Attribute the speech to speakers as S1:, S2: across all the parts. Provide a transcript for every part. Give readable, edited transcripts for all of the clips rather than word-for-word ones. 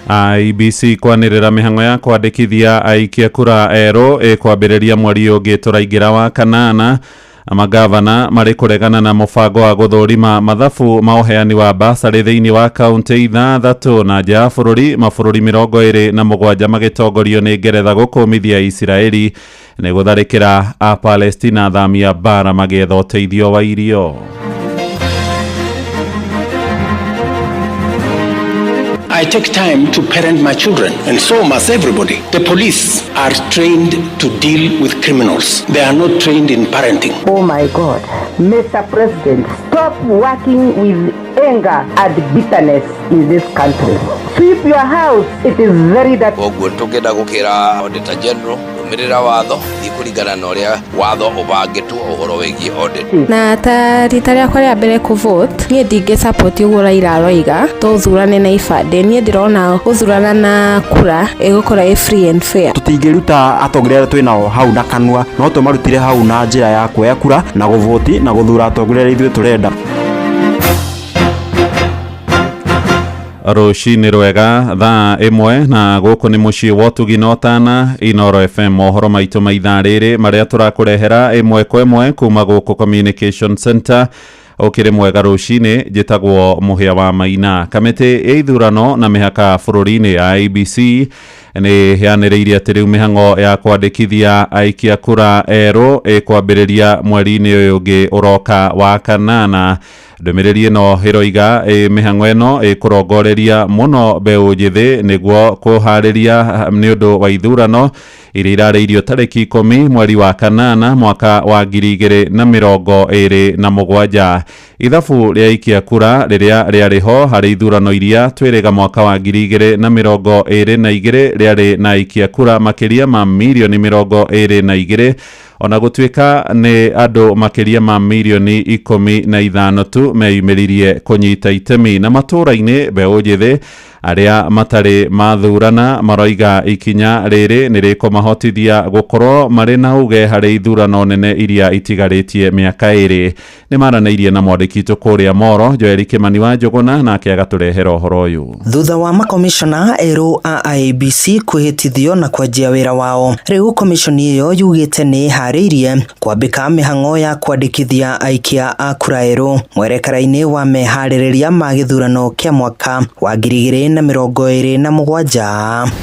S1: IEBC kwanĩrĩra mĩhang'o ya kwandĩkithia aikia kura erũ ĩkwambĩrĩria mweri ũngĩ tũraingĩra wa kanana. Magavana marĩ kũregana na mũbango wa gũthũrima mathabu ma ũheani wa basarĩ thĩinĩ wa kaunti 6 na nja ya bũrũri, mabũrũri 27 magĩtongorio nĩ Ngeretha gũkũmithia Isiraeli nĩ gũtharĩkĩra a Palestina athami a mbara magĩetha ũteithio wa irio.
S2: I take time to parent my children, and so must everybody. The police are trained to deal with criminals. They are not trained in parenting.
S3: Oh my God. Mr. President, stop working with anger and bitterness in this country. Sweep your house. It is very dirty.
S4: Koguo tũngĩenda gũkĩra Auditor General, rũmĩrĩra watho, thiĩ kũringana na ũrĩa watho ũbangĩtwo ũhoro wĩgiĩ audit.
S5: Na ta rita rĩakwa rĩa mbere kũ vote, niĩ ndingĩ support ũguo Raila aroiga tũthurane na ibandĩ. Niĩ ndĩrona gũthurana na kura ĩgũkorwo ĩ free and fair.
S6: Tũtingĩruta atongoria arĩa twĩnao hau na kanua, no tũmarutire hau na njĩra ya kuoya kura na gũvoti na gũthura atongoria arĩa ithuĩ tũrenda.
S1: Rũcinĩ rwega, thaa 1 na gũkũ nĩ mũciĩ wa ũtugi na ũtana Inoro FM. Mohoro maitũ ma ithaa rĩrĩ marĩa tũrakũrehera ĩmwe kwa ĩmwe kuma gũkũ Communication Center. Ũkĩrĩ mwega rũcinĩ, njĩtagwo Mũhĩa wa Maina. Kamĩtĩ ya ithurano na mĩhaka bũrũri-inĩ ya IEBC nĩ yanĩrĩirie atĩ rĩu mĩhang'o ya kwandĩkithia aikia kura erũ ĩkwambĩrĩria mweri-inĩ ũyũ ũngĩ ũroka wa kanana. Ndũmĩrĩri ĩno ĩroiga mĩhang'o ĩno ĩkũrongoreria mũno mbeũ njĩthĩ nĩguo kũharĩria nĩ ũndũ wa ithurano iria irarĩirio tarĩki 10 mweri wa kanana mwaka wa 2027. Ithabu rĩa aikia kura rĩrĩa rĩarĩ ho harĩ ithurano iria twĩrĩga mwaka wa 2022 rĩarĩ na aikia kura makĩria ma mirioni 22, ona gũtuĩka nĩ andũ makĩria ma mirioni 15 tu meyumĩririe kũnyita itemi. Na matũũra-inĩ mbeũ njĩthĩ arĩa matarĩ mathurana maroiga ikinya rĩrĩ nĩ rĩkũmahotithia gũkorwo marĩ na uge harĩ ithurano nene iria itigarĩtie mĩaka 2. Nĩ maranĩirie na mwandĩki witũ kũrĩa Moro, Joel Kĩmani wa Njũgũna, nake agatũrehera ũhoro ũyũ.
S7: Thutha wa makomishona erũ a IEBC kwĩhĩtithio na kwanjia wĩra wao, rĩu komishoni ĩyo yugĩte nĩ ĩharĩirie kwambĩka mĩhang'o ya kwandĩkithia aikia a kura erũ mwerekera-inĩ wa meharĩrĩria ma gĩthurano kĩa mwaka wa 2027.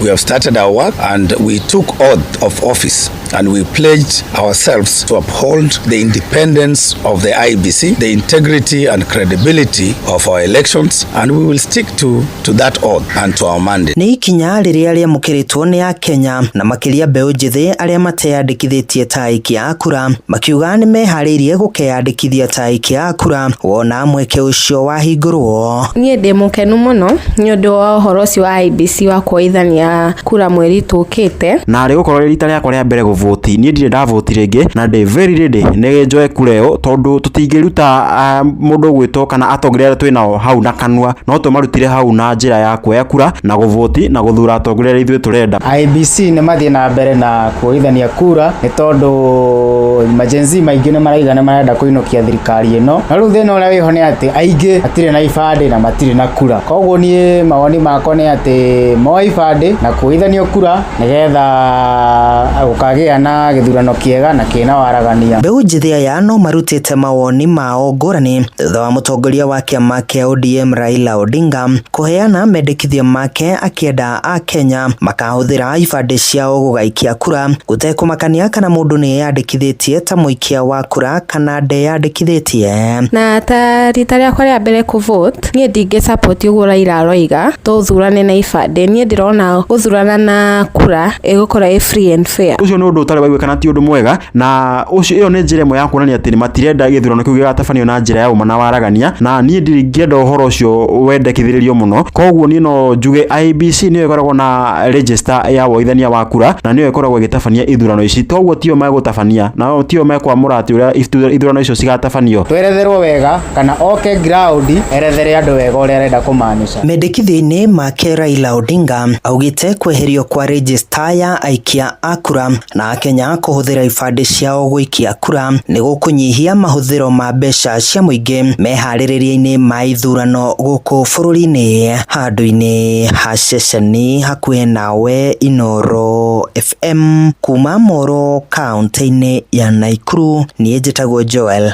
S8: We have started our work and we took oath of office and we pledged ourselves to uphold the independence of the IEBC, the integrity and credibility of our elections, and we will stick to that oath and to our mandate.
S7: Nĩ ikinya rĩrĩa rĩamũkĩrĩtwo nĩ Akenya na makĩria mbeũ njĩthĩ arĩa mateyandĩkithĩtie ta aikia a kura, makiuga nĩ meharĩirie gũkeyandĩkithia ta aikia a kura wona mweke ũcio wahingũrwo.
S5: Niĩ ndĩ mũkenu mũno nĩ ũndũ wa ũhoro ũcio wa IEBC wa kuoithania kura mweri tũkĩte.
S6: Na rĩ gũkorwo rĩ rita rĩakwa rĩa mbere gũvoti, niĩ ndirĩ ndavoti rĩngĩ na ndĩ very ready nĩ njoe kura ĩyo, tondũ tũtingĩruta mũndũ ũgwĩtwo kana atongoria arĩa twĩnao hau na kanua, no tũmarutire hau na njĩra ya kuoya kura na gũvoti na gũthura atongoria arĩa ithuĩ tũrenda.
S9: IEBC nĩ mathiĩ na mbere na kuoithania kura nĩ tondũ majenzi maingĩ nĩ maraiga nĩ marenda kũinũkia thirikari ĩno, na rĩu thĩna ũrĩa wĩho nĩ atĩ aingĩ matirĩ na ibandĩ na matirĩ na kura. Koguo niĩ mawoni makwa nĩ atĩ moe ibandĩ na kuoithanio kura nĩgetha gũkagĩa na gĩthurano kĩega na kĩna waragania.
S7: Mbeũ njĩthĩ aya no marutĩte mawoni mao ngũrani thutha wa mũtongoria wa kĩama kĩa ODM Raila Odinga kũheana mendekithia make akĩenda Akenya makahũthĩra ibandĩ ciao gũgaikia kura gũtekũmakania kana mũndũ nĩ eyandĩkithĩtie ta mũikia wa kura kana ndeyandĩkithĩtie.
S5: Na ta rita rĩakwa rĩa mbere kũ vote, niĩ ndingĩ support ũguo Raila aroiga tũthurane na ibandĩ. Niĩ ndĩrona gũthurana na kura ĩgũkorwo ĩ free and fair.
S6: Ũcio nĩ ũndũ ũtarĩ waiguĩkana, ti ũndũ mwega, na ũcio ĩyo nĩ njĩra ĩmwe ya kuonania atĩ matirenda gĩthurano kĩu gĩgatabanio na njĩra ya ũma na waragania, na niĩ ndingĩenda ũhoro ũcio wendekithĩrĩrio mũno. Koguo niĩ no njuge IEBC nĩyo ĩkoragwo na register ya woithania wa kura na nĩyo ĩkoragwo ĩgĩtabania ithurano ici, toguo tio megũtua gũtabania, nao tio mekwamũra atĩ ũrĩa ithurano icio cigatabanio.
S9: Tweretherwo wega kana oke ground erethere andũ wega ũrĩa arenda kũmaanisha.
S7: Mendekithio-inĩ make Raila Odinga augĩte kweherio kwa rejista ya aikia a kura na akenya kũhũthĩra ibandĩ ciao gũikia kura nĩ gũkũnyihia mahũthĩro ma mbeca cia mũingĩ meharĩrĩria-inĩ ma ithurano gũkũ bũrũri-inĩ. Handũ-inĩ ha ceceni hakuhĩ nawe Inooro FM kuma Moro kaunti-inĩ ya Nakuru, niĩ njĩtagwo Joel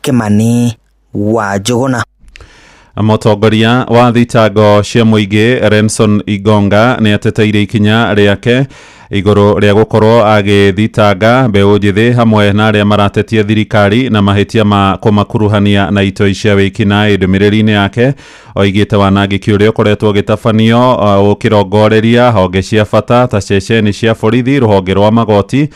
S7: Kimani wa Njũgũna.
S1: Mũtongoria wa thitango cia mũingĩ Renson Igonga nĩ ateteire ikinya rĩake igũrũ rĩa gũkorwo agĩthitanga mbeũ njĩthĩ hamwe na arĩa maratetia thirikari na mahĩtia ma kũmakuruhania na itoi cia wĩkinaĩ. Ndũmĩrĩri-inĩ yake oigĩte wanangĩki ũrĩa ũkoretwo ũgĩtabanio ũkĩrongoreria honge cia bata ta ceceni cia borithi, rũhonge rwa magoti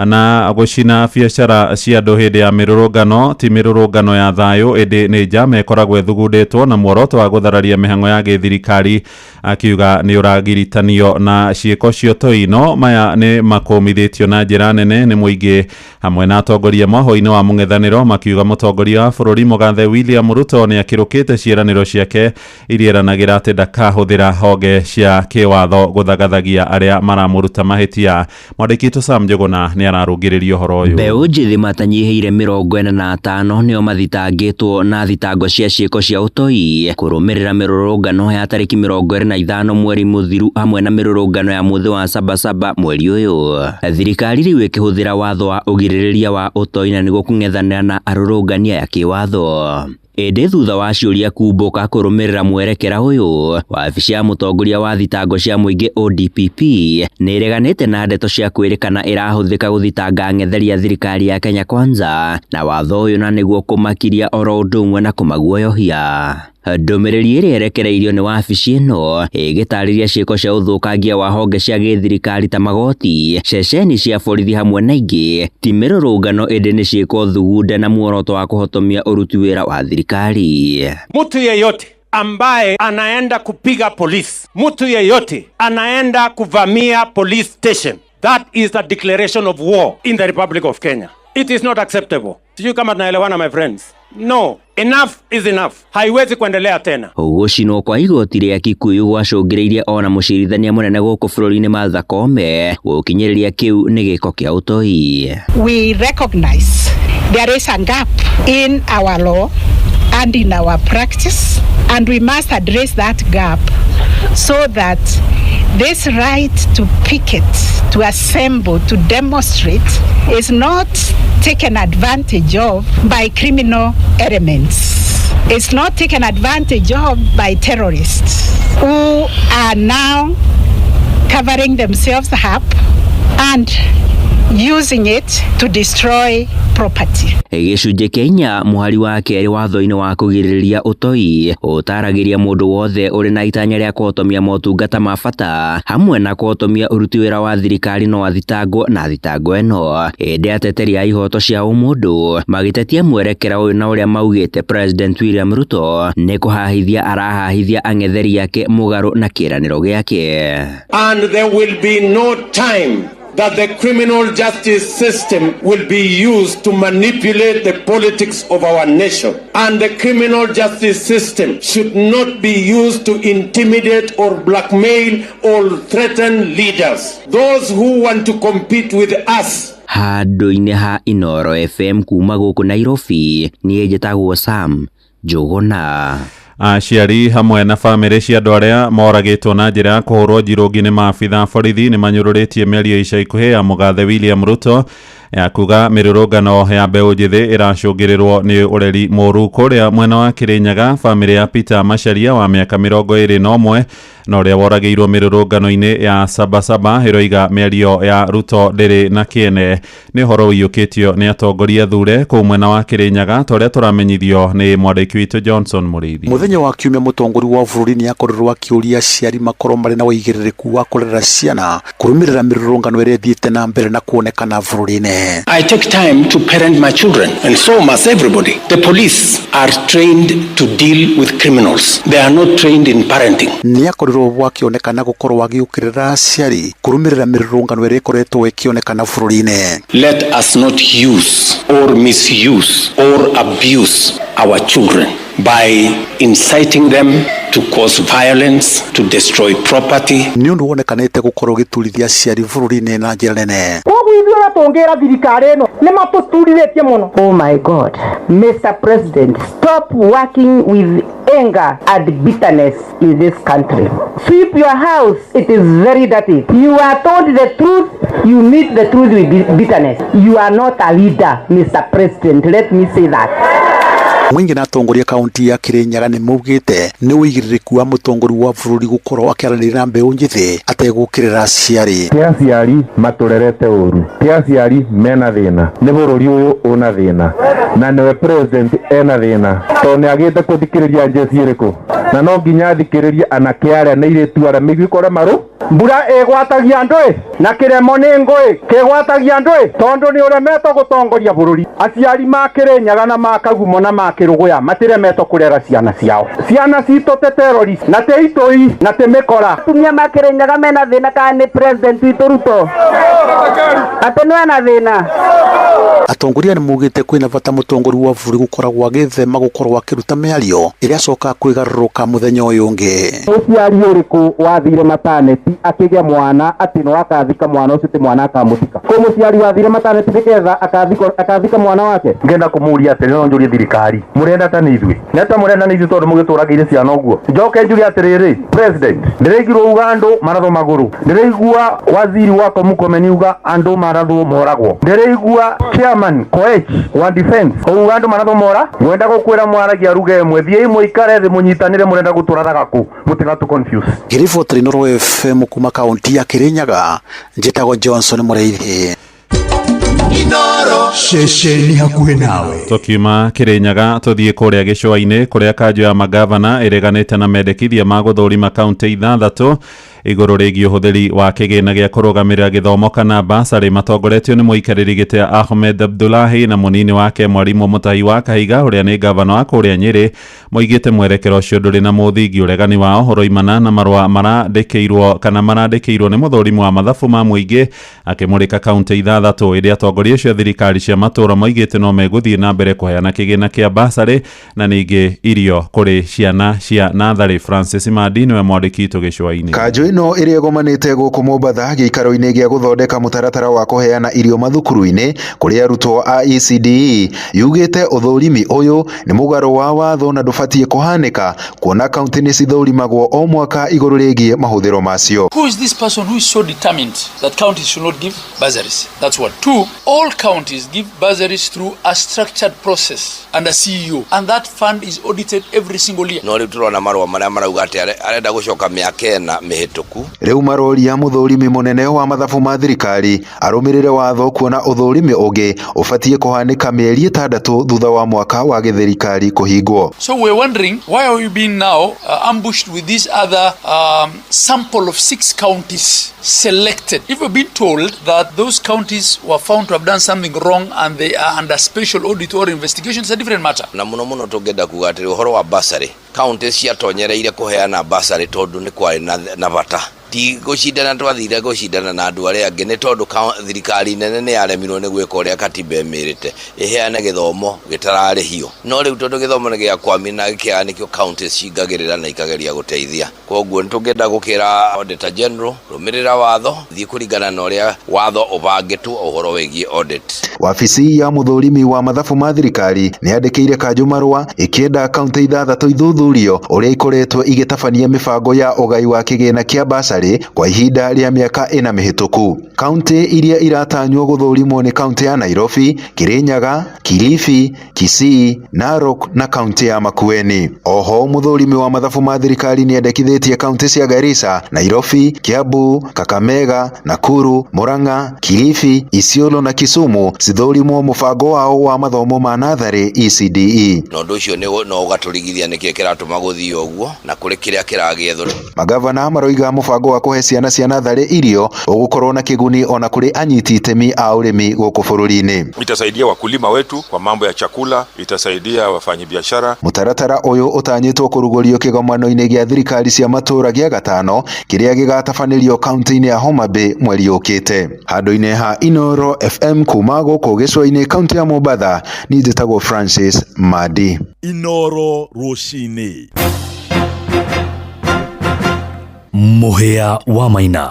S1: na gũcina biacara cia andũ hĩndĩ ya mĩrũrũngano ti mĩrũrũngano ya thayũ ĩndĩ nĩ njama ĩkoragwo ĩthugundĩtwo na muoroto wa gũthararia mĩhang'o ya gĩthirikari, akiuga nĩ ũragiritanio na ciĩko cia ũtoi. No maya nĩ makũmithĩtio na njĩra nene nĩ mũingĩ hamwe na atongoria mwahũ-inĩ wa mũng'ethanĩro, makiuga mũtongoria wa bũrũri mũgathe William Ruto nĩ akĩrũkĩte ciĩranĩro ciake iria eranagĩra atĩ ndakahũthĩra honge cia kĩwatho gũthagathagia arĩa maramũruta mahĩtia. Mwandĩki witũ Sam Njũgũna nĩ ararũngĩrĩria ũhoro ũyũ.
S10: Mbeũ njĩthĩ matanyihĩire 45 nĩo mathitangĩtwo na thitango cia ciĩko cia ũtoi kũrũmĩrĩra mĩrũrũngano ya tarĩki 25 mweri mũthiru hamwe na mĩrũrũngano ya mũthĩ wa Sabasaba mweri ũyũ. Thirikari rĩu ĩkĩhũthĩra watho wa ũgirĩrĩria wa ũtoi na nĩguo kũng'ethanĩra na arũrũngani aya kĩwatho. Ĩndĩ thutha wa ciũria kumbũka kũrũmĩrĩra mwerekera ũyũ, wabici ya mũtongoria wa thitango cia mũingĩ ODPP nĩ ĩreganĩte na ndeto cia kwĩrĩkana ĩrahũthĩka gũthitanga ang'etheri a thirikari ya Kenya Kwanza na watho ũyũ na nĩguo kũmakiria oro ũndũ ũmwe na kũmaguoyohia. Ndũmĩrĩri ĩrĩa ĩrekereirio nĩ wabici ĩno ĩgĩtarĩria ciĩko cia ũthũkangia wa honge cia gĩthirikari ta magoti, ceceni cia borithi hamwe na ingĩ ti mĩrũrũngano ĩndĩ nĩ ciĩko thugunde na muoroto wa kũhotomia ũruti wĩra wa thirikari.
S11: Mtu yeyote ambaye anaenda kupiga polisi, mtu yeyote anaenda kuvamia police station, that is a declaration of war in the Republic of Kenya. It is not acceptable. Sijui kama tunaelewana my friends. No, enough is enough. Haiwezi kuendelea tena.
S10: Gũcinwo kwa igoti rĩa Kikuyu gwacũngĩrĩirie ona mũcirithania mũnene gũkũ bũrũri-inĩ Martha Koome gũkinyĩrĩria kĩu nĩ gĩko kĩa ũtoi.
S12: We recognize there is a gap in our law and in our practice, and we must address that gap so that this right to picket, to assemble, to demonstrate is not taken advantage of by criminal elements. It's not taken advantage of by terrorists who are now covering themselves up and using it to destroy property.
S10: Gĩcunjĩ kĩa inya mũhari wa kerĩ watho-inĩ wa kũgirĩrĩria ũtoi ũtaragĩria mũndũ wothe ũrĩ na itanya rĩa kũhotomia motungata ma bata hamwe na kũhotomia ũruti wĩra wa thirikari no athitangwo na thitango ĩno. Ĩndĩ ateteri a ihoto cia ũmũndũ magĩtetia mwerekera ũyũ na ũrĩa maugĩte President William Ruto nĩ kũhahithia arahahithia ang'etheri ake mũgarũ na kĩĩranĩro gĩake.
S11: And there will be no time that the criminal justice system will be used to manipulate the politics of our nation. And the criminal justice system should not be used to intimidate or blackmail or threaten leaders. Those who want to compete with us.
S10: Handũ-inĩ ha Inooro FM kuma gũkũ Nairobi, niĩ njĩtagwo Sam Njũgũna.
S1: Aciari hamwe na bamĩrĩ cia andũ arĩa moragĩtwo na njĩra ya kũhũrwo njirũngi nĩ maabitha borithi nĩ manyũrũrĩtie mĩario ica ikuhĩ ya mũgathe William Ruto ya kuga mĩrũrũngano ya mbeũ njĩthĩ ĩracũngĩrĩrwo nĩ ũreri mũru. Kũrĩa mwena wa Kĩrĩnyaga, bamĩrĩ ya Peter Macharia wa mĩaka 21 na ũrĩa woragĩirwo mĩrũrũngano-inĩ ya Sabasaba ĩroiga mĩario ya Ruto ndĩrĩ na kĩene. Nĩ ũhoro ũiyũkĩtio nĩ atongoria thure kũu mwena wa Kĩrĩnyaga ta ũrĩa tũramenyithio nĩ mwandĩki witũ Johnson Mũrĩithi.
S13: Mũthenya wa kiumia mũtongoria wa bũrũri nĩ akorirwo akĩũria aciari makorwo marĩ na ũigĩrĩrĩku wa kũrera ciana kũrũmĩrĩra mĩrũrũngano ĩrĩa ĩthiĩte na mbere na kuonekana bũrũri-inĩ. nene.
S2: I take time to parent my children, and so must everybody. The police are trained to deal with criminals. They are not trained in parenting.
S13: Nĩ akorirwo akĩonekana gũkorwo agĩũkĩrĩra aciari kũrũmĩrĩra mĩrũrũngano ĩrĩa ĩkoretwo ĩkĩonekana bũrũri-inĩ.
S2: Let us not use or misuse or abuse our children by inciting them to cause violence, to destroy property.
S13: Nĩ ũndũ wonekanĩte gũkorwo ũgĩturithia aciari bũrũri-inĩ na njĩra nene.
S3: Koguo ithuĩ ũrĩa tũngĩra thirikari ĩno nĩ matũturithĩtie mũno. Oh my God, Mr. President, stop working with anger and bitterness in this country. Sweep your house, it is very dirty. You are told the truth, you meet the truth with bitterness. You are not a leader, Mr. President. Let me say that.
S13: Mũingĩ na atongoria kaunti ya Kirinyaga nĩ maugĩte nĩ ũigĩrĩrĩku wa mũtongoria wa bũrũri gũkorwo akĩaranĩria na mbeũ njĩthĩ ategũkĩrĩra aciari.
S14: Ti aciari matũrerete ũru, ti aciari mena thĩna, nĩ bũrũri ũyũ ũna thĩna, na nĩwe president ena thĩna tondũ nĩ agĩte kũthikĩrĩria njeci ĩrĩkũ, na no nginya athikĩrĩrie anake arĩa na airĩtu arĩa mĩiguĩko ũrĩa marũ
S11: mbura ĩgwatagia andũ na kĩremo nĩ ngũĩ kĩgwatagia andũ tondũ nĩ ũremetwo gũtongoria bũrũri. Aciari ma Kĩrĩnyaga na ma Kagumo na ma Kĩrũgũya matiremetwo kũrera ciana ciao. Ciana citũ te terrorist na te itoi na te mĩkora.
S3: Atumia ma Kĩrĩnyaga mena thĩna kana nĩ president witũ Ruto atĩ nĩ ena thĩna.
S13: Atongoria nĩ maugĩte kwĩna bata mũtongoria wa bũrũri gũkoragwo agĩthema gũkorwo akĩruta mĩario ĩrĩa acokaga kwĩgarũrũka mũthenya ũyũ ũngĩ.
S11: Mũciari ũrĩkũ wathire mataneti akĩgĩa mwana atĩ no akathika mwana ũcio ti mwana akamũthika? Kũ mũciari wathire mataneti nĩgetha akathika mwana wake?
S14: Ngenda kũmũria atĩrĩ, no njũrie thirikari, mũrenda ta nĩ ithuĩ? Nĩ ta mũrenda nĩ ithuĩ tondũ mũgĩtũragĩire ciana ũguo? Njoke njuge atĩrĩrĩ, president, ndĩraigirwo uga andũ marathwo magũrũ, ndĩraigua waziri wako Murkomen uga andũ marathwo moragwo, ndĩraigua chairman Koech wa defense uga andũ marathwo mora. Mwenda gũkwĩra mwaragia ruga ĩmwe, thiĩi mũikare thĩ mũnyitanĩre, mũrenda gũtũraraga kũ? Mũtigatũ confuse.
S13: Ngĩribotera Inooro FM kuma kaunti ya Kirinyaga, njĩtagwo Johnson Mũrĩithi.
S15: Ceceni hakuhĩ nawe.
S1: Tukiuma Kirinyaga tuthiĩ kũrĩa gĩcũa-inĩ kũrĩa kanjũ ya magavana ĩreganĩte na mendekithia ma gũthũrima kaunti ithathatũ igũrũ rĩgiĩ ũhũthĩri wa kĩgĩna gĩa kũrũgamĩrĩra gĩthomo kana basarĩ matongoretio nĩ mũikarĩri gĩtĩ Ahmed Abdullahi na mũnini wake Mwarimũ Mũtahi wa Kahiga ũrĩa nĩ gavana wa kũrĩa Nyĩrĩ moigĩte mwerekero ũcio ndũrĩ na mũthingi. Ũregani wao ũroimana na marũa marandĩkĩirwo kana marandĩkĩirwo nĩ mũthũrimi wa mathabu ma mũingĩ akĩmũrĩka kaunti ithathatũ ĩrĩa atongoria acio a thirikari cia matũũra moigĩte no megũthiĩ na mbere kũheana kĩgĩna kĩa basarĩ na ningĩ irio kũrĩ ciana cia natharĩ. Francis Mandi nĩwe mwandĩki witũ gĩcũa-inĩ.
S16: Kanjũ ĩno ĩrĩa ĩgomanĩte gũkũ Mombatha gĩikaro-inĩ gĩa gũthondeka mũtaratara wa kũheana irio mathukuru-inĩ kũrĩ arutwo a ECDE yugĩte ũthũrimi ũyũ nĩ mũgarũ wa watho na ndũbatiĩ kũhanĩka kuona kaunti nĩ cithũrimagwo o mwaka igũrũ rĩgiĩ mahũthĩro macio.
S17: Who is this person who is so determined that counties should not give bursaries? That's one. Two, all counties give bursaries through a structured process and a CEO, and that fund is audited every single year.
S4: No rĩu tũrona marũa marĩa marauga atĩ arenda gũcoka mĩaka ĩna mĩhĩtũku.
S16: Rĩu maroria mũthũrimi mũnene wa mathabu ma thirikari arũmĩrĩre watho kuona ũthũrimi ũngĩ ũbatiĩ kũhanĩka mĩeri 6 thutha wa mwaka wa gĩthirikari kũhingwo.
S17: So we're wondering why are we being now ambushed with this other sample of 6 counties selected? If we've been told that those counties were found to have done something wrong and they are under special audit or investigation, it's a different matter.
S4: Na mũno mũno tũngĩenda kuga atĩrĩ ũhoro wa basarĩ, kaunti ciatonyereire kũheana basarĩ tondũ nĩ kwarĩ na bata. Ti gũcindana twathire gũcindana na andũ arĩa angĩ nĩ tondũ thirikari nene nĩ yaremirwo nĩ gwĩka ũrĩa katiba ĩmĩrĩte ĩheane gĩthomo gĩtararĩhio. No rĩu tondũ gĩthomo nĩ gĩa kwami na gĩkĩaga nĩkĩo kaunti cingagĩrĩra na ikageria gũteithia. Koguo nĩ tũngĩenda gũkĩra Auditor General rũmĩrĩra watho, thiĩ kũringana na ũrĩa watho ũbangĩtwo ũhoro wĩgiĩ audit.
S16: Wabici ya mũthũrimi wa mathabu ma thirikari nĩ yandĩkĩire kanjũ marũa ĩkĩenda kaunti 6 ithuthurio ũrĩa ikoretwo igĩtabania mĩbango ya ũgai wa kĩgĩna kĩa basarĩ kwa ihinda rĩa mĩaka 4 mĩhĩtũku. Kaunti iria iratanywo gũthũrimwo nĩ kaunti ya Nairobi, Kirinyaga, Kilifi, Kisii, Narok na kaunti ya Makueni. Oho mũthũrimi wa mathabu ma thirikari nĩ endekithĩtie kaunti cia Garissa, Nairobi, Kiambu, Kakamega, Nakuru, Murang'a, Kilifi, Isiolo na Kisumu cithũrimwo mũbango wao wa mathomo ma natharĩ ECDE.
S4: Na ũndũ ũcio no ũgatũrigithia nĩkĩĩ kĩratũma gũthiĩ ũguo na kũrĩ kĩrĩa kĩragĩethwo.
S16: Magavana maroiga mũbango mũbango wa kũhe ciana cia natharĩ irio ũgũkorwo na kĩguni ona kũrĩ anyiti itemi a ũrĩmi gũkũ bũrũri-inĩ.
S18: Itasaidia wakulima wetu kwa mambo ya chakula, itasaidia wafanyabiashara.
S16: Mũtaratara ũyũ ũtanyĩtwo kũrugũrio kĩgomano-inĩ gĩa thirikari cia matũũra gĩa gatano kĩrĩa gĩgatabanĩrio kaunti-inĩ ya Homa Bay mweri ũkĩte. Handũ-inĩ ha Inooro FM kuma gũkũ gĩcũa-inĩ kaunti ya Mombatha, niĩ njĩtagwo Francis Madi.
S15: Inooro rũcinĩ. Mũhĩa wa Maina.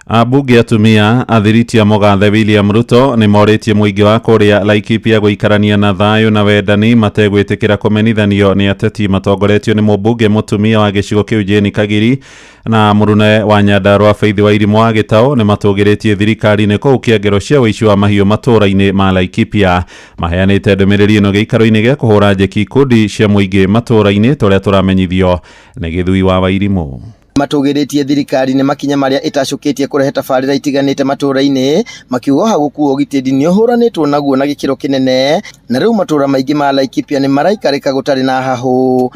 S1: Ambunge atumia athiriti a mũgathe William Ruto nĩ morĩtie mũingĩ wa kũrĩa Laikipia gũikarania na thayũ na wendani mategwĩtĩkĩra kũmenithanio nĩ ateti matongoretio nĩ mũmbunge mũtumia wa gĩcigo kĩu Jane Kagiri na mũrune wa Nyandarua Faith Wairimu wa Gĩtaũ nĩ matũgĩrĩtie thirikari-inĩ kũu kĩangero cia ũici wa mahiũ matũũra-inĩ ma Laikipia. Maheanĩte ndũmĩrĩri ĩno gĩikaro-inĩ gĩa kũhũra njeki ikundi cia mũingĩ matũũra-inĩ tũrĩa tũramenyithio nĩ Gĩthui wa Wairimu.
S19: Matũgĩrĩtie thirikari nĩ makinya marĩa ĩtacũkĩtie kũrehe tabarĩra itiganĩte matũũra-inĩ, makiuga ũhagũku wa ũgitĩri nĩ ũhũranĩtwo naguo na gĩkĩro kĩnene, na rĩu matũũra maingĩ ma Laikipia nĩ maraikarĩka gũtarĩ na hahũ.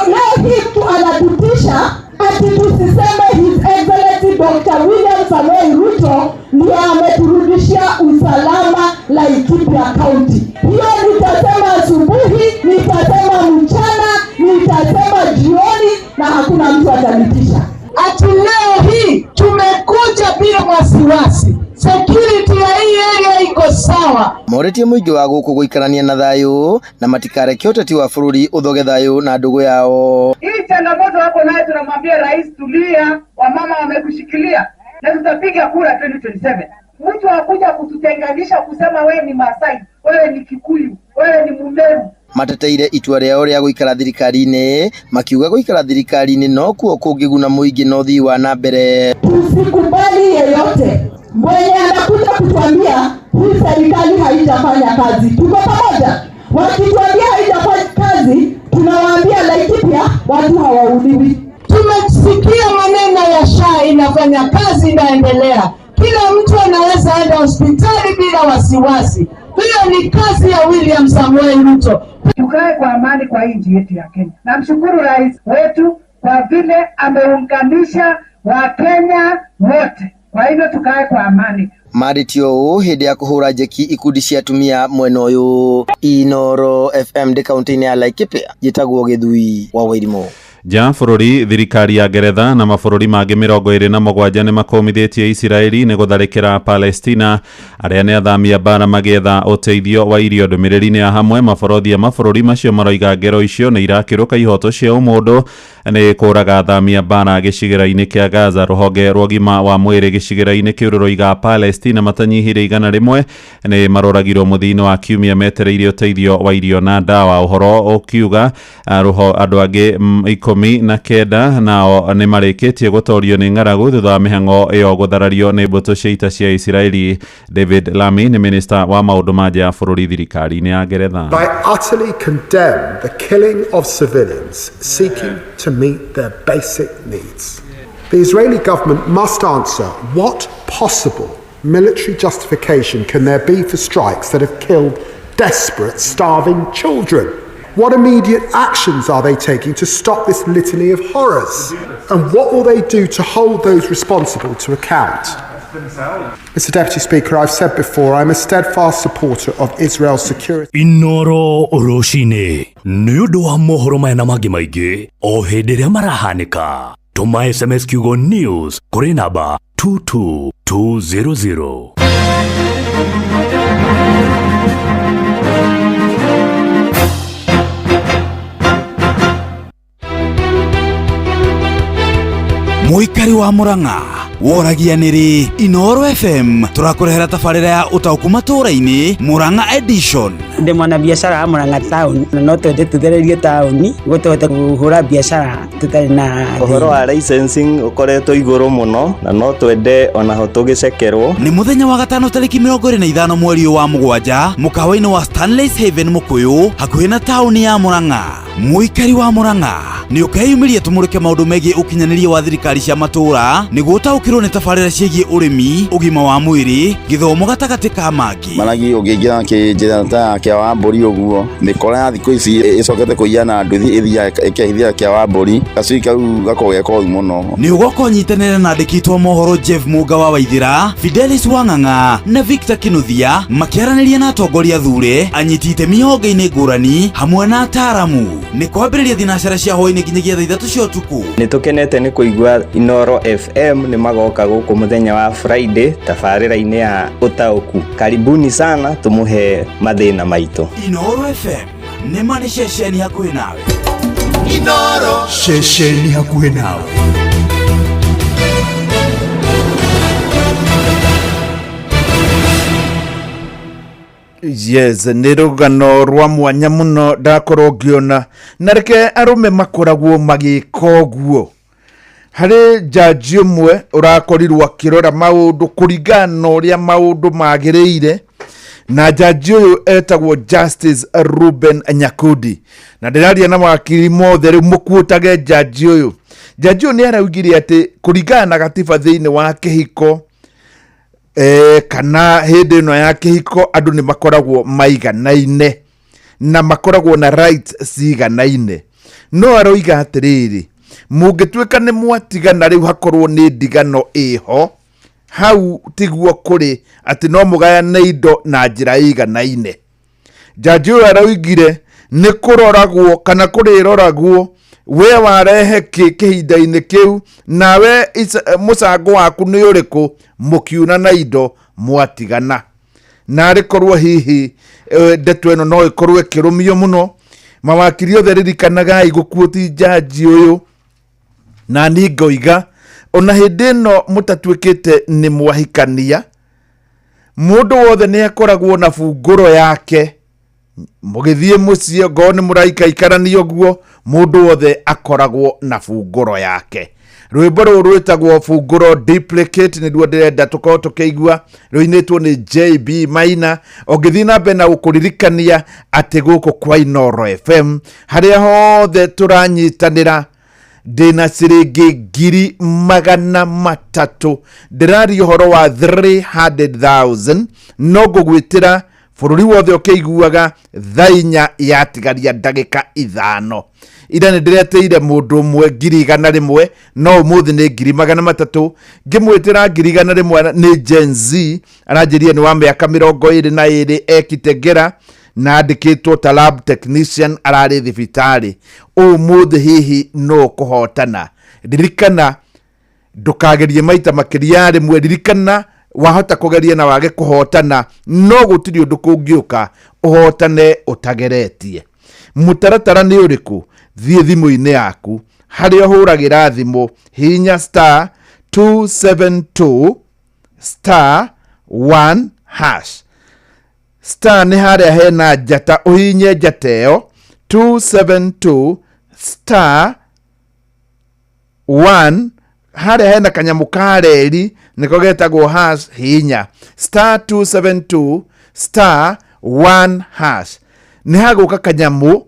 S20: Leo hii mtu anatutisha ati tusiseme His Excellency Dr. William Samoei Ruto ndiye ameturudishia usalama Laikipia County. Hiyo nitasema asubuhi, nitasema mchana, nitasema jioni na hakuna mtu atanitisha.
S21: Ati leo hii tumekuja bila wasiwasi. Security ya hii area iko sawa.
S19: Morĩtie mũingĩ wa gũkũ gũikarania na thayũ na matikareke ũteti wa bũrũri ũthoge thayũ na ndũgũ yao.
S22: Hii changamoto wako nayo, tunamwambia rais tulia, wamama wamekushikilia na tutapiga kura 2027. Mtu hakuja kututenganisha kusema wewe ni Masai, wewe ni Kikuyu, wewe ni Mumeru.
S19: Mateteire itua rĩao rĩa gũikara thirikari-inĩ, makiuga gũikara thirikari-inĩ nokuo kũngĩguna mũingĩ na ũthii wa na mbere.
S20: Tusikubali yeyote mwenye anakuja kutuambia hii serikali haijafanya kazi. Tuko pamoja. Wakituambia haijafanya kazi, tunawaambia Laikipia watu hawauliwi.
S21: Tumesikia maneno ya SHA inafanya kazi, inaendelea. Kila mtu anaweza enda hospitali bila wasiwasi. Hiyo ni kazi ya William Samoei Ruto.
S22: Tukae kwa amani kwa nchi yetu ya Kenya. Namshukuru rais wetu kwa vile ameunganisha Wakenya wote. Kwa hivyo tukae kwa amani.
S19: Marĩtio ũũ hĩndĩ ya kũhũra njeki ikundi cia atumia mwena ũyũ. Inooro FM ndĩ kaunti-inĩ ya Laikipia, njĩtagwo Gĩthui wa Wairimu.
S1: Nja bũrũri, thirikari ya Ngeretha na mabũrũri mangĩ 27 nĩ makũmithĩtie Isiraeli nĩ gũtharĩkĩra Palestina arĩa nĩ athami a mbara magĩetha ũteithio wa irio. Ndũmĩrĩri-inĩ ya hamwe, mabũrũri a mabũrũri macio maroiga ngero icio nĩ irakĩrũka ihoto cia ũmũndũ nĩ kũraga athami a mbara gĩcigĩrĩra-inĩ kĩa Gaza. Rũhonge rwa ũgima wa mwĩrĩ gĩcigĩrĩra-inĩ kĩu rũroiga Palestina matanyihĩire 100 nĩ maroragirwo mũthia-inĩ wa kiumia metereire ũteithio wa irio na ndawa. Ũhoro ũkiuga andũ angĩ 19 nao nĩ marĩkĩtie gũtorio nĩ ng'aragu thutha wa mĩhang'o ĩyo gũtharario nĩ mbũtũ cia ita cia Isiraeli. David Lammy nĩ minista wa maũndũ ma nja ya bũrũri thirikari-inĩ ya Ngeretha.
S23: I utterly condemn the killing of civilians seeking to meet their basic needs. The Israeli government must answer what possible military justification can there be for strikes that have killed desperate, starving children? What immediate actions are they taking to stop this litany of horrors? And what will they do to hold those responsible to account? Mr. Deputy Speaker, I've said before, I'm a steadfast supporter of Israel's security.
S15: Inooro rũcinĩ nĩ ũndũ wa mohoro maya na mangĩ maingĩ o hĩndĩ ĩrĩa marahanĩka. Tũma SMS kiugo news kũrĩ namba 22200.
S24: Mũikari wa Murang'a woragia nĩrĩ Inooro FM tũrakũrehera tabarĩra ya ũtaũku matũũra-inĩ Murang'a edition.
S25: Ndĩ mwana biacara wa Murang'a town na no twende tũthererie taũni nĩguo tũhote kũhũra biacara tũtarĩ na
S26: ũhoro wa licensing ũkoretwo igũrũ mũno na no twende onaho tũgĩcekerwo.
S24: Nĩ mũthenya wa gatano tarĩki 25 mweri wa mũgwanja mũkawa-inĩ wa Stanley's Haven Mũkũyũ hakuhĩ na taũni ya Murang'a. Mũikari wa Murang'a nĩ ũkeyumĩria tũmũrĩke maũndũ megiĩ ũkinyanĩria wa thirikari cia matũũra nĩguo ũtaũkĩrwo nĩ tabarĩra ciĩgiĩ ũrĩmi, ũgima wa mwĩrĩ, gĩthomo gatagatĩ ka mangĩ.
S27: Maragi ũngĩingĩra kĩnjĩra ta kĩa wa mbũri ũguo mĩkora ya thikũ ici ĩcokete kũiya na nduthi ĩthiaga ĩkehithia kĩa wa mbũri. Gacui kau gakoragwo ge koru mũno.
S24: Nĩ ũgoka ũnyitanĩre na andĩkitwo mohoro Jeff Mũnga wa Waithĩra, Fidelis Wang'ang'a na Victor Kinuthia makĩaranĩria na atongoria thure, anyiti itemi honge-inĩ ngũrani hamwe na ataaramu. Nĩ kwambĩrĩria thinacara cia hwaĩ-inĩ nginyagia thaa 3 cia ũtukũ.
S26: Nĩ tũkenete nĩ kũigua Inooro FM nĩ magoka gũkũ mũthenya wa Friday tabarĩra-inĩ ya ũtaũku. Karibuni sana tũmũhe mathĩna maitũ.
S24: Inooro FM nĩ ma nĩ ceceni hakuhĩ nawe.
S5: Inooro ceceni hakuhĩ nawe.
S6: Yes, nĩ rũgano rwa mwanya mũno ndakorwo ngĩona, na reke arũme makoragwo magĩka ũguo. Harĩ njanji ũmwe ũrakorirwo akĩrora maũndũ kũringana na ũrĩa maũndũ magĩrĩire, na njanji ũyũ etagwo Justice Ruben Nyakundi, na ndĩraria na mawakiri mothe rĩu mũkuotage njanji ũyũ. Njanji ũyũ nĩ araugire atĩ kũringana na gatiba thĩinĩ wa kĩhiko, kana hĩndĩ ĩno ya kĩhiko andũ nĩ makoragwo maiganaine na makoragwo na rights ciganaine. No aroiga atĩrĩrĩ, mũngĩtuĩka nĩ mwatigana rĩu hakorwo nĩ ndigano ĩho, hau tiguo kũrĩ atĩ no mũgayane indo na njĩra ĩiganaine. Njanji ũyũ aroigire nĩ kũroragwo kana kũrĩroragwo we warehe kĩ kĩhinda-inĩ kĩu, nawe mũcango waku nĩ ũrĩkũ mũkiuna na indo mwatigana. Na arĩ korwo hihi ndeto ĩno no ĩkorwo ĩkĩrũmio mũno. Mawakiri othe ririkanagai gũkuũti njanji ũyũ, na niĩ ngoiga ona hĩndĩ ĩno mũtatuĩkĩte nĩ mwahikania, mũndũ wothe nĩ akoragwo na bungũro yake. Mũgĩthiĩ mũciĩ ngorwo nĩ mũraikaikarania ũguo, mũndũ wothe akoragwo na bungũro yake. Rwĩmbo rũrũ rwĩtagwo Bungũro Duplicate nĩruo ndĩrenda tũkorwo tũkĩigua, rũinĩtwo nĩ JB Maina. Ũngĩthiĩ na mbere na gũkũririkania atĩ gũkũ kwa Inooro FM harĩa hothe tũranyitanĩra, ndĩna ciringi 300,000, ndĩraria ũhoro wa 300,000, no ngũgwĩtĩra bũrũri wothe ũkĩiguaga thaa 4 yatigaria ndagĩka 5. Ira nĩ ndĩretĩire mũndũ ũmwe 100,000, no ũmũthĩ nĩ 300,000. Ngĩmwĩtĩra 100,000 nĩ Gen Z, aranjĩrire nĩ wa mĩaka 22, ekitengera na andĩkĩtwo ta lab technician, ararĩ thibitarĩ. Ũmũthĩ hihi no kũhotana. Ririkana ndũkagerie maita makĩria ya rĩmwe, ririkana wahota kũgeria na wage kũhotana, no gũtirĩ ũndũ kũngĩũka ũhotane ũtageretie. Mũtaratara nĩ ũrĩkũ? Thiĩ thimũ-inĩ yaku harĩa ũhũragĩra thimũ, hihinya star 272 star 1 hash. Star nĩ harĩa hena njata, ũhihinye njata ĩyo 272 star 1, harĩa hena kanyamũ ka reri nĩko getagwo hash, hihinya star 272 star 1 hash. Nĩ hagũka kanyamũ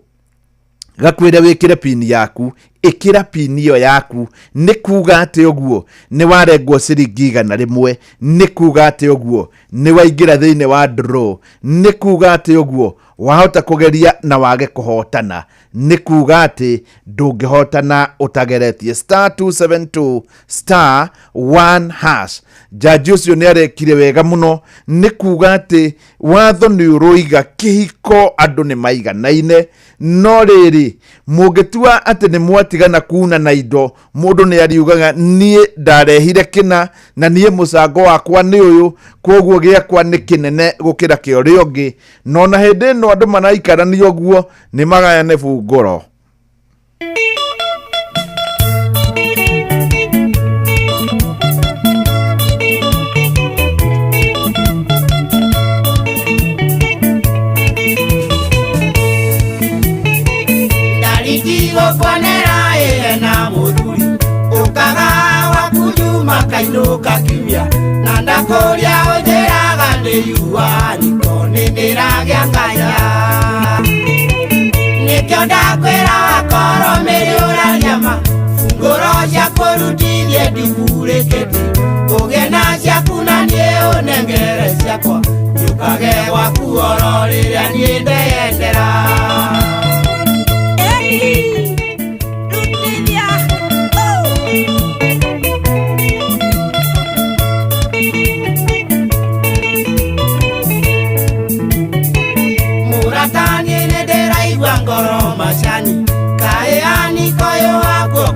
S6: gakwĩre wĩkĩre pin yaku, ĩkĩra pin ĩyo yaku. Nĩ kuga atĩ ũguo nĩ warengwo ciringi 100, nĩ kuga atĩ ũguo nĩ waingĩra thĩinĩ wa draw, nĩ kuga atĩ ũguo wahota kũgeria na wage kũhotana, nĩ kuga atĩ ndũngĩhotana ũtageretie. Star 272 star 1 hash. Njanji ũcio nĩ arekire wega mũno, nĩ kuga atĩ watho nĩ ũroiga kĩhiko andũ nĩ maiganaine, no rĩrĩ mũngĩtua atĩ nĩ mwatigana kuna na indo, mũndũ nĩ ariugaga niĩ ndarehire kĩna na niĩ mũcango wakwa nĩ ũyũ, kwoguo gĩakwa nĩ kĩnene gũkĩra kĩa ũrĩa ũngĩ. No na hĩndĩ ĩno andũ maraikarania ũguo nĩ magayane bungũro.
S5: Ndarigirwo kuonera ĩna mũthuri ũkaga waku Juma kainũka kiumia, na ndakũria ũnjĩraga nĩ yua niko nĩ ndĩragĩa kanya. Nĩkĩo ndakwĩra wakorwo mĩrĩ ũraria ma, bungũro cia kũrutithie ndimburĩkĩte, ũgĩe na ciaku na niĩ ũnengere ciakwa, njũkage gwaku oro rĩrĩa niĩ ndeyendera.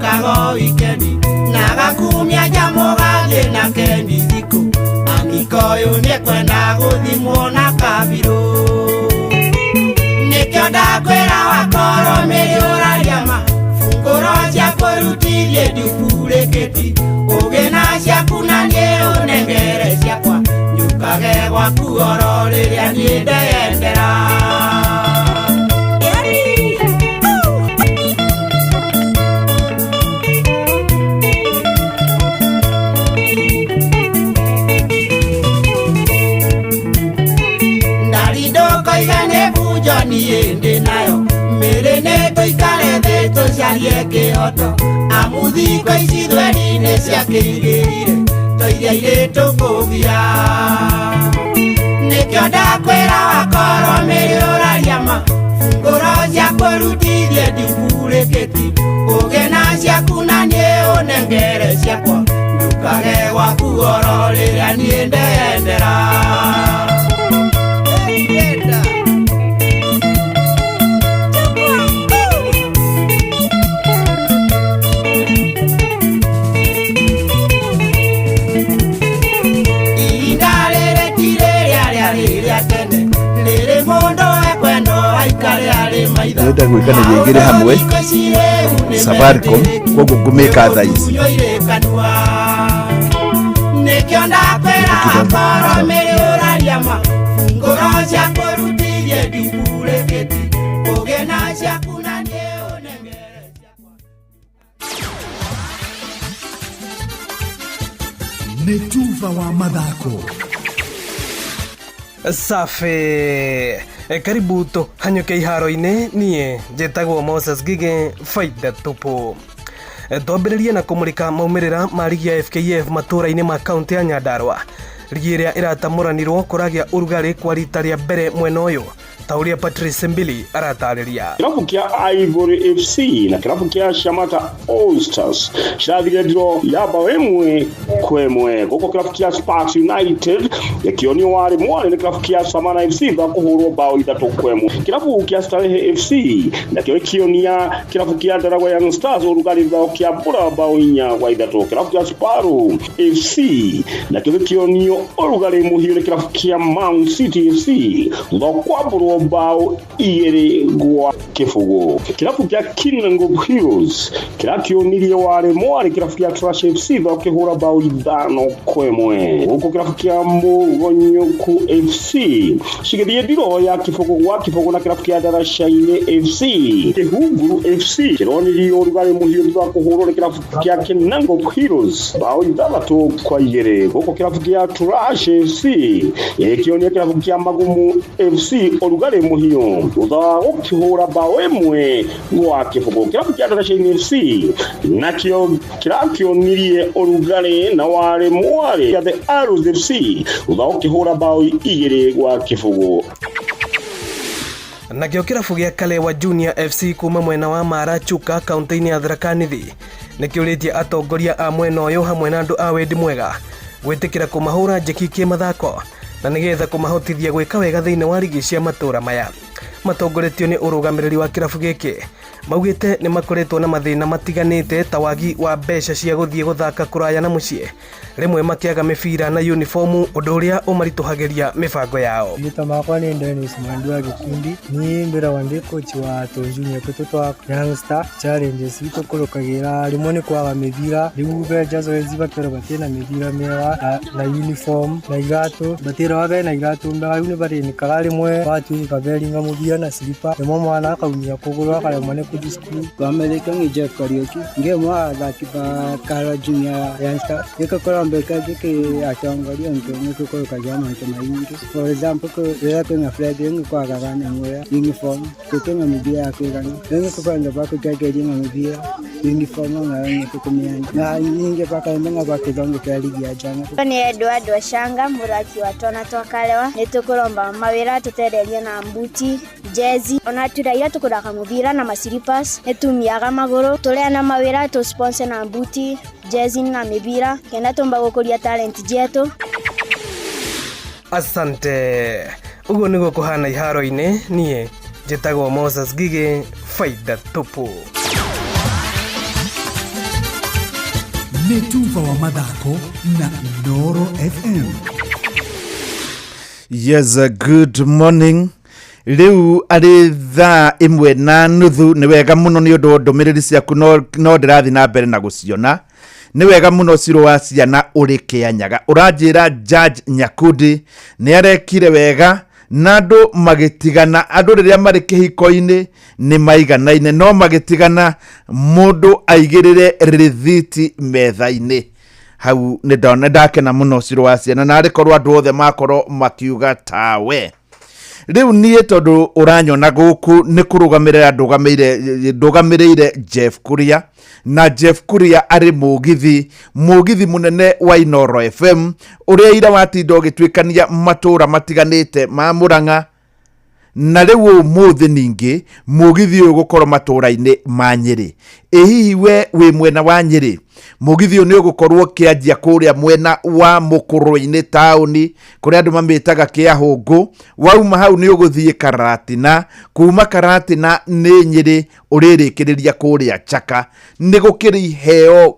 S5: okago wikendi na gakumia nyamũ gathiĩ na kendi thikũ Agĩkũyũ nĩkwenda gũthimwo na kabirũ nĩkĩo ndakwĩra wakorwo mĩrĩ ũraria ma ngoro cia kũrutithie ndikũrĩkĩti ũgĩ na ciaku na niĩ ũnengere ciakwa njũkage gwaku oro rĩrĩa niĩ ndeyendera. Ndarindokoiga nĩ bunjo niĩ ndĩ nayo mĩrĩ nĩ tũikare thĩ tũcarie kĩhoto amu thikũ ici thweri-inĩ ciakĩigĩrire tũiria irĩ tũkũgia nĩkĩo ndakwĩra wakorwo mĩrĩ ũraria ma ngoro cia kũrutithie ndikũrĩkĩti ũgĩ na ciaku na niĩ ũnengere ciakwa njũkage gwaku oro rĩrĩa niĩ ndeyendera.
S6: Ndĩrenda gwĩkanĩria igĩrĩ hamwe Safaricom koguo ngũmĩka thaa ici.
S5: Nĩkĩo ndakwĩra wakorwo mĩrĩ ũraria ma ngoro cia kũrutithie ndikũrĩkĩti ũgĩ na ciaku na niĩ ũnengere ciakwa.
S2: Nĩ tuba wa mathako.
S3: Safi. Karibu tũhanyũke iharo-inĩ niĩ njĩtagwo Moses Ngigĩ faida tupu. Twambĩrĩrie na kũmũrĩka maumĩrĩra ma rigi ya FKF matũũra-inĩ ma kaunti ya Nyandarua. Rigi ĩrĩa ĩratamũranirwo kũragĩa ũrugarĩ kwa rita rĩa mbere mwena ũyũ ta ũrĩa Patrice Mbili aratarĩria.
S7: Kĩrabu kĩa Ivory FC na kĩrabu kĩa Shamata All Stars cirathire ndiro ya bao 1-1 gũkũ kĩrabu kĩa Sparks United gĩkĩonio warĩ mwarĩ nĩ kĩrabu kĩa Samana FC thutha kũhũrwo bao 3-1. Kĩrabu kĩa Starehe FC nakĩo gĩkĩonia kĩrabu kĩa Ndaragwa Young Stars ũrugarĩ thutha kĩambũra bao 4-3. Kĩrabu kĩa Sparrow FC nakĩo gĩkĩonio ũrugarĩ mũhiũ nĩ kĩrabu kĩa Mount City FC thutha kwambũrwo bao 2-0. Kĩrabu kĩa Kinangop Heroes kĩrakĩonirie warĩ mwarĩ kĩrabu kĩa Trash FC thutha kĩhũra bao 5-1. Gũkũ kĩrabu kĩa Mũgonyoku FC cigĩthiĩ ndiro ya 0-0 na kĩrabu kĩa Ndaraca-inĩ FC. Kĩhunguru FC kĩronirie ũrugarĩ mũhiũ thutha kũhũrwo nĩ kĩrabu kĩa Kinangop Heroes bao 6-2. Gũkũ kĩrabu kĩa Trash FC gĩkĩonia kĩrabu kĩa Magumu FC ũrugarĩ mũhiũ thutha wa gũkĩhũra bao 1-0. Kĩrabu kĩa Ndaraca-inĩ FC nakĩo kĩrakĩonirie ũrugarĩ na warĩ mwarĩ kĩa The Arrows FC thutha wa gũkĩhũra bao 2-0.
S3: Nakĩo kĩrabu gĩa Kalewa Junior FC kuma mwena wa Mara Chuka kaunti-inĩ ya Tharaka Nithi nĩkĩũrĩtie atongoria a mwena ũyũ hamwe na andũ a wendi mwega gwĩtĩkĩra kũmahũra njeki kĩmathako na nĩgetha kũmahotithia gwĩka wega thĩinĩ wa rigi cia matũũra maya. Matongoretio nĩ ũrũgamĩrĩri wa kĩrabu gĩkĩ maugĩte nĩ makoretwo na mathĩna matiganĩte ta wagi wa mbeca cia gũthiĩ gũthaka kũraya na mũciĩ, rĩmwe makĩaga mĩbira na uniformu, ũndũ ũrĩa ũmaritũhagĩria mĩbango yao.
S8: Rĩtwa makwa nĩ Dennis Mwandu wa gĩkundi niĩ mbĩragwo ndĩ coach wa tũjunior tũtũ twa Young Star. Challenges itũ kũrũkagĩra rĩmwe nĩ kwaga mĩbira, rĩu benja zoezi bakĩrwo batirĩ na mĩbira mĩega na uniform na iratũ batĩrwo bena iratũ mbega, rĩu nĩ barĩnĩkaga rĩmwe batuĩka beringa mũbira na silipa, rĩmwe mwana akaumia kũgũrũ akaremwo nĩ kũthiĩ cukuru.
S9: Twamerĩtwo nĩ Jeff Kariuki ngĩmwe wa athaki ba Kahawa Junior Young Star gĩkũkũrombeka gĩkĩ atongoria nĩkũkũrũkagia maũndũ maingĩ. For example rĩrĩa kwĩna friendly nĩkwagaga nyamũ ya uniform gũkĩna mĩbira ya kũigana, rĩu nĩkũkwenda bakũtegeria na mĩbira uniform nayo nĩtũkũmĩona na ningĩ bakaenda bakĩthondekera ligi ya njana.
S11: Nĩ Edward Washanga mũthaki wa Twana twa Kalewa nĩtũkũromba mawĩra tũtererie na mbuti jezi ona turaira tũkũthaka mũbira na masilipas nĩtumiaga magũrũ tũrĩa na mawĩra tũ sponsor na mbuti jezi na mĩbira kenda tũmba gũkũria talent jetu.
S3: Asante. Ũguo nĩguo kũhana iharo-inĩ. Niĩ njĩtagwo Moses Ngigĩ, faida tupu.
S2: Nĩ tuba wa mathako na Inooro FM.
S6: Yes, good morning. Rĩu arĩ thaa 1:30. Nĩ wega mũno nĩ ũndũ wa ndũmĩrĩri ciaku, no ndĩrathiĩ na mbere na gũciona. Nĩ wega mũno. Ciro wa ciana ũrĩ Kĩanyaga ũranjĩra Judge Nyakundi nĩ arekire wega na andũ magĩtigana. Andũ rĩrĩa marĩ kĩhiko-inĩ nĩ maiganaine, no magĩtigana mũndũ aigĩrĩre rĩthiti metha-inĩ hau. Nĩ ndona ndakena mũno, Ciro wa ciana, na arĩ korwo andũ othe makorwo makiuga tawe. Rĩu niĩ tondũ ũranyona gũkũ nĩ kũrũgamĩrĩra ndũgamĩrĩire Jeff Kuria, na Jeff Kuria arĩ mũgithi mũnene wa Inooro FM ũrĩa ira watinda ũgĩtuĩkania matũũra matiganĩte ma Mũrang'a, na rĩu ũmũthĩ ningĩ mũgithi ũyũ ũgũkorwo matũũra-inĩ ma Nyĩrĩ. Ĩ hihi we wĩ mwena wa Nyĩrĩ? Mũgithi ũyũ nĩ ũgũkorwo ũkĩanjia kũrĩa mwena wa Mũkũrwe-inĩ taũni, kũrĩa andũ mamĩtaga Kĩahũngũ. Wauma hau nĩ ũgũthiĩ Karatina, kuma Karatina nĩ Nyĩrĩ, ũrĩrĩkĩrĩria kũrĩa Chaka. Nĩ gũkĩrĩ iheo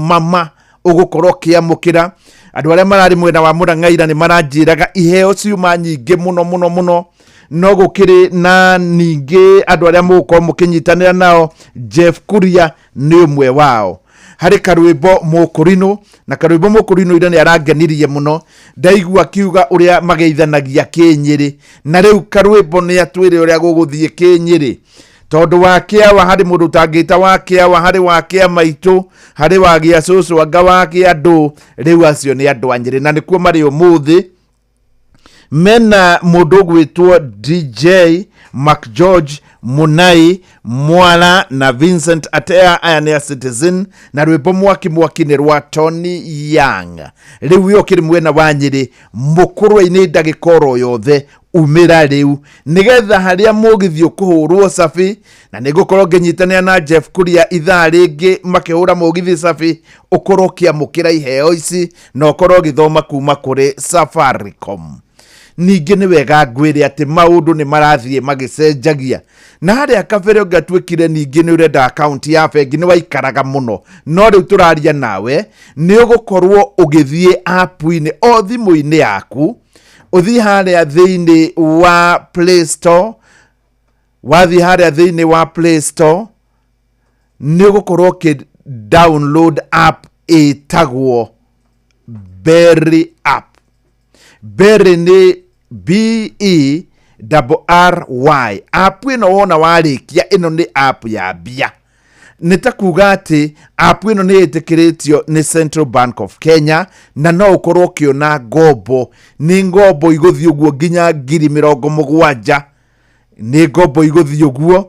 S6: mama ũgũkorwo ũkĩamũkĩra. Andũ arĩa mararĩ mwena wa Mũrang'a ira nĩ maranjĩraga iheo ciuma nyingĩ mũno mũno mũno. No gũkĩrĩ na ningĩ andũ arĩa mũgũkorwo mũkĩnyitanĩra nao. Jeff Kuria nĩ ũmwe wao. Harĩ karwĩmbo Mũkũrinũ, na karwĩmbo Mũkũrinũ ira nĩ arangenirie mũno ndaigua akiuga ũrĩa mageithanagia kĩnyĩrĩ, na rĩu karwĩmbo nĩ atwĩre ũrĩa gũgũthiĩ kĩnyĩrĩ, tondũ wa kĩawa harĩ mũndũ ũtangĩta wa kĩawa, harĩ wa kĩa maitũ, harĩ wa gĩa cũcũ, anga wa kĩa andũ. Rĩu acio nĩ andũ a Nyĩrĩ na nĩkuo marĩ ũmũthĩ. Mena mũndũ ũgwĩtwo DJ Mac George Munai Mwala na Vincent Atea. Aya nĩ a Citizen, na rwĩmbo Mwaki Mwaki nĩ rwa Tony Young. Rĩu we ũkĩrĩ mwena wa Nyĩrĩ, Mũkũrwe-inĩ, ndagĩka oro yothe umĩra rĩu nĩgetha harĩa mũgithi ũkũhũrwo cabi, na nĩ ngũkorwo ngĩnyitanĩra na Jeff Kuria ithaa rĩngĩ makĩhũra mũgithi cabi, ũkorwo ũkĩamũkĩra iheo ici na ũkorwo ũgĩthoma kuma kũrĩ Safaricom. Ningĩ nĩ wega ngwĩre atĩ maũndũ nĩ marathiĩ magĩcenjagia, na harĩa kabere ũngĩatuĩkire ningĩ nĩ ũrenda akaunti ya bengi nĩ waikaraga mũno, no rĩu tũraria nawe nĩ ũgũkorwo ũgĩthiĩ app-inĩ o thimũ-inĩ yaku, ũthiĩ harĩa thĩinĩ wa Play Store. Wathiĩ harĩa thĩinĩ wa Play Store nĩ ũgũkorwo ũkĩ download app ĩtagwo Berry app. Berry nĩ B E R Y. App ĩno wona warĩkia, ĩno nĩ app ya mbia. Nĩ ta kuga atĩ app ĩno nĩ ĩtĩkĩrĩtio nĩ Central Bank of Kenya, na no ũkorwo ũkĩona ngombo. Nĩ ngombo igũthiĩ ũguo nginya 70,000. Nĩ ngombo igũthiĩ ũguo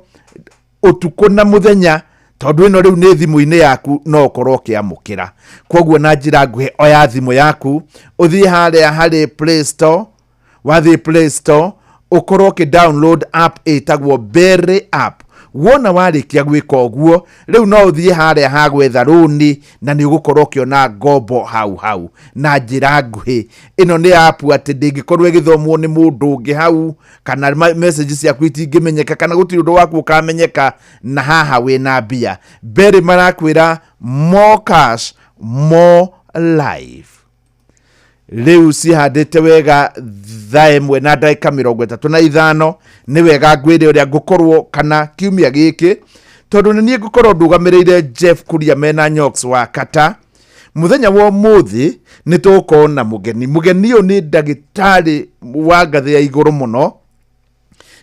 S6: ũtukũ na mũthenya, tondũ ĩno rĩu nĩ thimũ-inĩ yaku, no ũkorwo ũkĩamũkĩra. Koguo na njĩra nguhĩ, oya thimũ yaku, ũthiĩ harĩa harĩ Play Store. Wathiĩ Play Store ũkorwo ũkĩ download app ĩtagwo Berry app. Wona warĩkia gwĩka ũguo, rĩu no ũthiĩ harĩa ha gwetha rũni na nĩ ũgũkorwo ũkĩona ngombo hau hau. Na njĩra nguhĩ, ĩno nĩ app atĩ ndĩngĩkorwo ĩgĩthomwo nĩ mũndũ ũngĩ hau, kana message ciaku itingĩmenyeka, kana gũtirĩ ũndũ waku ũkamenyeka na haha wĩna mbia. Berry marakwĩra more cash, more life. Rĩu cihandĩte wega thaa 1:35. Nĩ wega ngwĩre ũrĩa ngũkorwo kana kiumia gĩkĩ, tondũ nĩ niĩ ngũkorwo ndũgamĩrĩire Jeff Kuria mena Nyox wa Kata. Mũthenya wa ũmũthĩ nĩ tũgũkorwo na mũgeni. Mũgeni ũyũ nĩ ndagĩtarĩ wa ngathĩ ya igũrũ mũno,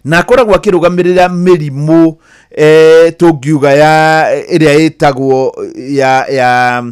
S6: na akoragwo akĩrũgamĩrĩra mĩrimũ tũngiuga ya ĩrĩa ĩtagwo ya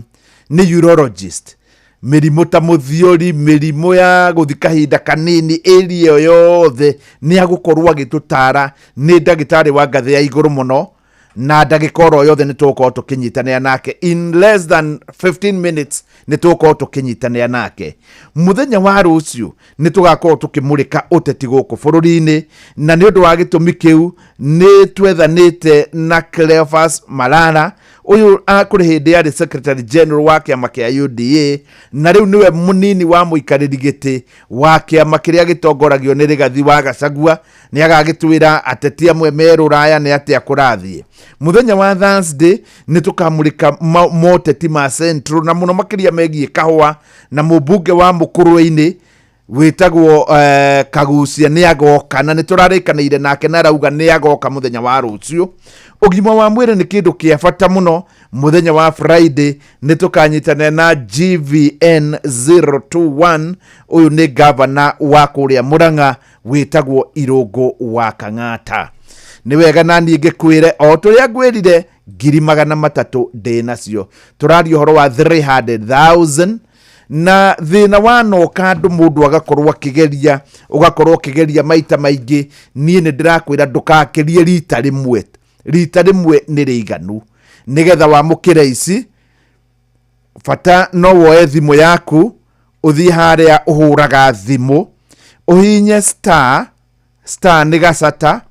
S6: nĩ urologist, mĩrimũ ta mũthiori, mĩrimũ ya gũthi kahinda kanini, ĩria ĩyo yothe nĩ agũkorwo agĩtũtara. Nĩ ndagĩtarĩ wa ngathĩ ya igũrũ mũno, na ndagĩka oro yothe nĩ tũgũkorwo tũkĩnyitanĩra nake. In less than 15 minutes nĩ tũgũkorwo tũkĩnyitanĩra nake. Mũthenya wa rũciũ nĩ tũgakorwo tũkĩmũrĩka ũteti gũkũ bũrũri-inĩ, na nĩ ũndũ wa gĩtũmi kĩu nĩ twethanĩte na Cleophas Malala. Ũyũ kũrĩ hĩndĩ arĩ secretary general wa kĩama kĩa UDA, na rĩu nĩwe mũnini wa mũikarĩri gĩtĩ wa kĩama kĩrĩa gĩtongoragio nĩ Rigathi wa Gachagua. Nĩ agagĩtwĩra ateti amwe me rũraya nĩ atĩa kũrathiĩ. Mũthenya wa Thursday nĩ tũkamũrĩka moteti ma Central, na mũno makĩria megiĩ kahũa, na mũmbunge wa Mũkũrwe-inĩ wĩtagwo Kagucia nĩ agoka, na nĩ tũrarĩkanĩire nake na arauga nĩ agoka mũthenya wa rũciũ. Ũgima wa mwĩrĩ nĩ kĩndũ kĩa bata mũno. Mũthenya wa Friday nĩ tũkanyitanĩra na GVN 021. Ũyũ nĩ gavana wa kũrĩa Mũrang'a wĩtagwo Irũngũ wa Kang'ata. Nĩ wega na niĩ ngĩkwĩre o tũrĩa ngwĩrire, 300,000 ndĩ nacio. Tũraria ũhoro wa 300,000 na thĩna wanoka andũ, mũndũ agakorwo akĩgeria, ũgakorwo ũkĩgeria maita maingĩ. Niĩ nĩ ndĩrakwĩra ndũgakĩrie rita rĩmwe. Rita rĩmwe nĩ rĩiganu nĩgetha wamũkĩre ici. Bata no woe thimũ yaku, ũthiĩ harĩa ũhũraga thimũ, ũhinye star, star nĩ gacata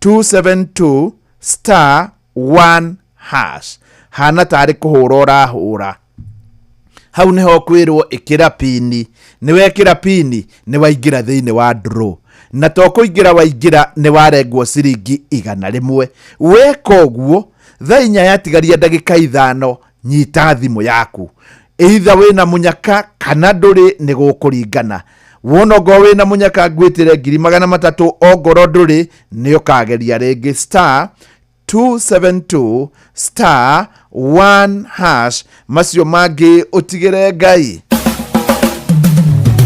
S6: 272 star 1 hash. Hana tarĩ kũhũra ũrahũra hau, nĩho kwĩrwo ĩkĩra pini. Nĩ wekĩra pini, nĩ waingĩra thĩinĩ wa draw, na to kũingĩra waingĩra, nĩ warengwo ciringi 100. Weka ũguo, thaa 4 yatigaria ndagĩka 5, nyita thimũ yaku. Either wĩna mũnyaka kana ndũrĩ, nĩ gũkũringana. Wona ongorwo wĩna mũnyaka, ngwĩtĩre 300,000. Ongorwo ndũrĩ, nĩ ũkageria rĩngĩ, star 272 star 1 hash. Macio mangĩ ũtigĩre Ngai.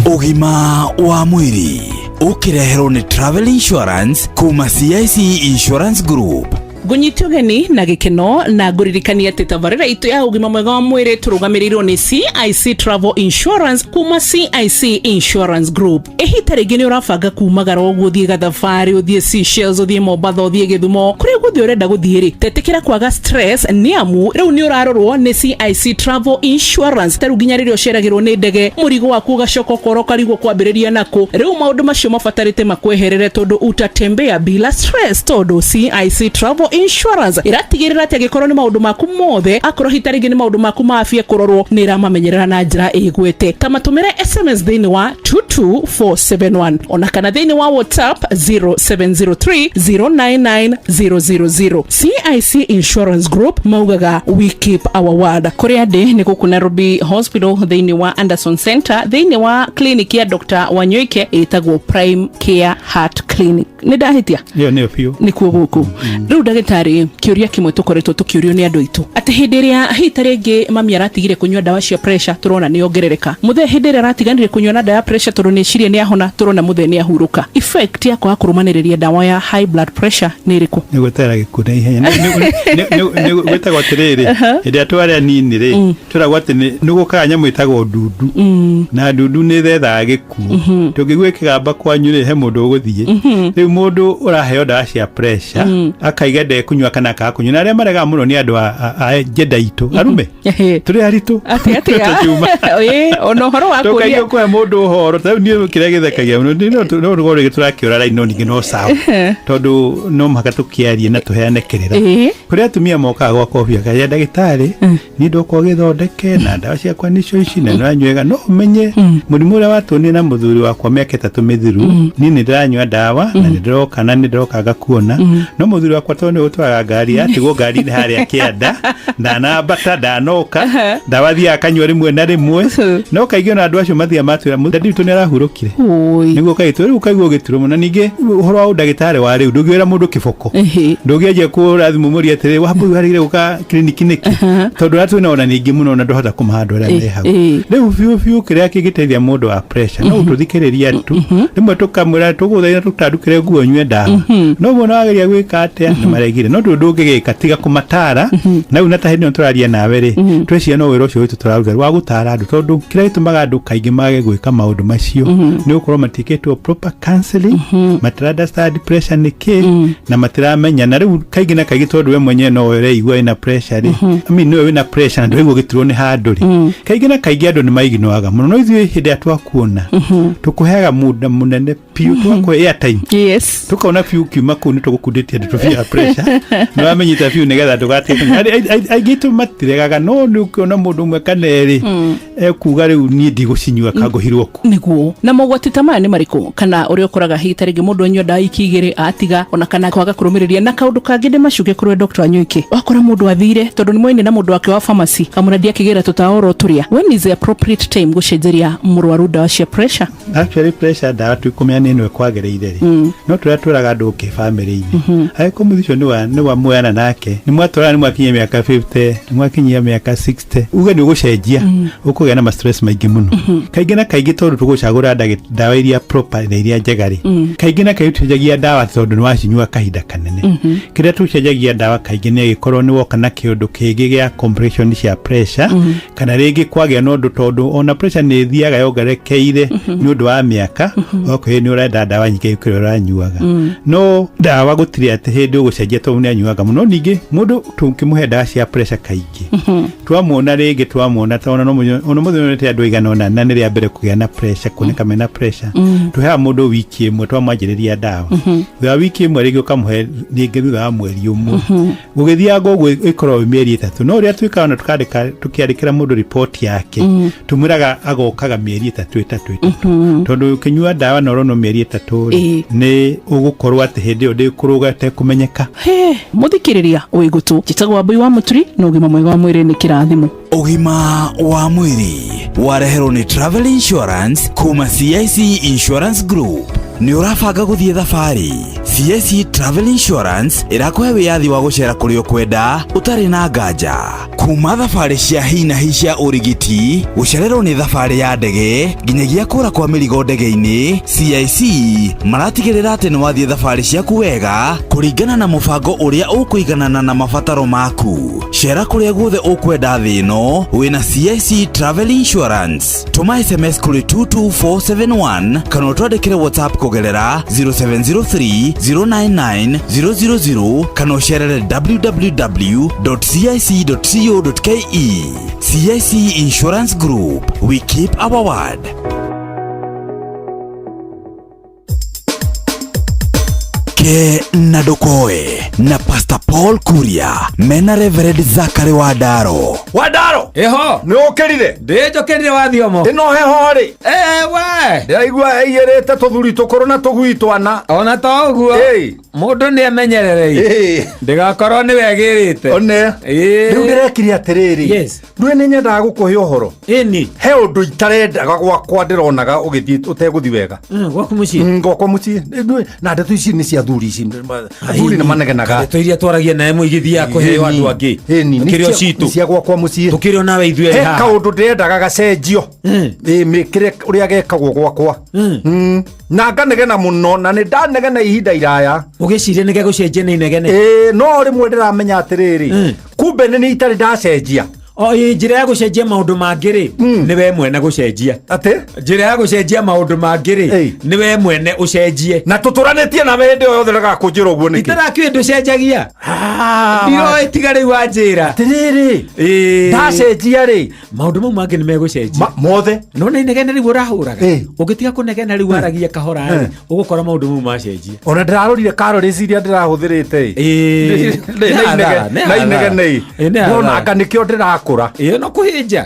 S24: Ũgima wa mwĩrĩ ũkĩreherwo nĩ Travel Insurance kuma CIC Insurance Group.
S4: Ngũnyita ũgeni na gĩkeno na ngũririkania atĩ tabarĩra itũ ya ũgima mwega wa mwĩrĩ tũrũgamĩrĩirwo nĩ CIC Travel Insurance kuma CIC Insurance Group. Ihita rĩngĩ nĩ ũrabanga kumagara ũguo, ũthiĩ gathabarĩ, ũthiĩ Seychelles, ũthiĩ Mombatha, ũthiĩ Gĩthumo, kũrĩa guothe ũrenda gũthiĩ rĩ, tetĩkĩra kwaga stress, nĩ amu rĩu nĩ ũrarorwo nĩ CIC Travel Insurance. Ta rĩu nginya rĩrĩa ũceragĩrwo nĩ ndege, mũrigo waku ũgacoka ũkora ũkarigwo kwambĩrĩria nakũ. Rĩu maũndũ macio mabatarĩte makweherere, tondũ utatembea bila stress, tondũ CIC Travel Insurance ĩratigĩrĩra atĩ angĩkorwo nĩ maũndũ maku mothe, akorwo hita rĩngĩ nĩ maũndũ maku ma afya kũrorwo, nĩ ĩramamenyerera na njĩra ĩgwete. Ta matũmĩre SMS thĩinĩ wa 22471, ona kana thĩinĩ wa WhatsApp 0703 099 000. CIC Insurance Group maugaga, "We keep our word." Kũrĩa ndĩ nĩ gũkũ Nairobi Hospital, thĩinĩ wa Anderson Center, thĩinĩ wa clinic ya Dr. Wanyoike ĩtagwo Prime Care Heart Clinic. Nĩ ndahĩtia?
S10: Ĩyo nĩyo biũ.
S4: Nĩkuo gũkũ. Rĩu ndagĩtarĩ, kĩũria kĩmwe tũkoretwo tũkĩũrio nĩ andũ aitũ, atĩ hĩndĩ ĩrĩa hita rĩngĩ mami aratigire kũnyua ndawa cia pressure, tũrona nĩ ongerereka. Mũthee hĩndĩ ĩrĩa aratiganire kũnyua na ndawa ya pressure tondũ nĩ ecirie nĩ ahona, tũrona mũthee nĩ ahurũka. Effect ya kwaga kũrũmanĩrĩria ndawa ya high blood pressure nĩ ĩrĩkũ?
S10: Nĩ gwetera gĩkuũ na ihenya. Gwĩtagwo atĩrĩrĩ, hĩndĩ ĩrĩa twarĩ anini rĩ, twĩragwo atĩ nĩ gũkaga nyamũ ĩtagwo ndundu, na ndundu nĩ thethaga gĩkuũ. Tũngĩigua ĩkĩgamba kwanyu rĩ, he mũndũ ũgũthiĩ. Rĩu mũndũ ũraheo ndawa cia pressure akaiga ndekũnyua kana akaga kũnyua, na arĩa maregaga mũno nĩ andũ a njenda itũ, arume tũrĩ aritũ.
S4: Atĩ atĩa?
S10: Tũkiuma.
S4: Ĩĩ, ona ũhoro wa kũria.
S10: Tũkaigua kũhe mũndũ ũhoro ta rĩu niĩ kĩrĩa gĩthekagia mũno no rũgo rĩngĩ tũrakĩũra raini, no ningĩ no sawa, tondũ no mũhaka tũkĩarie na tũheane kĩrĩra. Kũrĩ atumia mokaga gwakwa obi akaya, "Ndagĩtarĩ, niĩ ndoka ũgĩthondeke na ndawa ciakwa nĩcio ici na nĩranyuega, no ũmenye mũrimũ ũrĩa watuonire na mũthuri wakwa mĩaka 3 mĩthiru, niĩ nĩ ndĩranyua ndawa na nĩ ndĩroka na nĩ ndĩroka ngakuona, no mũthuri wakwa tondũ nĩ ũtwaraga ngari, atigwo ngari-inĩ harĩa kĩanda, ndanambata, ndanoka, ndawa thiaga akanyua rĩmwe na rĩmwe." No kaingĩ ona andũ acio mathiaga matwĩra, "Dadi witũ nĩ arahurũkire." Nĩguo kaitũ rĩu ũkaigua ũgĩturwo mũno. Ningĩ ũhoro wa ũndagĩtarĩ wa rĩu, ndũngĩwĩra mũndũ kĩboko, ndũngĩanjia kũhũra thimũ mũrie atĩrĩ, "Wambui, warĩire gũka kiriniki nĩkĩ?" Tondũ ũrĩa twĩna ona ningĩ mũno, ona ndũhota kũmaha andũ arĩa me hau. Rĩu biũ biũ kĩrĩa kĩngĩteithia mũndũ wa pressure no gũtũthikĩrĩria tu. Rĩmwe tũkamwĩra, "Tũgũthaitha tũtandukĩre nguo nyue ndawa," no muona wageria gwĩka atĩa, nĩ maregire. No ndũ ndũngĩgĩka tiga kũmatara. Na rĩu na ta hĩndĩ ĩno tũraria nawe rĩ, tweciria no wĩra ũcio witũ tũraruta wa gũtara andũ, tondũ kĩrĩa gĩtũmaga andũ kaingĩ mage gwĩka maũndũ macio nĩ gũkorwo matiĩkĩtwo proper counseling, matira understand pressure nĩ kĩ na matiramenya. Na rĩu kaingĩ na kaingĩ, tondũ we mwenyewe no ũreigua wĩna pressure rĩ, I mean, nĩwe wĩna pressure na ndũraigua ũgĩturwo nĩ handũ rĩ, kaingĩ na kaingĩ andũ nĩ maiginoaga mũno. No ithuĩ hĩndĩ ĩrĩa twakuona, tũkũheaga muda mũnene Piũ twakũhe airtime.
S4: Yes.
S10: Tukona piũ kiuma kũu nĩ tũgũkundĩtie ndeto cia pressure. Nĩ wamenyita piũ nĩgetha ndũgatige. Aingĩ aitũ matiregaga no nĩ ũkĩona mũndũ ũmwe kana erĩ ekuga rĩu niĩ ndigũcinyua kangũhirwo ku.
S4: Nĩguo. Na mogwati ta maya nĩ marĩkũ? Kana ũrĩa ũkoraga hihi ta rĩngĩ mũndũ anyua ndawa iki igĩrĩ atiga, ona kana kwaga kũrũmĩrĩria. Na kaũndũ kangĩ ndĩmacuke kũrĩ we Dr. Wanyoike, wakora mũndũ athire tondũ nĩ moine na mũndũ wake wa pharmacy kamũra ndiakĩgĩra tũtawa oro tũrĩa, when is the appropriate time gũcenjeria mũrwaru ndawa cia pressure?
S10: Actually pressure ndawa tũikũmenya nĩ ĩno ĩkwagĩrĩire rĩ, no tũrĩa twĩraga andũ ũkĩ bamĩrĩ-inĩ, angĩkorwo mũthuri ũcio nĩ wa muoyana nake, nĩ mwatwarana, nĩ mwakinyia mĩaka 50, nĩ mwakinyia mĩaka 60, uge nĩ ũgũcenjia, ũkũgĩa na ma stress maingĩ mũno. Kaingĩ na kaingĩ tondũ tũgũcagũra ndawa iria proper na iria njega rĩ, kaingĩ na kaingĩ tũcenjagia ndawa tondũ nĩ wacinyua kahinda kanene. Kĩrĩa tũcenjagia ndawa kaingĩ nĩ agĩkorwo nĩ woka na kĩũndũ kĩngĩ gĩa compression cia pressure, kana rĩngĩ kwagĩa na ũndũ, tondũ ona pressure nĩ ĩthiaga yongerekeire nĩ ũndũ wa mĩaka, okorwo nĩ ũrenda ndawa nyingĩ gũkĩra ũranyuaga. No ndawa gũtirĩ atĩ hĩndĩ ũgũcenjia tondũ nĩ anyuaga mũno. Ningĩ mũndũ tũngĩmũhe ndawa cia pressure kaingĩ, twamuona rĩngĩ, twamuona tona no ona mũthenya onete andũ aigana ũna na nĩ rĩa mbere kũgĩa na pressure, kuoneka mena pressure, tũheaga mũndũ wiki ĩmwe twamwanjĩrĩria ndawa. Thutha wa wiki ĩmwe rĩngĩ ũkamũhe rĩngĩ thutha wa mweri ũmwe, gũgĩthianga ũguo ĩkoragwo ĩ mĩeri 3. No ũrĩa twĩkaga na tukandĩka, tũkĩandĩkĩra mũndũ riboti yake, tũmwĩraga agokaga mĩeri 3 3 3, tondũ ũkĩnyua ndawa na ũronwo mĩeri 3 rĩ, nĩ ũgũkorwo atĩ hĩndĩ ĩyo ndĩkũrũga ĩtekũmenyeka.
S4: He mũthikĩrĩria wĩ gũtũ, njĩtagwo Wambui wa Mũturi, na ũgima mwega wa mwĩrĩ nĩ kĩrathimo.
S24: Ũgima wa mwĩrĩ wareherwo nĩ Travel Insurance kuma CIC Insurance Group. Nĩ ũrabanga gũthiĩ thabarĩ? CIC Travel Insurance ĩrakũhe wĩyathi wa gũcera kũrĩa ũkwenda ũtarĩ na nganja, kuma thabarĩ cia hi na hi cia ũrigiti, gũcererwo nĩ thabarĩ ya ndege, nginyagia kũra kwa mĩrigo ndege-inĩ. CIC maratigĩrĩra atĩ nĩ wathiĩ thabarĩ ciaku wega kũringana na mũbango ũrĩa ũkũiganana na mabataro maku. Cera kũrĩa guothe ũkwenda thĩ ĩno wĩna CIC Travel Insurance. Tũma SMS kũrĩ 22471 kana ũtwandĩkĩre WhatsApp kũgerera 0703 099 000 kana ũcerere www.cic.co.ke. CIC Insurance Group, we keep our word. Ke na ndũkoe na Pastor Paul Kuria mena Reverend Zakari Wandaro.
S11: Wandaro.
S12: Ĩho.
S11: Nĩ ũkĩrire?
S12: Ndĩnjũkĩrire wathiomo.
S11: Ĩno heho rĩ?
S12: Ewe.
S11: Ndĩraigua ĩiyĩrĩte tũthuri tũkũrũ na tũgui twana.
S12: Ona to ũguo. Mũndũ nĩ emenyerere. Ndĩgakorwo nĩ wegĩrĩte.
S11: One. Rĩu ndĩrekire atĩrĩrĩ.
S12: Yes.
S11: Ndũĩ nĩ nyendaga gũkũhe ũhoro.
S12: Ĩni.
S11: He ũndũ itarendaga gwakwa ndĩronaga ũgĩthiĩ ũtegũthiĩ wega.
S12: Gwaku mũciĩ?
S11: Gwakwa mũciĩ. Ndũĩ, na ndeto ici nĩ cia athuri ici. Athuri nĩ manegenaga.
S12: Ndeto iria twaragia nawe mũigithia kũheo andũ angĩ.
S11: Ĩni, nĩ
S12: Tũkĩrĩ o citũ.
S11: nĩ cia gwakwa mũciĩ.
S12: Tũkĩrĩ o nawe ithuĩ erĩ
S11: He
S12: haha.
S11: kaũndũ ndĩrendaga gacenjio. Ĩ, mĩkĩre ũrĩa gekagwo gwakwa. Na nganegena mũno, na nĩ ndanegena ihinda iraya.
S12: Ũgĩciria nĩ gegũcenjia nĩ inegene.
S11: Ĩ, no rĩmwe ndĩramenya atĩrĩrĩ, kumbe nĩ niĩ itarĩ ndacenjia.
S12: O ĩ, njĩra ya gũcenjia maũndũ mangĩ rĩ, nĩ we mwene gũcenjia.
S11: Atĩ?
S12: Njĩra ya gũcenjia maũndũ mangĩ rĩ, nĩ we mwene ũcenjie.
S11: Na tũtũranĩtie nawe hĩndĩ ĩyo yothe ũregaga kũnjĩra ũguo nĩkĩ?
S12: Itarakĩũĩ ndũcenjagia. Ndiroĩ tiga rĩu wanjĩra.
S11: Atĩrĩrĩ, ndacenjia rĩ,
S12: maũndũ mau mangĩ nĩ megũcenjia.
S11: Mothe.
S12: No nĩ inegene rĩu ũrahũraga. Ũngĩtiga kũnegena rĩu waragia kahora rĩ, ũgũkora maũndũ mau macenjia.
S11: Ona ndĩrarorire calories iria ndĩrahũthĩrĩte ĩ. Na inegene ĩ. Ndĩrona anga nĩkĩo ndĩrakũra.
S12: Ĩ, no kũhĩnja.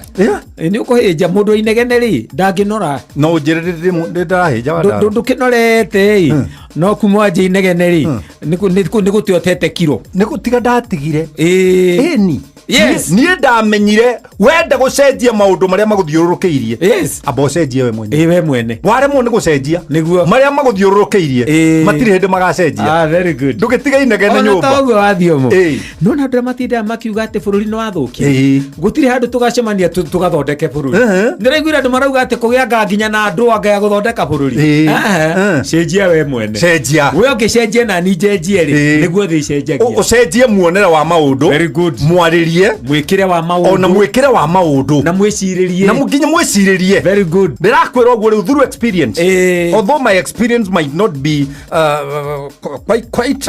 S12: Nĩ ũkũhĩnja mũndũ wa inegene rĩ, ndangĩnora.
S11: No ũnjĩre nĩ ndĩrahĩnja Wandaro.
S12: Ndũkĩnorete ĩ, no kuma wanjia inegene rĩ, nĩ gũte ũtete kiro.
S11: Nĩ gũtiga ndatigire. Ĩni.
S12: Yes.
S11: Niĩ ndamenyire wenda gũcenjia maũndũ marĩa magũthiũrũrũkĩirie.
S12: Yes.
S11: Amba ũcenjie we mwene.
S12: Ĩ, we mwene.
S11: Waremwo nĩ gũcenjia.
S12: Nĩguo.
S11: Marĩa magũthiũrũrũkĩirie matirĩ hĩndĩ magacenjia.
S12: Ah, very good.
S11: Ndũgĩtige inegene
S12: Ona
S11: nyũmba.
S12: ta ũguo wathiomo. No na andũ arĩa matindaga makiuga atĩ bũrũri nĩ wathũkia. Gũtirĩ handũ tũgacemania tũgathondeke bũrũri. Ndĩraiguire andũ marauga atĩ kũgĩa anga nginya na andũ anga ya gũthondeka bũrũri. Cenjia we mwene.
S11: Cenjia.
S12: We ũngĩcenjia na niĩ njenjie rĩ, nĩguo thĩ icenjagia.
S11: Ũcenjie muonere wa maũndũ.
S12: Very good.
S11: Mwarĩrie.
S13: Mwĩcirĩrie.
S12: Mwĩkĩre wa maũndũ.
S13: Ona mwĩkĩre wa maũndũ.
S12: Na mwĩcirĩrie.
S13: Na nginya mwĩcirĩrie.
S12: Very good.
S13: Ndĩrakwĩra ũguo rĩu through experience. Although my experience might not be quite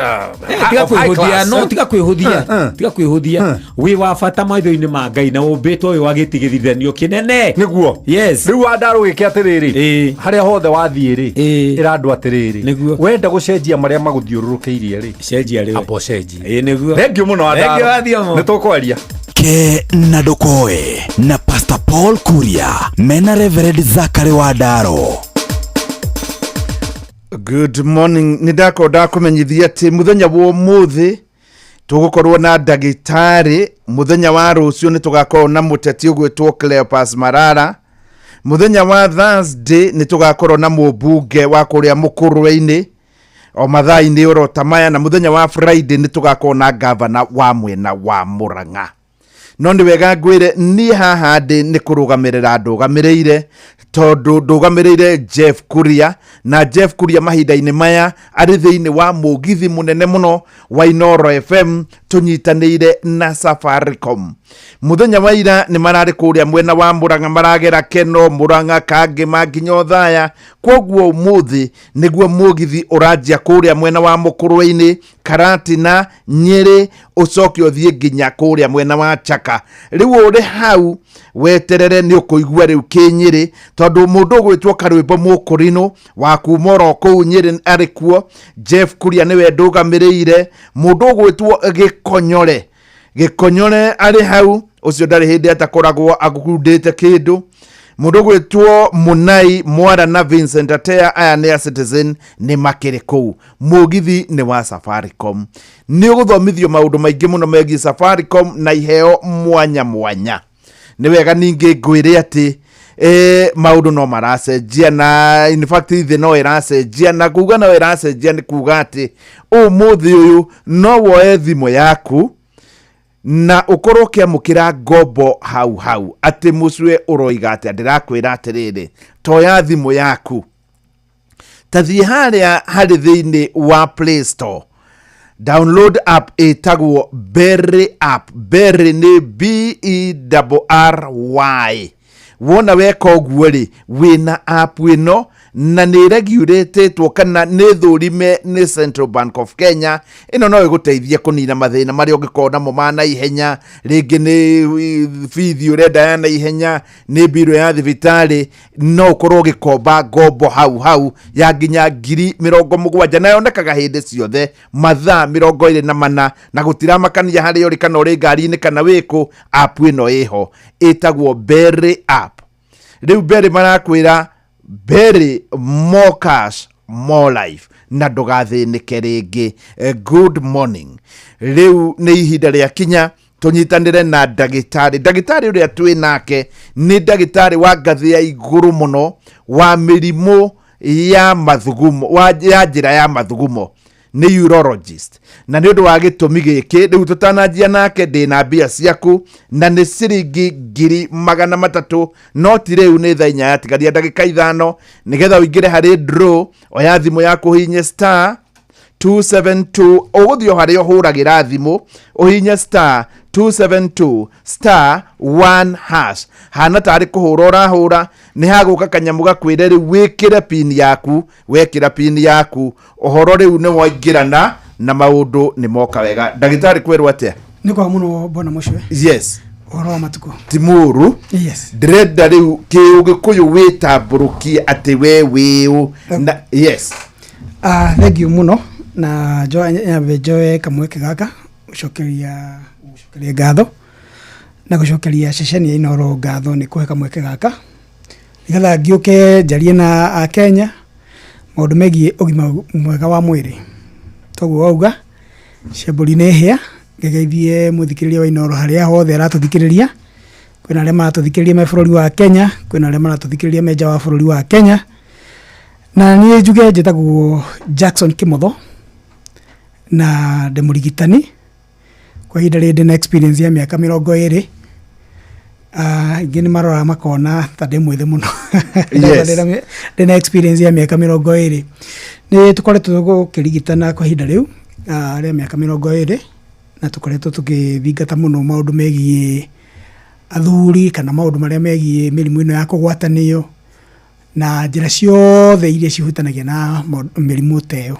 S12: Tiga
S13: of high
S12: kwĩhũthia,
S13: class.
S12: no tiga kwĩhũthia, tiga kwĩhũthia. Wĩ wa bata maitho-inĩ ma Ngai na ũmbĩtwo wĩ wa gĩtigithithanio kĩnene.
S13: Nĩguo.
S12: Yes.
S13: Rĩu Wandarũ gĩke atĩrĩrĩ, harĩa hothe wathiĩ rĩ, ĩra andũ atĩrĩrĩ,
S12: nĩguo
S13: wenda gũcenjia marĩa magũthiũrũrũkĩirie rĩ,
S12: cenjia rĩu,
S13: amba ũcenjie.
S12: Ĩĩ nĩguo.
S13: Thengiũ mũno
S12: Thengiũ
S13: Wandarũ.
S12: Wathiomo.
S13: Nĩ tũkwaria.
S24: Ke na ndũkoe na Pastor Paul Kuria mena Reverend Zachary Wandaro.
S6: Good morning. Nĩ ndakorwo ndakũmenyithia atĩ mũthenya wa ũmũthĩ tũgũkorwo na ndagĩtarĩ. Mũthenya wa rũciũ nĩ tũgakorwo na mũteti ũgwĩtwo Cleopas Marara. Mũthenya wa Thursday nĩ tũgakorwo na mũmbunge wa kũrĩa Mũkũrwe-inĩ o mathaa-inĩ oro ta maya, na mũthenya wa Friday nĩ tũgakorwo na gavana wa mwena wa Murang'a. No nĩ wega ngwĩre niĩ haha ndĩ nĩ kũrũgamĩrĩra ndũgamĩrĩire, tondũ ndũgamĩrĩire Jeff Kuria, na Jeff Kuria mahinda-inĩ maya arĩ thĩinĩ wa mũgithi mũnene mũno wa Inoro FM tũnyitanĩire na Safaricom. Mũthenya wa ira nĩ mararĩ kũrĩa mwena wa Murang'a, maragera Keno, Murang'a, Kangĩma nginya Othaya. Kwoguo ũmũthĩ nĩguo mũgithi ũranjia kũrĩa mwena wa Mũkũrwe-inĩ, Karatina, Nyĩrĩ, ũcoke ũthiĩ nginya kũrĩa mwena wa Chaka. Rĩu ũrĩ hau weterere nĩ ũkũigua rĩu kĩ Nyĩrĩ, tondũ mũndũ ũgwĩtwo Karwĩmbo Mũkũrinũ wa kuma oro kũu Nyĩrĩ arĩ kuo. Jeff Kuria nĩwe ndũgamĩrĩire. Mũndũ ũgwĩtwo Gĩkonyore, Gĩkonyore arĩ hau, ũcio ndarĩ hĩndĩ atakoragwo agundĩte kĩndũ. Mũndũ ũgwĩtwo Mũnai Mwara na Vincent Atea, aya nĩ a Citizen, nĩ makĩrĩ kũu. Mũgithi nĩ wa Safaricom. Nĩ ũgũthomithio maũndũ maingĩ mũno megiĩ Safaricom na iheo mwanya mwanya. Nĩ wega ningĩ ngwĩre atĩ maũndũ no maracenjia, na in fact thĩ no ĩracenjia, na kuga no ĩracenjia nĩ kuga atĩ ũmũthĩ ũyũ no woe thimũ yaku na ũkorwo ũkĩamũkĩra ngombo hau hau. Atĩ mũcue ũroiga atĩa? Ndĩrakwĩra atĩrĩrĩ, toya thimũ yaku, ta thiĩ harĩa harĩ thĩinĩ wa Play Store, download app ĩtagwo Berry app. Berry nĩ B E R R Y. Wona weka ũguo rĩ, wĩna app ĩno na nĩ regulatĩtwo kana nĩ thũrime nĩ Central Bank of Kenya. Ĩno no ĩgũteithie kũnina mathĩna marĩa ũngĩkorwo namo ma naihenya, rĩngĩ nĩ bithi ũrenda ya naihenya, nĩ mbirũ ya thibitarĩ. No ũkorwo ũgĩkomba ngombo hau hau ya nginya 70,000, na yonekaga hĩndĩ ciothe mathaa 24, na gũtiramakania harĩa ũrĩ, kana ũrĩ ngari-inĩ kana wĩkũ. App ĩno ĩho ĩtagwo Berry app. Rĩu Berry marakwĩra Berry, more cash, more life, na ndũgathĩnĩke rĩngĩ. Good morning. Rĩu nĩ ihinda rĩa kinya tũnyitanĩre na ndagĩtarĩ. Ndagĩtarĩ ũrĩa twĩ nake nĩ ndagĩtarĩ wa ngathĩ ya igũrũ mũno wa mĩrimũ ya mathugumo, ya njĩra ya mathugumo, nĩ urologist. Na nĩ ũndũ wa gĩtũmi gĩkĩ, rĩu tũtananjia nake, ndĩna mbia ciaku na nĩ ciringi 300,000, no ti rĩu, nĩ thaa 4 yatigaria ndagĩka 5. Nĩgetha ũingĩre harĩ draw, oya thimũ yaku, ũhihinye star 272, ũgũthiĩ o harĩa ũhũragĩra thimũ, ũhihinye star 272 star 1 hash. Hana tarĩ kũhũra ũrahũra, nĩ hagũka kanyamũ gakwĩre rĩu wĩkĩre pin yaku. Wekĩra pin yaku, ũhoro rĩu nĩ waingĩrana na maũndũ nĩ moka wega. Ndagĩtarĩ, kwĩrwo atĩa?
S2: Nĩ kwa mũno, bwana Mũcwe.
S6: Yes.
S2: Ũhoro wa matukũ?
S6: Ti mũũru.
S2: Yes.
S6: Ndĩrenda rĩu kĩũgĩkũyũ wĩtambũrũkie atĩ we wĩũ na yes.
S2: Thank you mũno, na nyambe njoe kamweke gaka gũcokeria ngatho na gũcokeria ceceni ya Inoro ngatho nĩ kũhe kamweke gaka nĩgetha ngĩũke njarie na Akenya maũndũ megiĩ ũgima mwega wa mwĩrĩ. Toguo wauga ciambũri nĩ hĩa, ngĩgeithie mũthikĩrĩria wa Inoro harĩa hothe aratũthikĩrĩria. Kwĩna arĩa maratũthikĩrĩria me bũrũri wa Kenya, kwĩna arĩa maratũthikĩrĩria me nja wa bũrũri wa Kenya. Na niĩ njuge njĩtagwo Jackson Kimotho na ndĩ mũrigitani kwa ihinda rĩrĩ, ndĩna experience ya mĩaka 20. Aingĩ nĩ maroraga makona ta ndĩ mwĩthĩ mũno. Ndĩna experience ya mĩaka 20. Nĩ tũkoretwo gũkĩrigitana kwa ihinda rĩu rĩa mĩaka 20. Na tũkoretwo tũgĩthingata mũno maũndũ megiĩ athuri kana maũndũ marĩa megiĩ mĩrimũ ĩno ya kũgwatanio na njĩra ciothe iria cihutanagia na mĩrimũ ta ĩyo.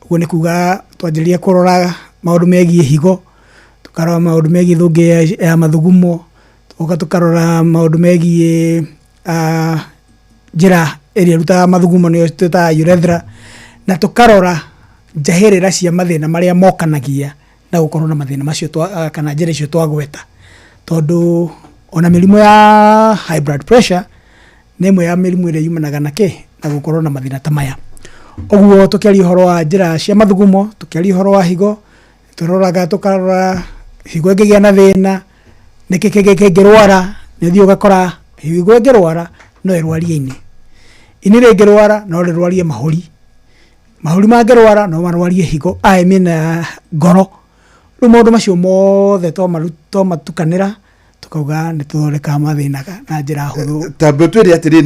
S2: Ũguo nĩ kuga twanjĩrĩria kũrora maũndũ megiĩ higo, tũkarora maũndũ megiĩ thũngĩ ya mathugumo, tũgoka tũkarora maũndũ megiĩ njĩra ĩrĩa ĩrutaga mathugumo nĩyo twĩtaga urethra, na tũkarora njahĩrĩra cia mathĩna marĩa mokanagia na gũkorwo na mathĩna macio kana njĩra icio twagweta. Tondũ ona mĩrimũ ya high blood pressure nĩ ĩmwe ya mĩrimũ ĩrĩa yumanaga na kĩ na gũkorwo na mathĩna ta maya. Ũguo tũkĩaria ũhoro wa njĩra cia mathugumo, tũkĩaria ũhoro wa higo, tũroraga tũkarora higo ĩngĩgĩa na thĩna, nĩkĩ kĩngĩ kĩngĩrwara, nĩ ũthiĩ ũgakora higo ĩngĩrwara no ĩrwarie ini. Ini rĩngĩrwara no rĩrwarie mahũri. Mahũri mangĩrwara no marwarie higo, I mean, ngoro. Rĩu maũndũ macio mothe twamatukanĩra tukauga nĩ tũthondekaga mathĩna na njĩra hũthũ.
S6: Tambe twĩre atĩrĩ,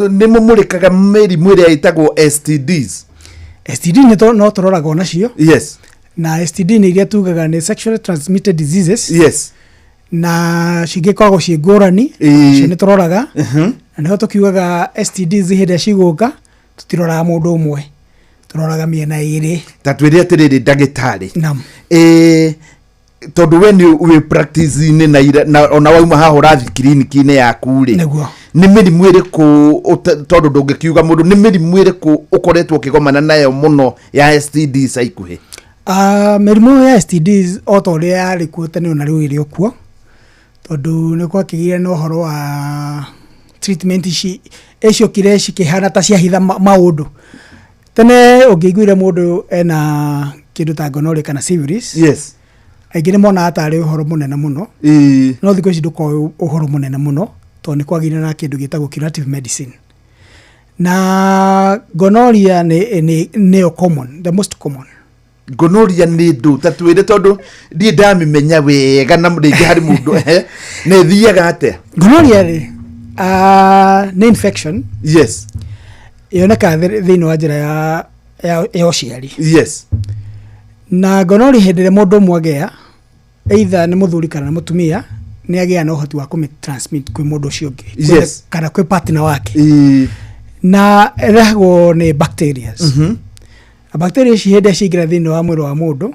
S6: nĩ mũmũrĩkaga mĩrimũ ĩrĩa ĩtagwo STDs?
S2: STD no tũroraga onacio. Na STD nĩ iria tugaga nĩ sexually transmitted diseases. Na cingĩkoragwo ciĩ ngũrani, nacio nĩ tũroraga. Na nĩho tũkiugaga STDs hĩndĩ ĩrĩa cigũka, tũtiroraga mũndũ ũmwe, tũroraga mĩena ĩrĩ.
S6: Ta twĩre atĩrĩrĩ ndagĩtarĩ.
S2: Naam.
S6: Tondũ we nĩ wĩ practice-inĩ na ira, na ona wauma haha ũrathiĩ kiriniki-inĩ yaku rĩ.
S2: Nĩguo.
S6: Nĩ mĩrimũ ĩrĩkũ tondũ ndũngĩkiuga mũndũ, nĩ mĩrimũ ĩrĩkũ ũkoretwo ũkĩgomana nayo mũno ya STD ica ikuhĩ?
S2: Mĩrimũ ya STDs o ta ũrĩa yarĩ kuo tene ona rĩu ĩrĩ o kuo, tondũ nĩ gwakĩgĩire na ũhoro wa treatment ici ĩciokire cikĩhana ta ciahitha maũndũ. Tene ũngĩaiguire mũndũ ena kĩndũ ta gonorrhea kana syphilis, aingĩ nĩ monaga tarĩ ũhoro mũnene mũno. No thikũ ici ndũkoragwo ũhoro mũnene mũno, tondũ nĩ kwagĩire na kĩndũ gĩtagwo curative medicine. Na gonorrhea nĩyo common, the most common.
S6: Gonorrhea nĩ ndũ? Ta twĩre, tondũ ndirĩ ndamĩmenya wega na rĩngĩ harĩ mũndũ, na ĩthiaga atĩa?
S2: Gonorrhea rĩ, nĩ infection. Yonekaga thĩinĩ wa njĩra ya ũciari. Na gonorrhea hĩndĩ ĩrĩa mũndũ ũmwe agĩa, either nĩ mũthuri kana nĩ mũtumia, nĩ agĩa na ũhoti wa kũmĩ transmit kwĩ mũndũ ũcio ũngĩ. Kana kwĩ partner wake. Na ĩrehagwo nĩ bacteria. Na bacteria ici hĩndĩ ĩrĩa ciaingĩra thĩinĩ wa mwĩrĩ wa mũndũ,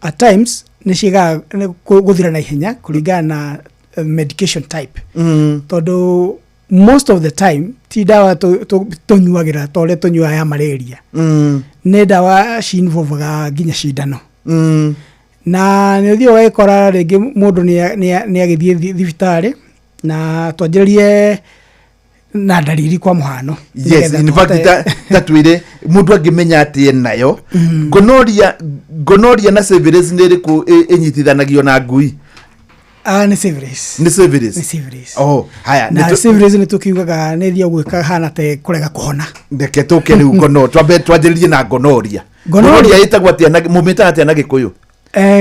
S2: at times nĩ ciagaga gũthira na ihenya kũringana na medication type. Tondũ most of the time ti ndawa tũnyuagĩra ta ũrĩa tũnyuaga ya malaria. Nĩ ndawa ci-involvaga nginya cindano. Na nĩ ũthiaga ũgagĩkora rĩngĩ mũndũ nĩ agĩthiĩ thibitarĩ na twanjĩrĩrie na ndariri kwa mũhano.
S6: Yes, in fact, ta twĩre mũndũ angĩmenya atĩ enayo. Gonorrhea na syphilis nĩ ĩrĩkũ ĩnyitithanagio na ngui?
S2: Nĩ syphilis.
S6: Nĩ syphilis.
S2: Nĩ syphilis.
S6: Oh, haya,
S2: Na syphilis nĩ tũkiugaga nĩ ĩthiaga gwĩka hana ta kũrega kũhona.
S6: Reke tũke rĩu gono, twambe twanjĩrĩrie na gonorrhea.
S2: Gonorrhea.
S6: Gonorrhea ĩtagwo atĩa na mũmĩtaga atĩa na Gĩkũyũ?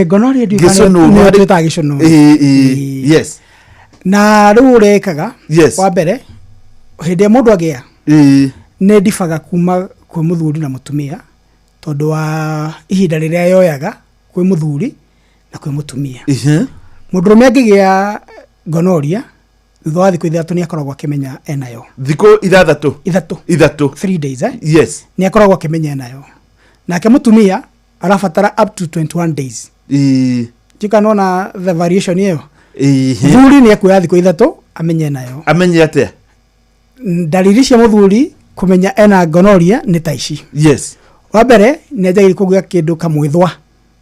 S2: Gonorrhea ndiũĩ kana
S6: Gĩcũnũ,
S2: nĩ
S6: harĩ-
S2: twĩtaga gĩcũnũ.
S6: Yes.
S2: Na rĩu ũrĩa ĩkaga, wa mbere, hĩndĩ ĩrĩa mũndũ agĩa, nĩ ndibaga kuma kwĩ mũthuri na mũtumia, tondũ wa ihinda rĩrĩa yoyaga kwĩ mũthuri na kwĩ mũtumia. Mũndũrũme angĩgĩa gonorrhea, thutha wa thikũ 3 nĩ akoragwo akĩmenya enayo.
S6: Thikũ ithathatũ?
S2: Ithatũ.
S6: Ithatũ.
S2: 3 days? Nĩ akoragwo akĩmenya enayo. Nake mũtumia arabatara up to 21 days. Ndiũĩ kana nĩwona the variation ĩyo. Mũthuri nĩ ekuoya thikũ 3 amenye enayo.
S6: Amenye atĩa?
S2: Ndariri cia mũthuri kũmenya ena gonorrhea nĩ ta ici. Wa mbere nĩ anjagia kũgĩa kĩndũ kamwĩthwa.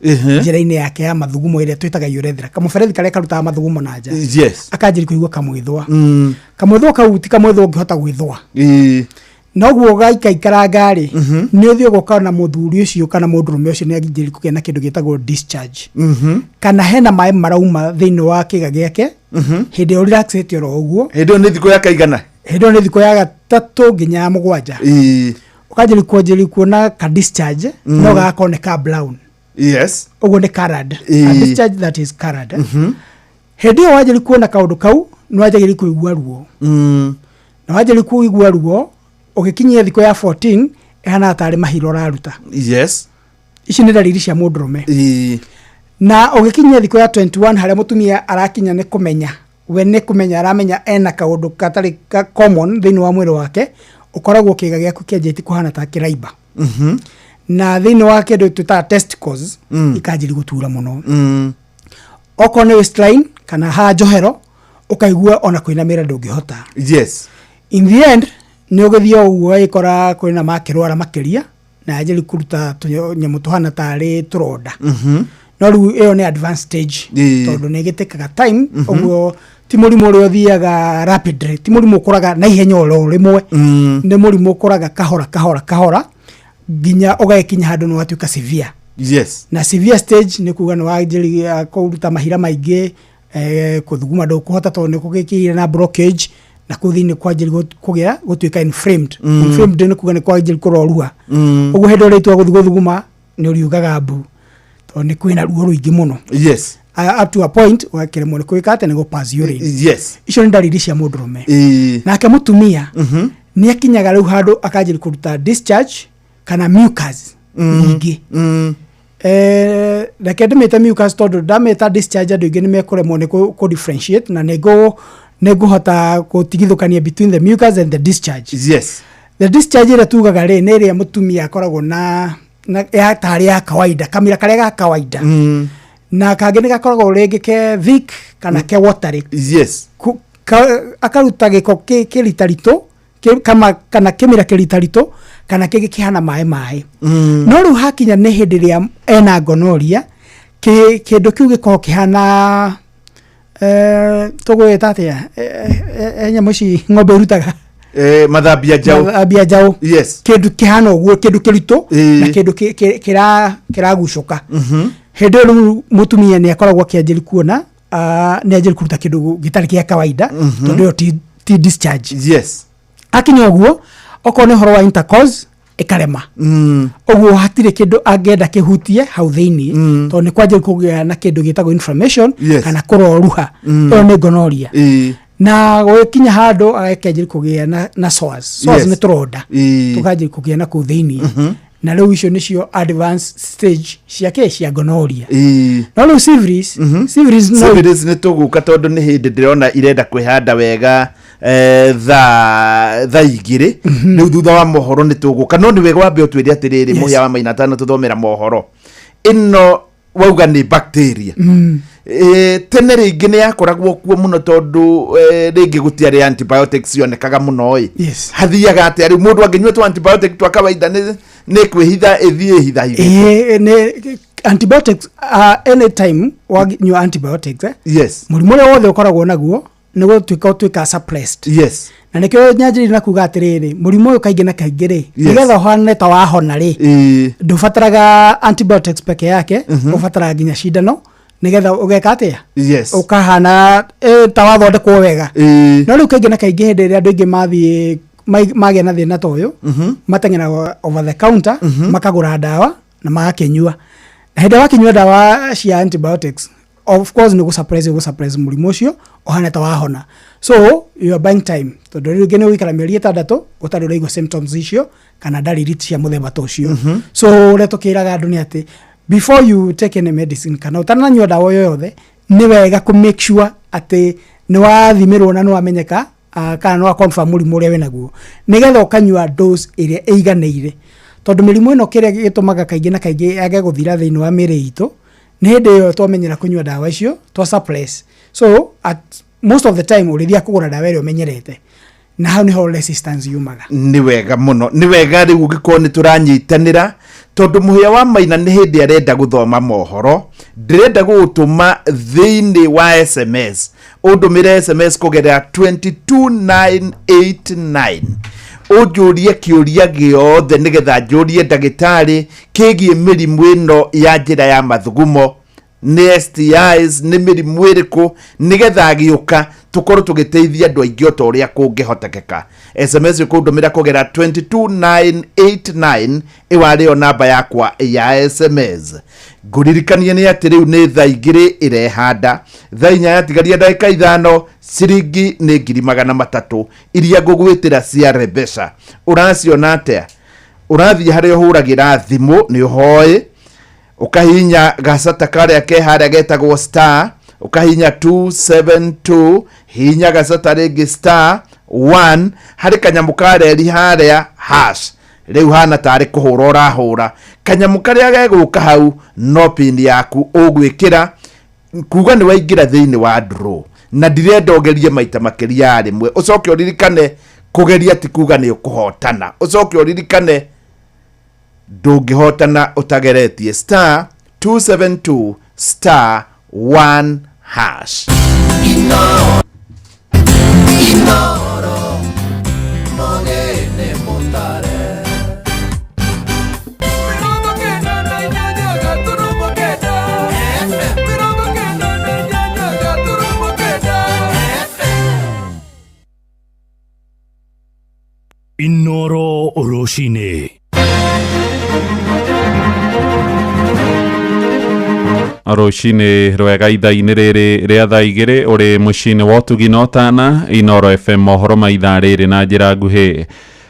S2: Njĩra-inĩ yake ya mathugumo ĩrĩa twĩtaga urethra, kamũberethi karĩa karutaga mathugumo na nja. Akanjĩrĩria kũigua kamwĩthwa. Kamwĩthwa kau ti kamwĩthwa ũngĩhota gwĩthũa. Noguo gaikaikaranga rĩ, nĩ ũthiaga ũkona mũthuri ũcio kana mũndũrũme ũcio nĩ anjĩrĩria kũgĩa na kĩndũ gĩtagwo discharge. Kana hena maĩ marauma thĩinĩ wa kĩga gĩake, hĩndĩ ĩyo relaxĩte oro ũguo.
S6: Hĩndĩ ĩyo nĩ thikũ ya kaigana?
S2: Hĩndĩ ĩyo nĩ thikũ ya 3 nginya ya 7. Ũkanjĩrĩria kwanjĩrĩria kuona ka discharge, no gagakorwo nĩ ka brown. Ũguo nĩ colored. A discharge that is colored. Hĩndĩ ĩyo wanjĩrĩria kuona kaũndũ kau, nĩ wanjagĩrĩria kũigua ruo. Na wanjĩrĩria kũigua ruo, ũgĩkinyia thikũ ya 14, ĩhanaga tarĩ mahira ũraruta. Ici nĩ ndariri cia mũndũrũme. Na ũgĩkinyia thikũ ya 21 harĩa mũtumia arakinya nĩ kũmenya, we nĩ kũmenya aramenya ena kaũndũ gatarĩ ka common thĩinĩ wa mwĩrĩ wake, ũkoragwo kĩĩga gĩaku kĩanjĩtie kũhana ta kĩraimba. Na thĩinĩ wa kĩndũ twĩtaga testicles ikanjĩri gũtura mũno. Okorwo nĩ waistline kana haha njohero, ũkaigua ona kwĩnamĩra ndũngĩhota. In the end nĩ ũgĩthiĩ o ũguo ũgagĩkora kwĩna makĩrwara makĩria na yanjĩrĩria kũruta tũnyamũ tũhana tarĩ tũronda. No rĩu ĩyo nĩ advanced stage, tondũ nĩ ĩgĩtĩkaga time. Ũguo ti mũrimũ ũrĩa ũthiaga rapidly, ti mũrimũ ũkũraga na ihenya oro rĩmwe. Nĩ mũrimũ ũkũraga kahora kahora kahora nginya ũgagĩkinya handũ nĩ watuĩka severe. Na severe stage nĩ kuga nĩ wanjĩrĩria kũruta mahira maingĩ, kũthuguma ndũkũhota tondũ nĩ kũgĩkĩire na blockage, na kũu thĩinĩ kwanjĩrĩria kũgĩa gũtuĩka inflamed. Inflamed nĩ kuga nĩ kwanjĩrĩria kũroruha. Ũguo hĩndĩ ĩrĩa itua gũthiĩ gũthuguma nĩ ũriugaga mbu tondũ nĩ kwĩna ruo rũingĩ mũno. Up to a point ũgakĩremwo nĩ kwĩka atĩ nĩ gũ pass urine. Icio nĩ ndariri cia mũndũrũme. Nake mũtumia nĩ akinyaga rĩu handũ akanjĩrĩria kũruta discharge kana mucus nyingĩ. Reke ndĩmĩte mucus tondũ ndamĩta discharge andũ aingĩ nĩ mekũremwo nĩ kũ differentiate, na nĩ ngũhota gũtigithũkania between the mucus and the discharge. The discharge ĩrĩa tugaga rĩ, nĩ ĩrĩa mũtumia akoragwo na ya tarĩ ya kawaida, kamira karĩa ga kawaida. Na kangĩ nĩ gakoragwo rĩngĩ ke thick kana ke watery. Akaruta gĩko kĩritaritũ kama kana kĩmira kĩritaritũ kana kĩngĩ kĩhana maĩ maĩ. No rĩu hakinya nĩ hĩndĩ ĩrĩa ena gonorrhea, kĩndũ kĩu gĩkoragwo kĩhana, tũgwĩta atĩa, nyamũ ici ng'ombe irutaga?
S6: Mathambia njaũ.
S2: Mathambia njaũ. Kĩndũ kĩhana ũguo, kĩndũ kĩritũ na kĩndũ kĩragucũka. Hĩndĩ ĩyo rĩu mũtumia nĩ akoragwo akĩanjĩri kuona, nĩ anjĩri kũruta kĩndũ gĩtarĩ kĩa kawaida, tondũ ĩyo ti discharge. Akinya ũguo, okorwo nĩ ũhoro wa intercourse ĩkarema. Ũguo hatirĩ kĩndũ angĩenda kĩhutie hau thĩinĩ, tondũ nĩ kwanjĩrĩria kũgĩa na kĩndũ gĩtagwo inflammation kana kũroruha. Ĩyo nĩ gonorrhea. Na gũgĩkinya handũ agakĩanjĩrĩria kũgĩa na sores. Sores nĩ tũronda. Tũkanjĩrĩria kũgĩa na kũu thĩinĩ. Na rĩu icio nĩcio advanced stage cia kĩ, cia gonorrhea. No rĩu syphilis, syphilis no
S6: Syphilis nĩ tũgũka tondũ nĩ hĩndĩ ndĩrona irenda kwĩhanda wega, thaa 2. Rĩu thutha wa mohoro nĩ tũgũka, no nĩ wega wambe ũtwĩre atĩrĩrĩ, mũhĩa wa Maina tano tũthomera mohoro ĩno wauga nĩ bacteria. Tene rĩngĩ nĩ yakoragwo kuo mũno tondũ rĩngĩ gũtiarĩ antibiotics cionekaga mũno ĩ. Hathiaga atĩa rĩu mũndũ angĩnyua tũ antibiotic twa kawaida nĩ kwĩhitha ĩthiĩ ĩhithahithĩte?
S2: Nĩ antibiotics, anytime wanyua antibiotics, mũrimũ ũrĩa wothe ũkoragwo naguo nĩ gũtuĩka ũtuĩka suppressed. Na nĩkĩo nyanjĩrĩirie na kuga atĩrĩrĩ, mũrimũ ũyũ kaingĩ na kaingĩ rĩ, nĩgetha ũhane ta wahona rĩ, ndũbataraga antibiotics peke yake, ũbataraga nginya cindano nĩgetha ũgeka atĩa? Ũkahana ta wathondekwo wega. No rĩu kaingĩ na kaingĩ hĩndĩ ĩrĩa andũ aingĩ mathiĩ magĩa na thĩna ta ũyũ, mateng'eraga over the counter, makagũra ndawa na magakĩnyua. Na hĩndĩ ĩrĩa wakĩnyua ndawa cia antibiotics, of course nĩ gũsuppress, gũsuppress mũrimũ ũcio ũhana ta wahona. So you are buying time, tondũ rĩu rĩngĩ nĩ ũgũikara mĩeri 6 ũtarĩ ũraigua symptoms icio kana ndariri cia mũthemba ta ũcio. So ũrĩa tũkĩraga andũ nĩ atĩ before you take any medicine kana ũtananyua ndawa o yothe, nĩ wega kũ make sure atĩ nĩ wathimĩrwo na nĩ wamenyeka, kana nĩ wa confirm mũrimũ ũrĩa wĩnaguo, nĩgetha ũkanyua dose ĩrĩa ĩiganĩire. Tondũ mĩrimũ ĩno kĩrĩa gĩtũmaga kaingĩ na kaingĩ yage gũthira thĩinĩ wa mĩĩrĩ itũ nĩ hĩndĩ ĩyo twamenyera kũnyua ndawa icio twa suppress. So at most of the time ũrĩthiaga kũgũra ndawa ĩrĩa ũmenyerete, na hau nĩho resistance yumaga.
S6: Nĩ wega mũno, nĩ wega rĩu ũngĩkorwo nĩ tũranyitanĩra, tondũ mũhĩa wa Maina nĩ hĩndĩ arenda gũthoma mohoro. Ndĩrenda gũgũtũma thĩinĩ wa SMS, ũndũmĩre SMS kũgerera 22989, ũnjũrie kĩũria gĩothe nĩgetha njũrie ndagĩtarĩ kĩgiĩ mĩrimũ ĩno ya njĩra ya mathugumo, nĩ STIs, nĩ mĩrimũ ĩrĩkũ, nĩgetha agĩũka tũkorwo tũgĩteithia andũ aingĩ o ta ũrĩa kũngĩhotekeka. SMS ũkũndũmĩra kũgerera 22989, ĩyo arĩyo namba yakwa ya SMS. Ngũririkanie nĩ atĩ rĩu nĩ thaa 2 ĩrehanda, thaa 4 yatigaria ndagĩka 5, ciringi nĩ 300,000 iria ngũgwĩtĩra cia Rebesha. Ũraciona atĩa? Ũrathiĩ harĩa ũhũragĩra thimũ, nĩ ũhoĩ. Ũkahihinya gacata karĩa ke harĩa getagwo star, ũkahihinya 272, hihinya gacata rĩngĩ star 1, harĩ kanyamũ ka reri harĩa hash. Rĩu hana tarĩ kũhũra ũrahũra kanyamũ karĩa gegũka hau, no pin yaku ũgwĩkĩra kuga nĩ waingĩra thĩinĩ wa draw. Na ndirenda ũgerie maita makĩria ya rĩmwe. Ũcoke ũririkane kũgeria ti kuga nĩ ũkũhotana. Ũcoke ũririkane ndũngĩhotana ũtageretie star 272 star 1 hash.
S15: Inoro rũcinĩ.
S1: Rũcinĩ rwega ithaa-inĩ rĩrĩ rĩa thaa 2 ũrĩ mũciĩ-inĩ wa ũtugi na ũtana Inoro FM, mohoro ma ithaa rĩrĩ na njĩra nguhĩ.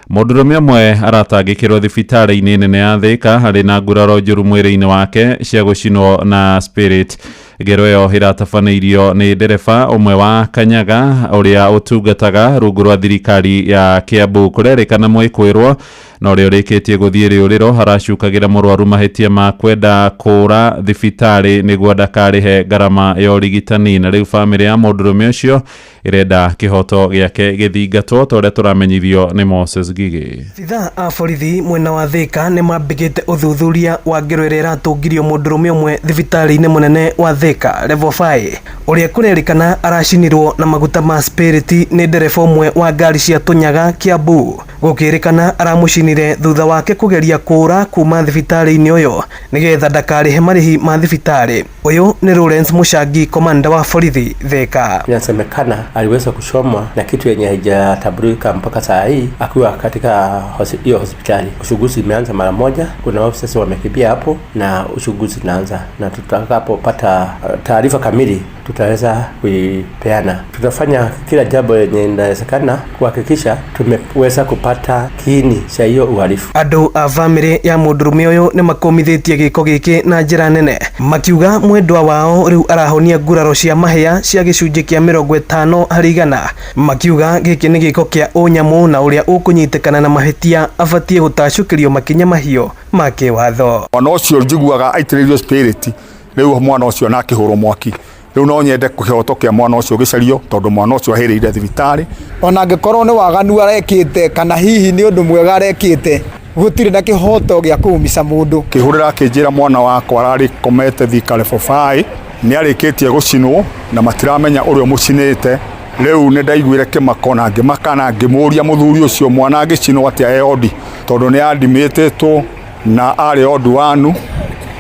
S1: Mũndũrũme ũmwe aratangĩkĩrwo thibitarĩ-inĩ nene ya Thĩka harĩ na nguraro njũru mwĩrĩ-inĩ wake cia gũcinwo na spirit. Ngero ĩyo ĩratabanĩirio nĩ ndereba ũmwe wa Kanyaga ũrĩa ũtungataga rungu rwa thirikari ya Kiambu. Kũrerĩkana mwĩkwĩrwo na ũrĩa ũrĩkĩtie gũthiĩ rĩũrĩro haracukagĩra mũrwaru mahĩtia ma kwenda kũũra thibitarĩ nĩguo ndakarĩhe ngarama ya ũrigitani. Na rĩu bamĩrĩ ya mũndũrũme ũcio ĩrenda kĩhoto gĩake gĩthingatwo ta ũrĩa tũramenyithio nĩ Moses Gigi.
S3: Abithaa a borithi mwena wa Thĩka nĩ mambĩkĩte ũthuthuria wa ngero ĩrĩa ĩratũngirio mũndũrũme ũmwe thibitarĩ-inĩ mũnene wa Thĩka level 5, ũrĩa kũrerĩkana aracinirwo na maguta ma spirit nĩ ndereba ũmwe wa ngari cia Tũnyaga Kiambu. Gũkĩrĩkana aramũcinire thutha wake kũgeria kũũra kuma thibitarĩ-inĩ ũyũ nĩgetha ndakarĩhe marĩhi ma thibitarĩ. Ũyũ nĩ Lawrence Mũcangi, komanda wa borithi Thĩka.
S14: Inasemekana aliweza kuchomwa na kitu yenye haijatambulika mpaka saa hii akiwa katika hiyo hospitali. Uchunguzi imeanza mara moja, kuna officers wamekimbia hapo na uchunguzi unaanza, na tutakapopata taarifa kamili tutaweza kuipeana. Tutafanya kila jambo yenye inawezekana kuhakikisha tumeweza kupata kiini cha hiyo uhalifu.
S3: Andũ a bamĩrĩ ya mũndũrũme ũyũ nĩ makũmithĩtie gĩko gĩkĩ na njĩra nene, makiuga mwendwa wao rĩu arahonia nguraro cia mahĩa cia gĩcunjĩ kĩa 50 harĩ igana. Makiuga gĩkĩ nĩ gĩko kĩa ũnyamũ na ũrĩa ũkũnyitĩkana na mahĩtia abatiĩ gũtacũkĩrio makinya mahiũ ma kĩwatho.
S16: Mwana ũcio njiguaga aitĩrĩirio spirit, rĩu mwana ũcio na akĩhũrwo mwaki. Rĩu no nyende kĩhoto kĩa mwana ũcio gĩcario tondũ mwana ũcio ahĩrĩire thibitarĩ.
S17: Ona angĩkorwo nĩ waganu arekĩte kana hihi nĩ ũndũ mwega arekĩte, gũtirĩ na kĩhoto gĩa kũũmica mũndũ.
S16: Kĩhũrĩra akĩnjĩra mwana wakwa ararĩ komete Thika level 5, nĩ arĩkĩtie gũcinwo na matiramenya ũrĩa ũmũcinĩte. Rĩu nĩ ndaiguire kĩmako na ngĩmaka na ngĩmũria mũthuri ũcio mwana angĩcinwo atĩa e odi, tondũ nĩ andimĩtĩtwo na arĩ odu wanu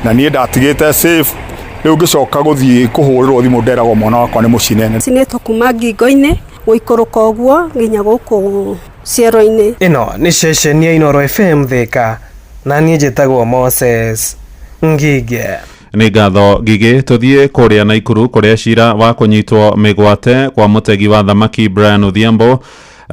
S16: na niĩ ndatigĩte safe. Rĩu ngĩcoka gũthiĩ kũhũrĩrwo thimũ nderagwo mwana wakwa nĩ mũcine.
S18: Cinĩtwo kuma ngingo-inĩ gũikũrũka ũguo nginya gũkũ ciero-inĩ.
S3: Ĩno nĩ ceceni ya Inoro FM Thĩka, na niĩ njĩtagwo Moses Ngige.
S1: Nĩ ngatho Ngigĩ. Tũthiĩ kũrĩa Naikuru kũrĩa cira wa kũnyitwo mĩgwate kwa mũtegi wa thamaki Brian Odhiambo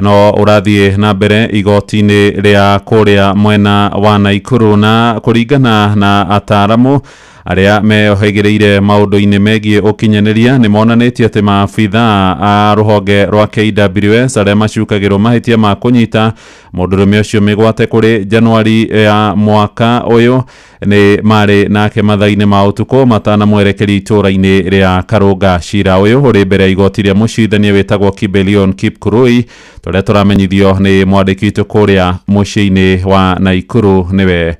S1: no ũrathiĩ na mbere igoti-inĩ rĩa kũrĩa mwena wa Naikuru, na kũringana na ataaramu arĩa meyohagĩrĩire maũndũ-inĩ megiĩ ũkinyanĩria nĩ monanĩtie atĩ maabithaa a rũhonge rwa KWS arĩa macukagĩrwo mahĩtia ma kũnyita mũndũrũme ũcio mĩgwate kũrĩ Januari ya mwaka ũyũ nĩ marĩ nake mathaa-inĩ ma ũtukũ matanamwerekeria itũũra-inĩ rĩa Karũnga. Cira ũyũ ũrĩ mbere ya igoti rĩa mũcirithania wĩtagwo Kibelion Kipkurui, tũrĩa tũramenyithio nĩ mwandĩki witũ kũrĩa mũciĩ-inĩ wa Naikuru nĩwe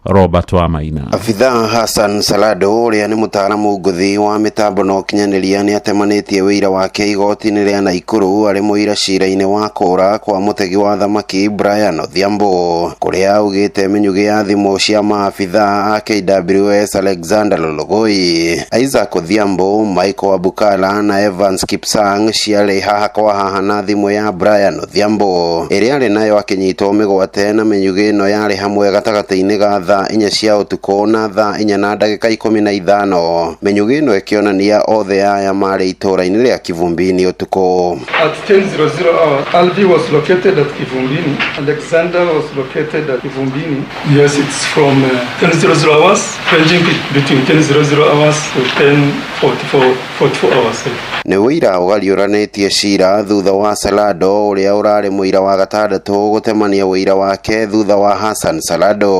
S1: Robert Wamaina.
S20: Abithaa Hassan Salado ũrĩa nĩ mũtaaramu ngũthi wa mĩtambo na ũkinyanĩria nĩ atemanĩtie wĩira wake igoti-inĩ rĩa Naikuru arĩ mũira cira-inĩ wa kũũra kwa mũtegi wa thamaki Brian Odhiambo, kũrĩa augĩte mĩnyugĩ ya thimũ cia maabithaa a KWS Alexander Lologoi, Isaac Odhiambo, Michael Abukala na Evans Kipsang ciarĩ haha kwa haha na thimũ ya Brian Odhiambo ĩrĩa arĩ nayo akĩnyitwo mĩgwate, na mĩnyugĩ ĩno yarĩ hamwe gatagatĩ-inĩ ga thaa 4 cia ũtukũ na thaa 4 na ndagĩka 15. Mĩnyugĩ ĩno ĩkĩonania othe aya marĩ itũũra-inĩ rĩa Kivumbini ũtukũ.
S19: At 10:00 hour, Alvi was located at Kivumbini. Alexander was located at Kivumbini. Yes, it's from 10:00 hours, ranging between 10:00 hours to 10:44 44 hours.
S20: Nĩ ũira ũgariũranĩtie cira thutha wa Salado ũrĩa ũrarĩ mũira wa gatandatũ gũtemania ũira wake thutha wa Hassan Salado.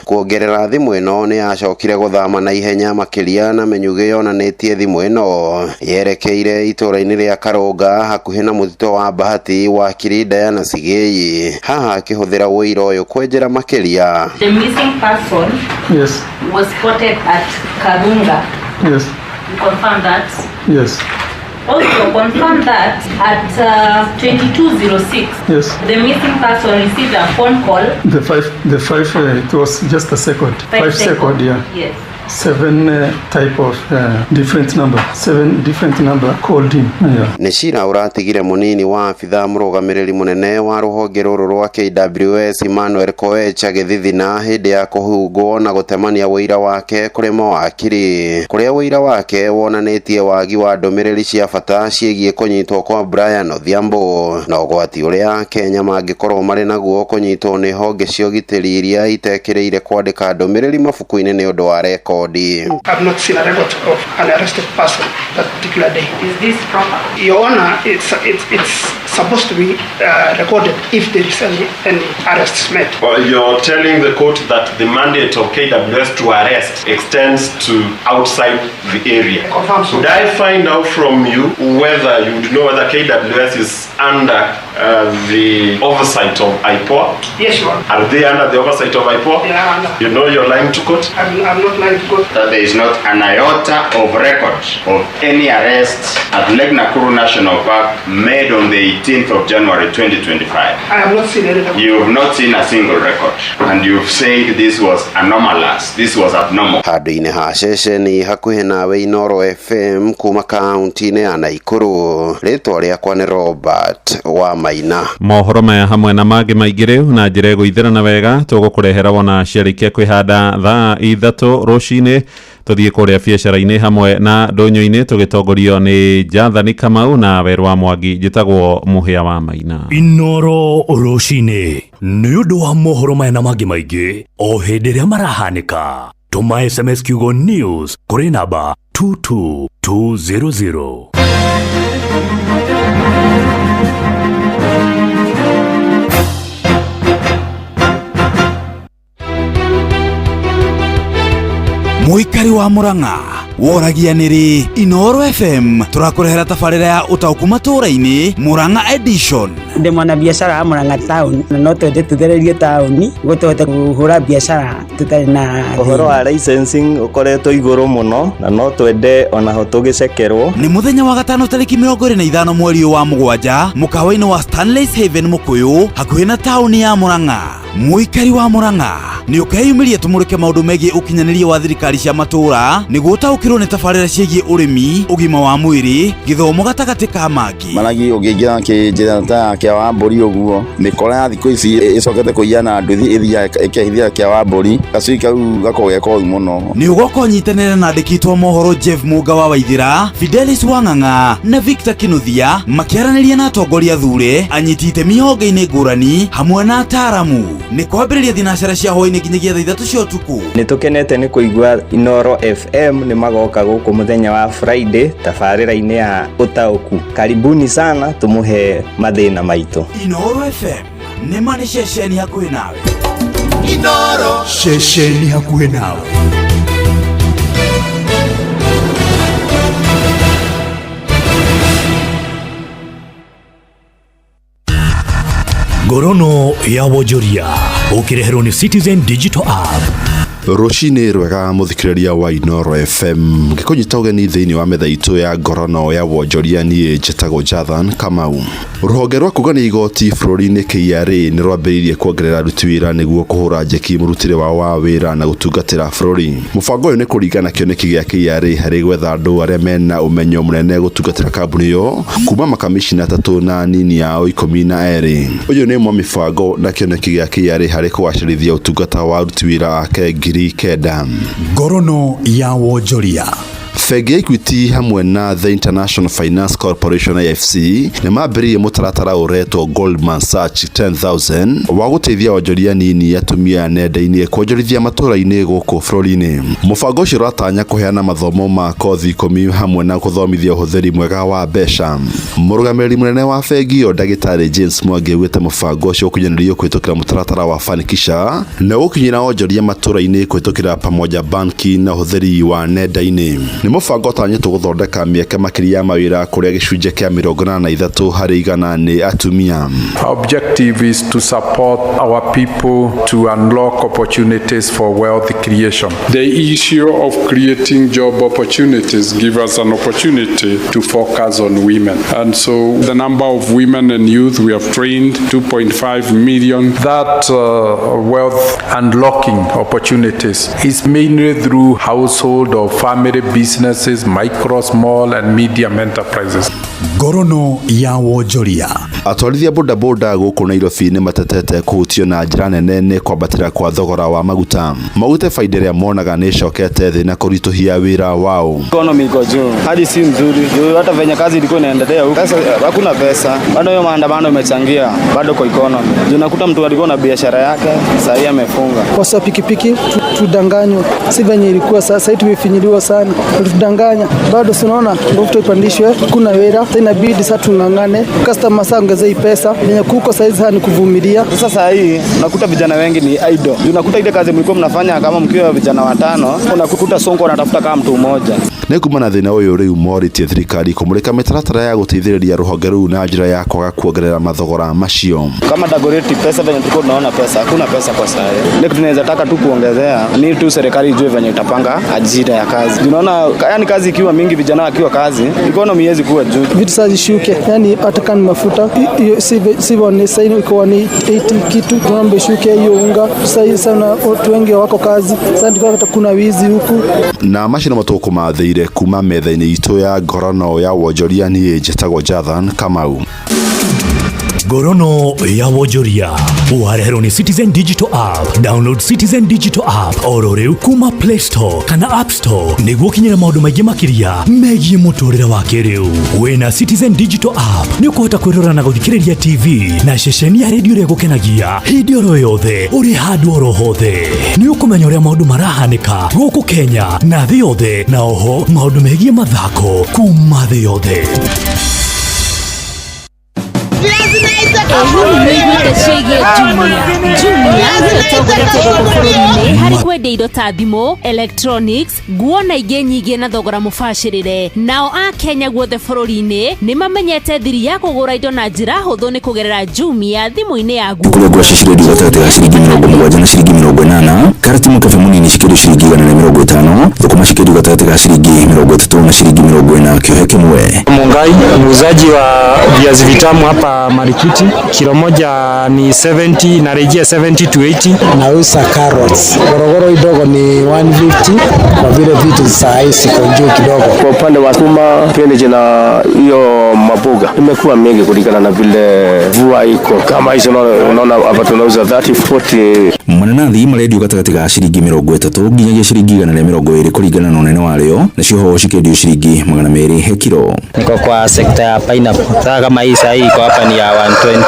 S20: Kuongerera thimũ ĩno nĩ yacokire gũthama na ihenya makĩria na mĩnyugĩ yonanĩtie thimũ ĩno yerekeire itũũra-inĩ rĩa Karũnga hakuhĩ na mũtitũ wa Bahati wa Kirinda na Sigei. Haha akĩhũthĩra ũira ũyũ kwenjera makĩria.
S21: The missing person
S19: Yes,
S21: was spotted at Karunga.
S19: yes,
S21: You confirm that?
S19: yes,
S21: Also confirm that at 22:06,
S19: yes.
S21: the missing person received a phone call.
S19: The five, it was just a second.
S21: Five
S19: second, yeah.
S21: Yes.
S19: Seven type of different number. Seven different number called him. Yeah.
S20: Nĩ cira ũratigire mũnini wa abithaa mũrũgamĩrĩri mũnene wa rũhonge rũrũ rwa KWS Emmanuel Koech agĩthithina hĩndĩ ya kũhungwo na gũtemania ũira wake kũrĩ mawakiri, kũrĩa ũira wake wonanĩtie wagi wa ndũmĩrĩri cia bata ciĩgiĩ kũnyitwo kwa Brian Odhiambo na ũgwati ũrĩa Kenya mangĩkorwo marĩ naguo kũnyitwo nĩ honge cia ũgitĩri iria itekĩrĩire kwandĩka ndũmĩrĩri mabuku-inĩ nĩ ũndũ wa rekondi.
S22: I've not seen a record of an arrested person that particular day.
S21: Is this proper?
S22: Your Honor, it's supposed to be recorded if there is any arrests made.
S11: Well, you're telling the court that the mandate of KWS to arrest extends to outside the area.
S22: Confirm so.
S11: Could I find out from you whether you would know whether KWS is under the oversight of IPOA?
S22: Yes, Your Honor.
S11: Are they under the oversight of IPOA?
S22: They are under.
S11: You know you're lying to court?
S22: I'm not lying to court.
S23: That there is not an iota of record of any arrest at Lake Nakuru National Park made on the 18th of January 2025.
S22: I have not seen any record.
S23: You've not seen a single record, and you've said this was anomalous, this was abnormal.
S20: Handũ-inĩ ha ceceni hakuhĩ nawe Inooro FM kuma kaunti-inĩ ya Naikuru, rĩtwa rĩakwa nĩ Robert wa Maina.
S1: Mohoro maya hamwe na mangĩ maingĩ rĩu na njĩra ĩgũithĩrana wega tũgũkũrehera wona ciarĩkia kwĩhanda thaa 3 rũcinĩ. Tũthiĩ kũrĩa biacara-inĩ hamwe na ndũnyũ-inĩ tũgĩtongorio nĩ Jathani Kamau na Werũ wa Mwangi. Njĩtagwo Mũhĩa wa Maina.
S15: Inooro rũcinĩ nĩ ũndũ wa mohoro maya na mangĩ maingĩ o hĩndĩ ĩrĩa marahanĩka. Tũma SMS kiugo news kũrĩ namba 22200.
S24: Mũikari wa Murang'a woragia nĩrĩ Inooro FM tũrakũrehera tabarĩra ya ũtaũku matũũra-inĩ Murang'a edition.
S9: Ndĩ mwana biacara wa Murang'a town na no twende tũthererie taũni nĩguo tũhote kũhũra biacara tũtarĩ na
S25: ũhoro wa licensing ũkoretwo igũrũ mũno na no twende onaho tũgĩcekerwo.
S24: Nĩ mũthenya wa gatano tarĩki 25 mweri wa mũgwanja mũkawa-inĩ wa Stanley's Haven Mũkũyũ hakuhĩ na taũni ya Murang'a. Mũikari wa Murang'a nĩ ũkeyumĩria tũmũrĩke maũndũ megiĩ ũkinyanĩria wa thirikari cia matũũra nĩguo ũtaũkĩrwo nĩ tabarĩra ciĩgiĩ ũrĩmi, ũgima wa mwĩrĩ, gĩthomo gatagatĩ ka mangĩ.
S26: Maragi ũngĩingĩra kĩnjĩra ta kĩa wa mbũri ũguo mĩkora ya thikũ ici ĩcokete kũiya na nduthi ĩthiaga ĩkehithia kĩa wa mbũri gacui kau gakoragwo ge koru mũno.
S24: Nĩ ũgoka ũnyitanĩre na andĩki a mohoro Jeff Mũnga wa Waithĩra, Fidelis Wang'ang'a na Victor Kinuthia makĩaranĩria na atongoria thure, anyiti itemi honge-inĩ ngũrani hamwe na ataaramu. Nĩ kwambĩrĩria thinacara cia hwaĩ-inĩ nginyagia thaa 3 cia ũtukũ.
S25: Nĩ tũkenete nĩ kũigua Inooro FM nĩ magoka gũkũ mũthenya wa Friday tabarĩra-inĩ ya ũtaũku. Karibuni sana tũmũhe mathĩna maitũ.
S24: Inooro FM nĩ ma nĩ ceceni hakuhĩ nawe.
S5: Inooro
S15: ceceni hakuhĩ nawe. Ngorono ya wonjoria ũkĩreherwo nĩ Citizen Digital App.
S4: Rũcinĩ rwega mũthikĩrĩria wa Inoro FM, ngĩkũnyita ũgeni thĩinĩ wa metha itũ ya ngorono ya wonjoria. Niĩ njĩtagwo Jathan Kamau. Rũhonge rwa kũgania igoti bũrũri-inĩ KRA nĩ rwambĩrĩirie kuongerera aruti wĩra nĩguo kũhũra njeki mũrutĩre wao wa wĩra na gũtungatĩra bũrũri. Mũbango ũyũ nĩ kũringana kĩoneki gĩa KRA harĩ gwetha andũ arĩa mena ũmenyo mũnene gũtungatĩra kambuni ĩyo kuma makamishina 3 na nini yao 12. Ũyũ nĩ ũmwe wa mĩbango na kĩoneki gĩa KRA harĩ kũgacĩrithia ũtungata wa aruti wĩra ake 9,000.
S15: Ngorono ya wonjoria.
S4: Bengi ya Equity hamwe na The International Finance Corporation IFC nĩ mambĩrĩirie mũtaratara ũretwo Goldman Sachs 10,000 wa gũteithia onjoria nini atumia nenda-inĩ kuonjorithia matũra-inĩ gũkũ bũrũri-inĩ. Mũbango ũcio ũratanya kũheana mathomo ma kothi 10 hamwe na gũthomithia ũhũthĩri mwega wa mbeca. Mũrũgamĩrĩri mũnene wa bengi ĩyo Ndagĩtarĩ James Mwangi augĩte mũbango ũcio ũkinyanĩrio kũhĩtũkĩra mũtaratara wa Fanikisha na ũgũkinyĩra onjoria matũra-inĩ kũhĩtũkĩra Pamoja Banki na ũhũthĩri wa nenda-inĩ. Nĩ mũbango ũtanyĩtwo gũthondeka mĩeke makĩria ya mawĩra kũrĩa gĩcunjĩ kĩa 83 harĩ igana nĩ atumia.
S7: Our objective is to support our people to unlock opportunities for wealth creation.
S8: The issue of creating job opportunities give us an opportunity to focus on women. And so the number of women and youth we have trained, 2.5 million.
S7: That wealth unlocking opportunities is mainly through household or family businesses, micro, small and medium enterprises.
S15: Ngorono ya wonjoria.
S4: Atwarithia bodaboda gũkũ Nairobi nĩ matetete kũhutio na njĩra nene nĩ kwambatĩra kwa thogora wa maguta. Maugĩte faida ĩrĩa monaga nĩ ĩcokete thĩ na kũritũhia wĩra wao.
S10: Economy iko juu, hali si nzuri juu, hata venye kazi ilikuwa inaendelea huku sasa hakuna pesa, bado hiyo maandamano imechangia bado kwa economy juu, nakuta mtu alikuwa na biashara yake sasa hii amefunga.
S12: Kwa pikipiki tudanganywa, si venye ilikuwa sasa, tumefinyiliwa sana, tulidanganya bado, sinaona mafuta ipandishwe, kuna wera inabidi sasa tung'ang'ane, customer sasa ongezei pesa venye kuko saizi ni kuvumilia.
S10: Sasa saa hii unakuta vijana wengi ni idle, unakuta ile kazi mlikuwa mnafanya kama mkiwa vijana watano, unakuta sonko anatafuta kama mtu mmoja.
S4: Nĩ kumana thĩna ũyũ rĩu morĩtie thirikari kũmũrĩka mĩtaratara ya gũteithĩrĩria rũhonge rũu na njĩra ya kwaga kuongerera mathogora macio.
S10: Kama Dagoretti pesa venye tulikuwa tunaona pesa, hakuna pesa kwa saa hii. Tunaweza taka tu kuongezea ni tu serikali ijue venye itapanga ajira ya kazi. Unaona, yani kazi ikiwa mingi, vijana wakiwa kazi, economy haiwezi kuwa juu.
S12: Vitu sasa zishuke, yani hata kama mafuta hiyo sivyo ni sasa iko ni 80 kitu, tunaomba ishuke hiyo unga. Sasa sana watu wengi wako kazi, sasa ndiko kuna wizi huku.
S4: Na macio nĩmo tũkũmathĩire kuma metha-inĩ itũ ya ngorono ya wonjoria. Niĩ njĩtagwo Jathan Kamau.
S15: Ngorono ya wonjoria wareherwo nĩ Citizen Digital App. Download Citizen Digital App oro rĩu kuma Play Store kana App Store nĩguo ũkinyĩre maũndũ maingĩ makĩria megiĩ mũtũrĩre wa kĩrĩu. Wĩna Citizen Digital App nĩ ũkũhota kwĩrora na gũthikĩrĩria TV na ceceni ya redio ĩrĩa ĩgũkenagia hĩndĩ oro yothe ũrĩ handũ oro hothe. Nĩ ũkũmenya ũrĩa maũndũ marahanĩka gũkũ Kenya na thĩ yothe, na oho maũndũ megiĩ mathako kuma thĩ yothe.
S21: Nĩiguĩte ciĩgiĩ Jumia. Jumia nĩyo ĩtongoretie gũkũ bũrũri-inĩ harĩ kwendia indo ta thimũ, electronics, nguo na ingĩ nyingĩ na thogora mũbacĩrĩre. Nao a Kenya guothe bũrũri-inĩ nĩ mamenyete thiri ya kũgũra indo na njĩra hũthũ nĩ kũgerera Jumia thimũ-inĩ ya guoko.
S13: Kũrĩa ngwacĩ cirendio gatagatĩ ga ciringi 70 na ciringi 80, karati mũkebe mũnini cikĩendio ciringi 150, thũkũma cikĩendio gatagatĩ ga ciringi 30 na ciringi 40 kĩohe kĩmwe.
S27: Mungai, muuzaji wa viazi vitamu hapa Marikiti, kilo moja ni 70 na rejea 70 to 80.
S28: Nauza carrots. Gorogoro idogo ni 150 kwa vile vitu saa hii siko juu kidogo.
S29: Kwa upande wa sukuma, spinach na hiyo maboga imekuwa mingi kulingana na vile mvua iko. Kama hizo unaona hapa tunauza 30 40.
S13: Mananathi marendio gatagatĩ ga ciringi 30 nginyagia ciringi 120 kũringana na ũnene warĩo, nacio hoho cikĩendio ciringi 200 he kiro.
S30: Niko kwa sekta ya pineapple. Sasa kama hii sasa iko hapa ni ya 120.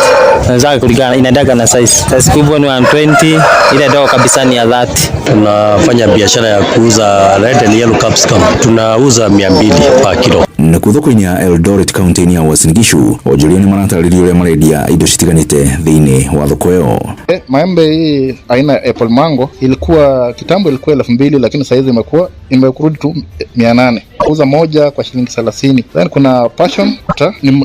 S30: Sasa kulingana inaendaga na size. Size kubwa ni 120, ile ndogo kabisa ni ya 30.
S31: Tunafanya biashara ya kuuza red and yellow capsicum. Tunauza 200 per kilo.
S13: Nakuo thoko-inĩ ya Eldoret kaunti-inĩ ya Uasin Gishu, onjoria nĩ maratarĩria ũrĩa marendia indo citiganĩte thĩinĩ wa thoko ĩyo.
S2: Maembe hii aina ya apple mango ilikuwa kitambo ilikuwa 2000 lakini saizi imekuwa imekurudi tu 800. Uza moja kwa shilingi 30. Then kuna passion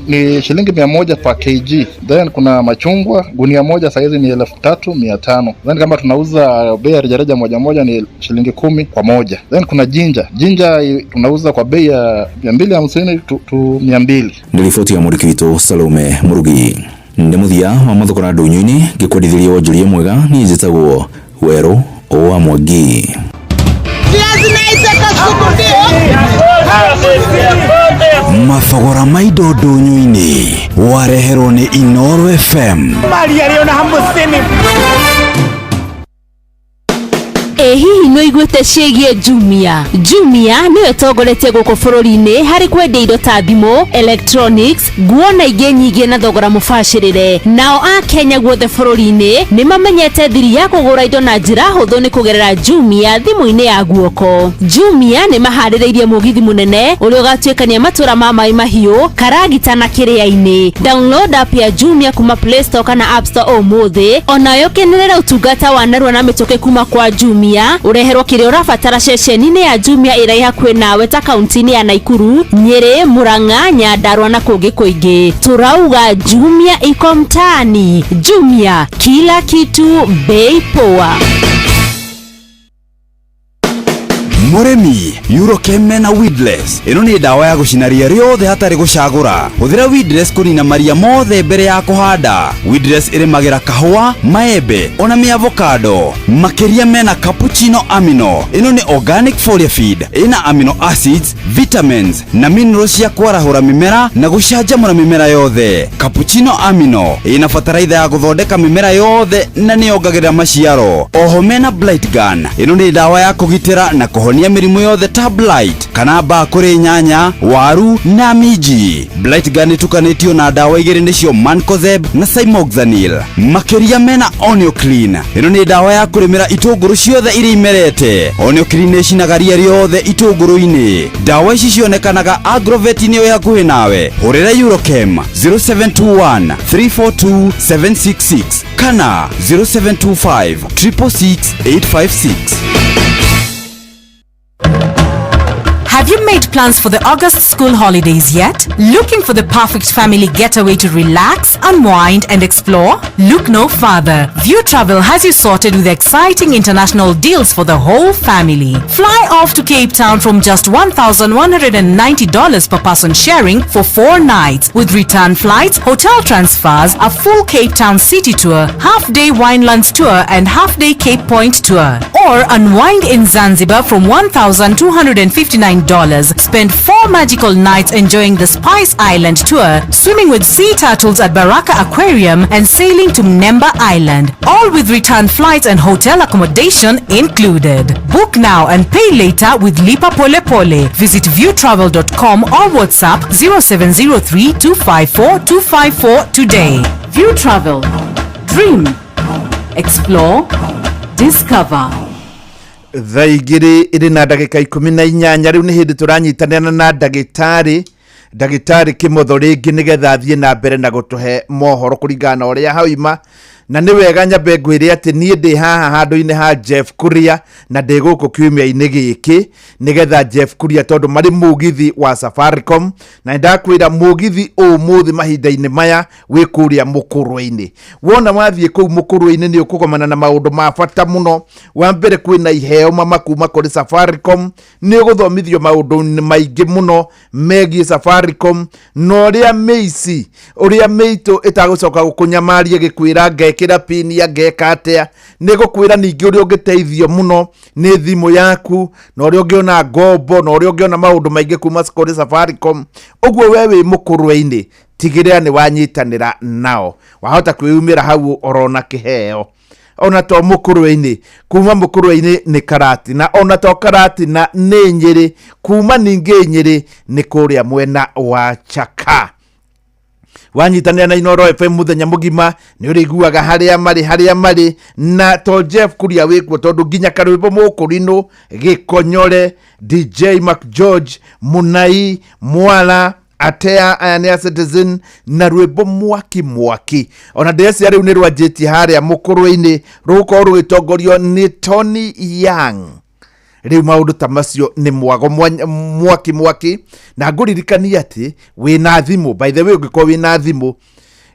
S2: ni shilingi 100 per kg. Then kuna machungwa gunia moja saizi ni 3500. Then kama tunauza bei ya rejareja moja moja ni shilingi 10 kwa moja. Then kuna jinja. Jinja tunauza kwa bei ya 250 to 200.
S13: Nĩ riboti ya mwandĩki witũ Salome Murugi. Nĩ mũthia wa mathogora ndũnyũ-inĩ, ngĩkwendithĩria wonjoria mwega. Niĩ njĩtagwo Werũ wa Mwangi.
S24: Mathogora ma indo ndũnyũ-inĩ wareherwo nĩ Inooro FM.
S21: Ĩ hihi nĩ ũiguĩte ciĩgiĩ Jumia? Jumia nĩyo ĩtongoretie gũkũ bũrũri-inĩ harĩ kwendia indo ta thimũ, electronics, nguo na ingĩ nyingĩ na thogora mũbacĩrĩre. Nao Akenya guothe bũrũri-inĩ nĩ mamenyete thiri ya kũgũra indo na njĩra hũthũ nĩ kũgerera Jumia thimũ-inĩ ya guoko. Jumia nĩ maharĩrĩirie mũgithi mũnene ũrĩa ũgatuĩkania matũra ma Maĩ Mahiũ, Karagita na Kĩrĩa-inĩ. Download app ya Jumia kuma Play Store kana App Store ũmũthĩ, onayo kenerera ũtungata wa narua na mĩtũkĩ kuma kwa Jumia. Ũreherwo kĩrĩa ũrabatara ceceni-inĩ ya Jumia ĩrĩa ĩ hakuhĩ nawe ta kaunti-inĩ ya Naikuru, Nyĩrĩ, Murang'a, Nyandarua na kũngĩ kũingĩ. Turauga Jumia iko mtaani. Jumia, kila kitu bei poa.
S24: Mũrĩmi, Eurochem na Weedless. Ĩno nĩ ndawa ya gũcina ria rĩothe hatarĩ gũcagũra. Hũthĩra Weedless kũnina maria mothe mbere ya kũhanda. Weedless ĩrĩmagĩra kahũa, maembe ona mĩavocado. Makĩria mena cappuccino amino. Ĩno nĩ organic foliar feed. Ĩna amino acids, vitamins na minerals cia kwarahũra mĩmera na gũcanjamũra mĩmera yothe. Cappuccino amino ĩna bataraitha ya gũthondeka mĩmera yothe na nĩyongagĩrĩra maciaro. Oho mena blight gun. Ĩno nĩ ndawa ya kũgitĩra na kũhonia mĩrimũ yothe ta blight kana mbaa kũrĩ nyanya, waru na minji. Blight gun ĩtukanĩtio na ndawa igĩrĩ nĩcio Mancozeb na Cymoxanil. Makĩria mena Onioclean. Ĩno nĩ ndawa ya kũrĩmĩra itũngũrũ ciothe iria imerete. Onioclean ĩcinaga ria rĩothe itũngũrũ-inĩ. Ndawa ici cionekanaga agrovet-inĩ ĩ hakuhĩ nawe. Hũrĩra Eurochem 0721 342 766 kana 0725 666 856.
S3: Have you made plans for the August school holidays yet? Looking for the perfect family getaway to relax, unwind and explore? Look no further. View Travel has you sorted with exciting international deals for the whole family. Fly off to Cape Town from just $1,190 per person sharing for 4 nights with return flights, hotel transfers, a full Cape Town city tour, half-day Winelands tour and half-day Cape Point tour. Or unwind in Zanzibar from $1,259. Spend 4 magical nights enjoying the Spice Island tour, swimming with sea turtles at Baraka Aquarium and sailing to Mnemba Island, all with return flights and hotel accommodation included. Book now and pay later with Lipa Pole Pole. Visit viewtravel.com or WhatsApp 0703 254 254 today. View Travel. Dream. Explore. Discover.
S6: Thaa igĩrĩ ĩrĩ na ndagĩka 18. Rĩu nĩ hĩndĩ tũranyitanĩra na ndagĩtarĩ Kĩmotho rĩngĩ nĩgetha athiĩ na mbere na gũtũhe mohoro kũringana na ũrĩa hauma. Na nĩ wega nyambe ngwĩre atĩ niĩ ndĩ haha handũ-inĩ ha Jeff Kuria na ndĩ gũkũ kiumia-inĩ gĩkĩ nĩgetha Jeff Kuria, tondũ marĩ mũgithi wa Safaricom, na nĩndakwĩra mũgithi ũmũthĩ mahinda-inĩ maya wĩ kũrĩa Mũkũrwe-inĩ. Wona wathiĩ kũu Mũkũrwe-inĩ nĩ ũkũgomana na maũndũ ma bata mũno. Wa mbere kwĩna iheo mama kuma kũrĩ Safaricom, nĩ ũgũthomithio maũndũ maingĩ mũno megiĩ Safaricom na ũrĩa mĩici, ũrĩa mĩitũ ĩtagũcoka gũkũnyamaria gĩkwĩra ngekĩra pin ya ngeka atĩa. Nĩ gũkwĩra ningĩ ũrĩa ũngĩteithio mũno nĩ thimũ yaku na ũrĩa ũngĩona ngombo na ũrĩa ũngĩona maũndũ maingĩ kuma kũrĩ Safaricom. Ũguo we wĩ Mũkũrwe-inĩ tigĩrĩra nĩ wanyitanĩra nao, wahota kwĩyumĩra hau orona kĩheo. Ona to Mũkũrwe-inĩ, kuma Mũkũrwe-inĩ nĩ Karatina, ona to Karatina nĩ Nyĩrĩ, kuma ningĩ Nyĩrĩ nĩ kũrĩa mwena wa Chaka. Wanyitanĩra na Inooro FM mũthenya mũgima nĩ ũrĩiguaga harĩa marĩ, harĩa marĩ na to Jeff Kuria wĩkuo, tondũ nginya karwĩmbo mũkũrinũ, Gĩkonyore, DJ Mac George, Munai Mwala, Atea, aya nĩ a Citizen na rwĩmbo mwaki mwaki. Ona ndĩrecia rĩu nĩ rwanjĩtie harĩa mũkũrwe-inĩ, rũgũkorwo rũgĩtongorio nĩ Tony Young. Rĩu maũndũ ta macio nĩ mwago mwaki mwaki. Na ngũririkania atĩ wĩna thimũ, by the way, ũngĩkorwo wĩna thimũ,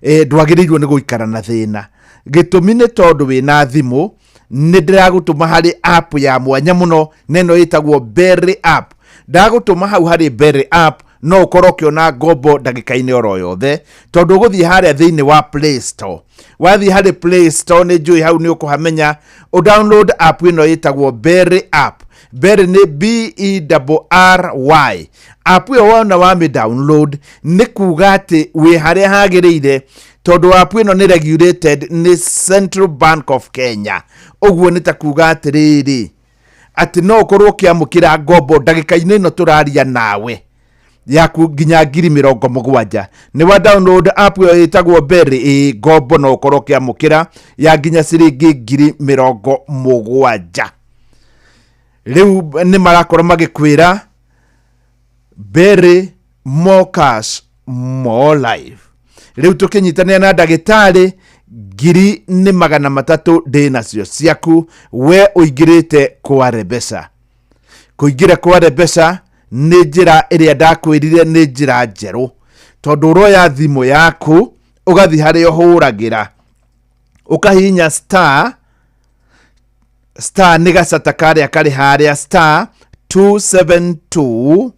S6: ndwagĩrĩirwo nĩ gũikara na thĩna. Gĩtũmi nĩ tondũ wĩna thimũ nĩ ndĩragũtũma harĩ app ya mwanya mũno, na ĩno ĩtagwo Berry App. Ndagũtũma hau harĩ Berry App, no ũkorwo ũkĩona ngombo ndagĩka-inĩ oro yothe, tondũ ũgũthiĩ harĩa thĩinĩ wa Play Store. Wathiĩ harĩ Play Store, nĩ njũĩ hau nĩ ũkũhamenya, ũdownload app ĩno ĩtagwo Berry App. Berry nĩ Berry. App ĩyo wona wamĩ download nĩ kuga atĩ wĩ harĩa hagĩrĩire, tondũ app ĩno nĩ regulated nĩ Central Bank of Kenya. Ũguo nĩ ta kuga atĩrĩrĩ, atĩ no ũkorwo ũkĩamũkĩra ngombo ndagĩka-inĩ ĩno tũraria nawe yaku nginya 70,000. Nĩ wa download app ĩyo ĩtagwo Berry, ĩ ngombo no ũkorwo ũkĩamũkĩra ya nginya ciringi 70,000. Rĩu nĩ marakorwo magĩkwĩra Berry, more cash, more life. Rĩu tũkĩnyitanĩra na ndagĩtarĩ, 300,000 ndĩ nacio ciaku, we ũingĩrĩte kware mbeca. Kũingĩra kware mbeca nĩ njĩra ĩrĩa ndakwĩrire nĩ njĩra njerũ, tondũ ũroya thimũ yaku ũgathiĩ harĩa ũhũragĩra, ũkahihinya star, star nĩ gacata karĩa karĩ harĩa, star 272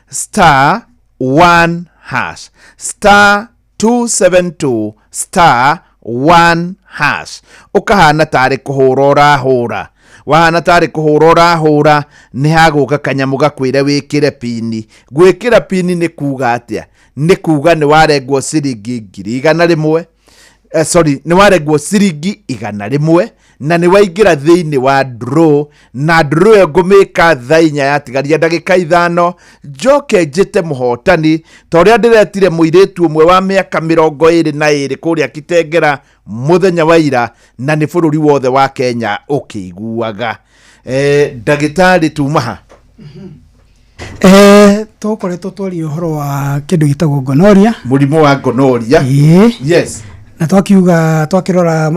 S6: star 1 hash, star 272 star 1 hash, ũkahana tarĩ kũhũra ũrahũra. Wahana tarĩ kũhũra ũrahũra, nĩ hagũka kanyamũ gakwĩre wĩkĩre pini. Gwĩkĩra pini nĩ kuga atĩa? Nĩ kuga nĩ warengwo ciringi 100,000, sorry, nĩ warengwo ciringi 100 na nĩ waingĩra thĩinĩ wa draw. Na draw ĩyo ngũmĩka thaa 4 yatigaria ndagĩka 5, njoke njĩte mũhotani ta ũrĩa ndĩretire mũirĩtu ũmwe wa mĩaka 22 kũrĩa Kitengera mũthenya wa ira, na nĩ bũrũri wothe wa Kenya ũkĩiguaga. Ndagĩtarĩ, tuma ha?
S1: Tũkoretwo twaria ũhoro wa kĩndũ gĩtagwo gonorrhea.
S6: Mũrimũ wa gonorrhea.
S1: Ĩĩ.
S6: Yes.
S1: Na twakiuga twakĩrora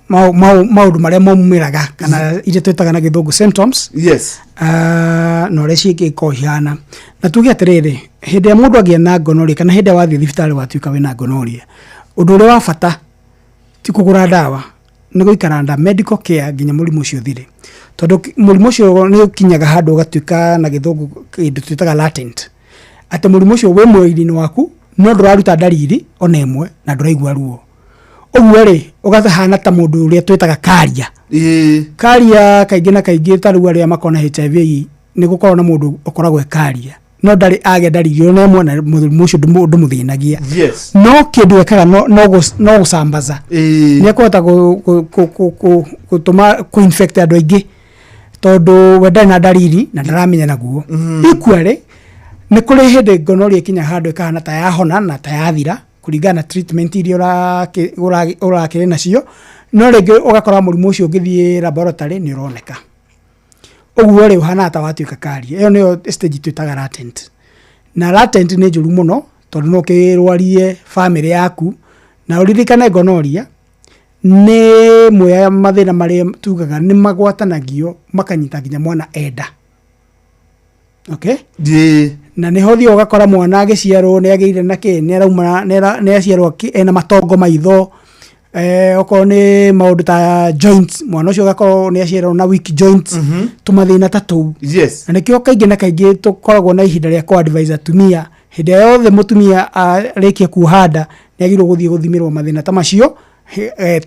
S1: maũndũ marĩa maumĩraga, kana iria twĩtaga na gĩthũngũ symptoms. Na ũrĩa cingĩkorwo ihana. Na tuge atĩrĩrĩ, hĩndĩ ĩrĩa mũndũ agĩa na gonorrhea, kana hĩndĩ ĩrĩa wathiĩ thibitarĩ watuĩka wĩna gonorrhea, ũndũ ũrĩa wa bata ti kũgũra ndawa, nĩ gũikara under medical care nginya mũrimũ ũcio ũthire, tondũ mũrimũ ũcio nĩ ũkinyaga handũ ũgatuĩka na gĩthũngũ kĩndũ twĩtaga latent, atĩ mũrimũ ũcio wĩ mwĩrĩ-inĩ waku no ndũraruta ndariri ona ĩmwe na ndũraigua ruo. Ũguo rĩ, ũgahana ta mũndũ ũrĩa twĩtaga karia. Karia kaingĩ na kaingĩ, ta rĩu arĩa makoragwo na HIV, nĩ gũkoragwo na mũndũ ũkoragwo e karia no ndarĩ agĩa ndariri ona ĩmwe, na mũrimũ ũcio ndũmũthĩnagia. No kĩndũ ekaga no gũcambaza, nĩ ekũhota gũtũma kũ-infect andũ aingĩ, tondũ we ndarĩ na ndariri na ndaramenya naguo. Equally, nĩ kũrĩ hĩndĩ gonorrhea ĩkinya handũ ĩkahana ta yahona na ta yathira kũringana na treatment iria ũrakĩrĩ nacio, no rĩngĩ ũgakora mũrimũ ũcio ũngĩthiĩ laboratory nĩ ũroneka. Ũguo rĩ, ũhanaga ta watuĩka karia. Ĩyo nĩyo stage twĩtaga latent. Na latent nĩ njũru mũno, tondũ no ũkĩrwarie famĩlĩ yaku. Na ũririkane gonorrhea nĩ ĩmwe ya mathĩna marĩa tugaga nĩ magwatanagio makanyita nginya mwana enda. Okay? Na nĩho ũthiaga ũgakora mwana agĩciarwo nĩ agĩire na kĩ, nĩ arauma, nĩ aciarwo ena matongo maitho, okorwo nĩ maũndũ ta joints, mwana ũcio ũgakorwo nĩ aciarwo na weak joints, tũmathĩna ta tũu. Na nĩkĩo kaingĩ na kaingĩ tũkoragwo na ihinda rĩa kũ-advise atumia, hĩndĩ ĩrĩa yothe mũtumia arĩkia kuoha nda, nĩ agĩrĩirwo gũthiĩ gũthimĩrwo mathĩna ta macio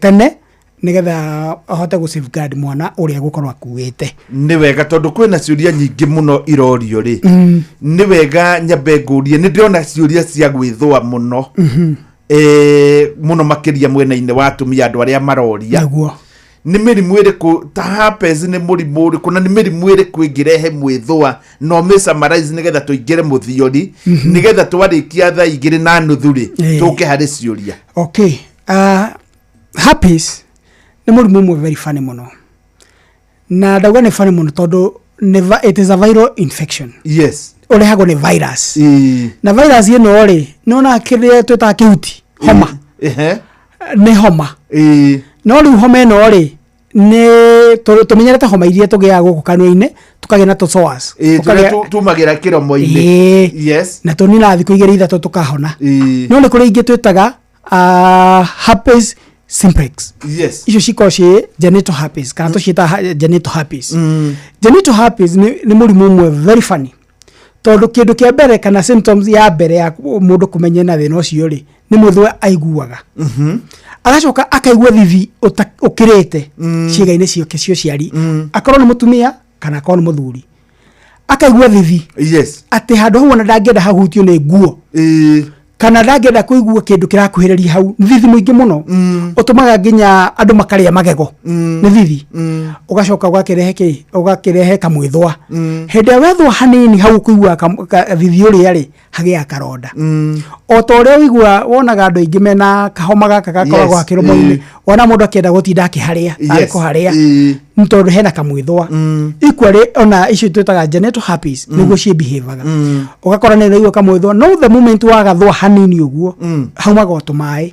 S1: tene, nĩgetha ahote gũ safeguard mwana ũrĩa egũkorwo akuĩte.
S6: Nĩ wega, tondũ kwĩna ciũria nyingĩ mũno irorio rĩ, nĩ wega nyambe ngũrie. Nĩ ndĩrona ciũria cia gwĩthũa mũno, mũno makĩria mwena-inĩ wa atumia, andũ arĩa maroria. Nĩ mĩrimũ ĩrĩkũ ta herpes, nĩ mũrimũ ũrĩkũ na nĩ mĩrimũ ĩrĩkũ ĩngĩrehe mwĩthũa, na ũmĩ-summarize nĩgetha tũingĩre mũthiori, nĩgetha twarĩkia 2:30 rĩ, tũke harĩ ciũria.
S1: Okay, herpes nĩ mũrimũ ũmwe very funny mũno, na ndauga nĩ funny mũno tondũ it is a viral infection. Ũrehagwo nĩ virus, na virus ĩno rĩ, nĩwona kĩrĩa twĩtaga kĩhuti, homa, nĩ homa. No rĩu homa ĩno rĩ, nĩ tũmenyerete homa iria tũgĩaga gũkũ kanua-inĩ, tũkagĩa na tũ sores.
S6: Tũrĩa tumagĩra kĩromo-inĩ.
S1: Na tũninaga thikũ 2 3 tũkahona. No nĩ kũrĩ ingĩ twĩtaga herpes simplex. Icio cikoragwo ciĩ genital herpes, kana tũciĩtaga genital herpes. Genital herpes nĩ mũrimũ ũmwe very funny, tondũ kĩndũ kĩa mbere kana symptoms ya mbere ya mũndũ kũmenya na thĩna ũcio rĩ, nĩ mwĩthũa aiguaga, agacoka akaigua thithi ũkĩrĩte ciĩga-inĩ ciake cia ũciari, akorwo nĩ mũtumia kana akorwo nĩ mũthuri, akaigua thithi atĩ handũ hau ona ndangĩenda hahutio nĩ nguo, kana ndangĩenda kũigua kĩndũ kĩrakuhĩrĩria hau. Nĩ thithi mũingĩ mũno ũtũmaga nginya andũ makarĩa magego nĩ thithi. Ũgacoka ũgakĩrehe kĩ, ũgakĩrehe kamwĩthũa. Hĩndĩ ĩrĩa wethũa hanini hau ũkũigua thithi ũrĩa rĩ, hagĩaga karonda, o ta ũrĩa ũigua wonaga andũ aingĩ mena kahoma gaka gakoragwo kĩromo-inĩ. Wona mũndũ akĩenda gũtinda akĩharĩa, arĩ kũharĩa, nĩ tondũ hena kamwĩthũa. Equally, ona icio twĩtaga genital herpes nĩguo ciĩbehavaga. Ũgakora nĩ ũraigua kamwĩthũa, no the moment wagathũa hanini ũguo, haumaga o tũmaĩ.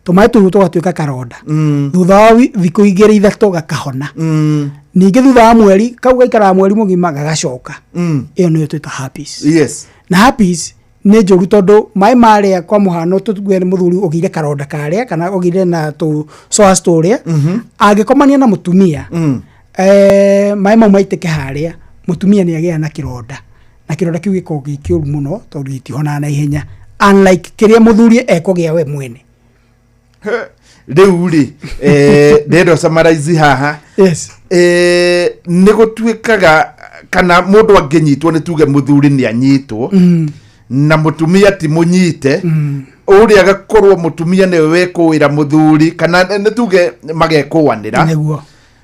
S1: Tũmaĩ tũu tũgatuĩka karonda. Thutha wa thikũ 2 3 gakahona. Ningĩ thutha wa mweri, kau gaikaraga mweri mũgima, gagacoka. Ĩyo nĩyo twĩta herpes. Na herpes nĩ njũru tondũ maĩ marĩa, kwa mũhano tũtuge nĩ mũthuri ũgĩire karonda karĩa kana ũgĩire na tũ sores tũrĩa, angĩkomania na mũtumia, maĩ mau maitĩke harĩa, mũtumia nĩ agĩaga na kĩronda, na kĩronda kĩu gĩkoragwo gĩ kĩũru mũno tondũ gĩtihonaga na ihenya, unlike kĩrĩa mũthuri ekũgĩa we mwene.
S6: Rĩu rĩ, ndĩrenda summarize haha. Nĩ gũtuĩkaga kana mũndũ angĩnyitwo, nĩ tuge mũthuri nĩ anyitwo na mũtumia ti mũnyite, ũrĩa agakorwo mũtumia nĩwe wekũĩra mũthuri, kana nĩ tuge magekũanĩra.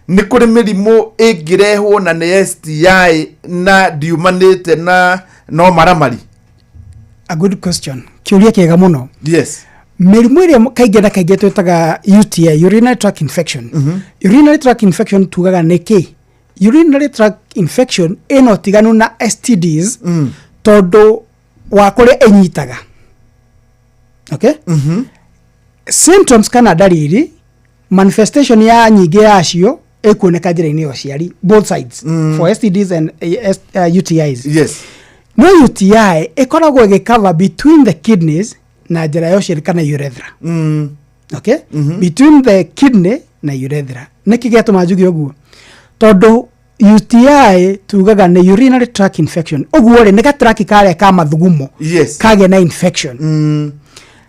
S6: Nĩ kũrĩ mĩrimũ ĩngĩrehwo na nĩ STI na ndiumanĩte na no maramari?
S1: A good question, kĩũria kĩega mũno. Mĩrimũ ĩrĩa kaingĩ na kaingĩ twĩtaga UTI, urinary tract infection. Urinary tract infection tugaga nĩ kĩ? Urinary tract infection ĩna ũtiganu na STDs tondũ wa kũrĩa ĩnyitaga. Okay, symptoms kana ndariri, manifestation ya nyingĩ yacio ĩkuoneka njĩra-inĩ ya ũciari, both sides, for STDs and UTIs. No UTI ĩkoragwo ĩgĩcover between the kidneys na njĩra ya ũciari kana urethra. Okay, between the kidney na urethra. Nĩkĩ gĩatũma njuge ũguo? Tondũ UTI tugaga nĩ urinary tract infection, ũguo rĩ, nĩ gatraki karĩa ka mathugumo kagĩa na infection.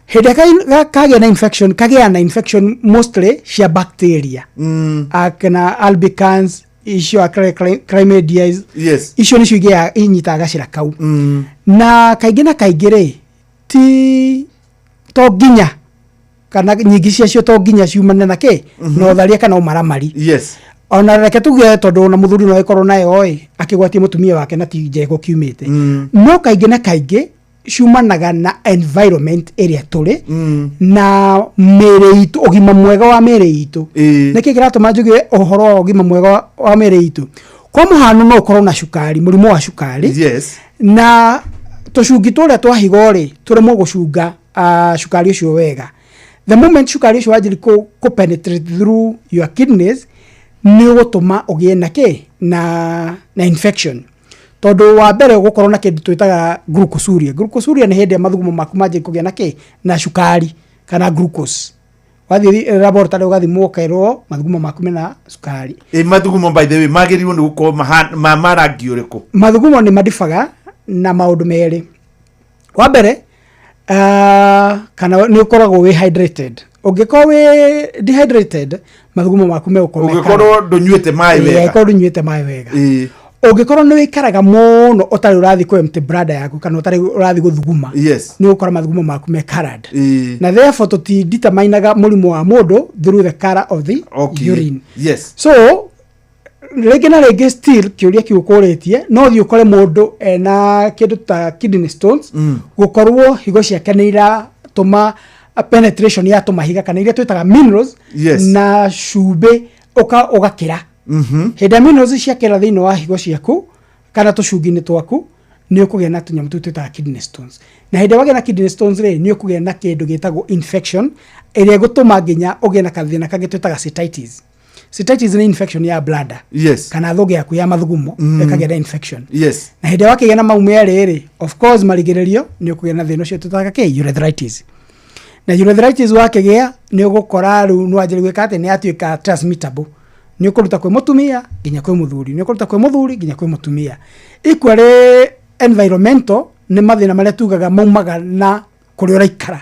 S1: Hĩndĩ ĩrĩa kagĩa na infection, kagĩa na infection mostly cia bacteria, kana albicans icio, chlamydia. Icio nĩcio inyitaga gacĩra kau. Na kaingĩ na kaingĩ rĩ, ti to nginya, kana nyingĩ ciacio to nginya ciumane na kĩ, na ũtharia kana ũmaramari. Ona reke tuge tondũ ona mũthuri no ĩkorwo nayo ĩ akĩgwatia mũtumia wake na ti njego kiumĩte. No kaingĩ na kaingĩ ciumanaga na environment ĩrĩa tũrĩ na mĩĩrĩ itũ, ũgima mwega wa mĩĩrĩ itũ. Nĩkĩ kĩratũma njuge ũhoro wa ũgima mwega wa mĩĩrĩ itũ? Kwa mũhano, no ũkorwo na cukari, mũrimũ wa cukari, na tũcungi tũrĩa twa higo rĩ, tũremwo gũcunga cukari ũcio wega. The moment cukari ũcio wanjĩrĩ kũ penetrate through your kidneys, nĩ ũgũtũma ũgĩe na kĩ, na infection, tondũ wa mbere ũgũkorwo na kĩndũ twĩtaga glucosuria. Glucosuria nĩ hĩndĩ ĩrĩa mathugumo maku manjĩrĩ kũgĩa na kĩ, na cukari kana glucose. Wathiĩ laboratory ũgathimwo, ũkerwo mathugumo maku mena cukari.
S6: Ĩ mathugumo, by the way, magĩrĩirwo nĩ gũkorwo ma rangi ũrĩkũ?
S1: Mathugumo nĩ madibaga na maũndũ merĩ. Wa mbere, kana nĩ ũkoragwo wĩ hydrated. Ũngĩkorwo wĩ dehydrated, mathugumo maku megũkorwo me
S6: Ũngĩkorwo ndũnyuĩte maĩ wega.
S1: Angĩkorwo ndũnyuĩte maĩ wega. Ũngĩkorwo nĩ wĩikaraga mũno ũtarĩ ũrathiĩ kũ empty bladder yaku kana ũtarĩ ũrathiĩ gũthuguma, nĩ ũgũkora mathugumo maku me colored, na therefore tũtideterminaga mũrimũ wa mũndũ through the color of the urine. So rĩngĩ na rĩngĩ, still kĩũria kĩu ũkũrĩtie, no thiĩ ũkore mũndũ ena kĩndũ ta kidney stones, gũkorwo higo ciake nĩ iratũma penetration ya tũmahiga kana iria twĩtaga minerals na cumbĩ ũgakĩra. Hĩndĩ ĩrĩa minerals ciakĩra thĩinĩ wa higo ciaku kana tũcungi-inĩ twaku, nĩ ũkũgĩa na tũnyamũ tũu twĩtaga kidney stones. Na hĩndĩ ĩrĩa wagĩa na kidney stones rĩ, nĩ ũkũgĩa na kĩndũ gĩtagwo infection ĩrĩa ĩgũtũma nginya ũgĩe na kathĩna kangĩ twĩtaga cystitis. Cystitis nĩ infection ya bladder kana thũngĩ yaku ya mathugumo, ĩkagĩa na infection. Na hĩndĩ ĩrĩa wakĩgĩa na mau merĩ rĩ, of course marigĩrĩrio nĩ ũkũgĩa na thĩna ũcio twĩtaga kĩ urethritis. Na urethritis wakĩgĩa, nĩ ũgũkora rĩu nĩ wanjĩrĩria gwĩka atĩ nĩ yatuĩka transmittable, nĩ ũkũruta kwĩ mũtumia nginya kwĩ mũthuri, nĩ ũkũruta kwĩ mũthuri nginya kwĩ mũtumia. Equally, environmental nĩ mathĩna marĩa tugaga maumaga na kũrĩa ũraikara,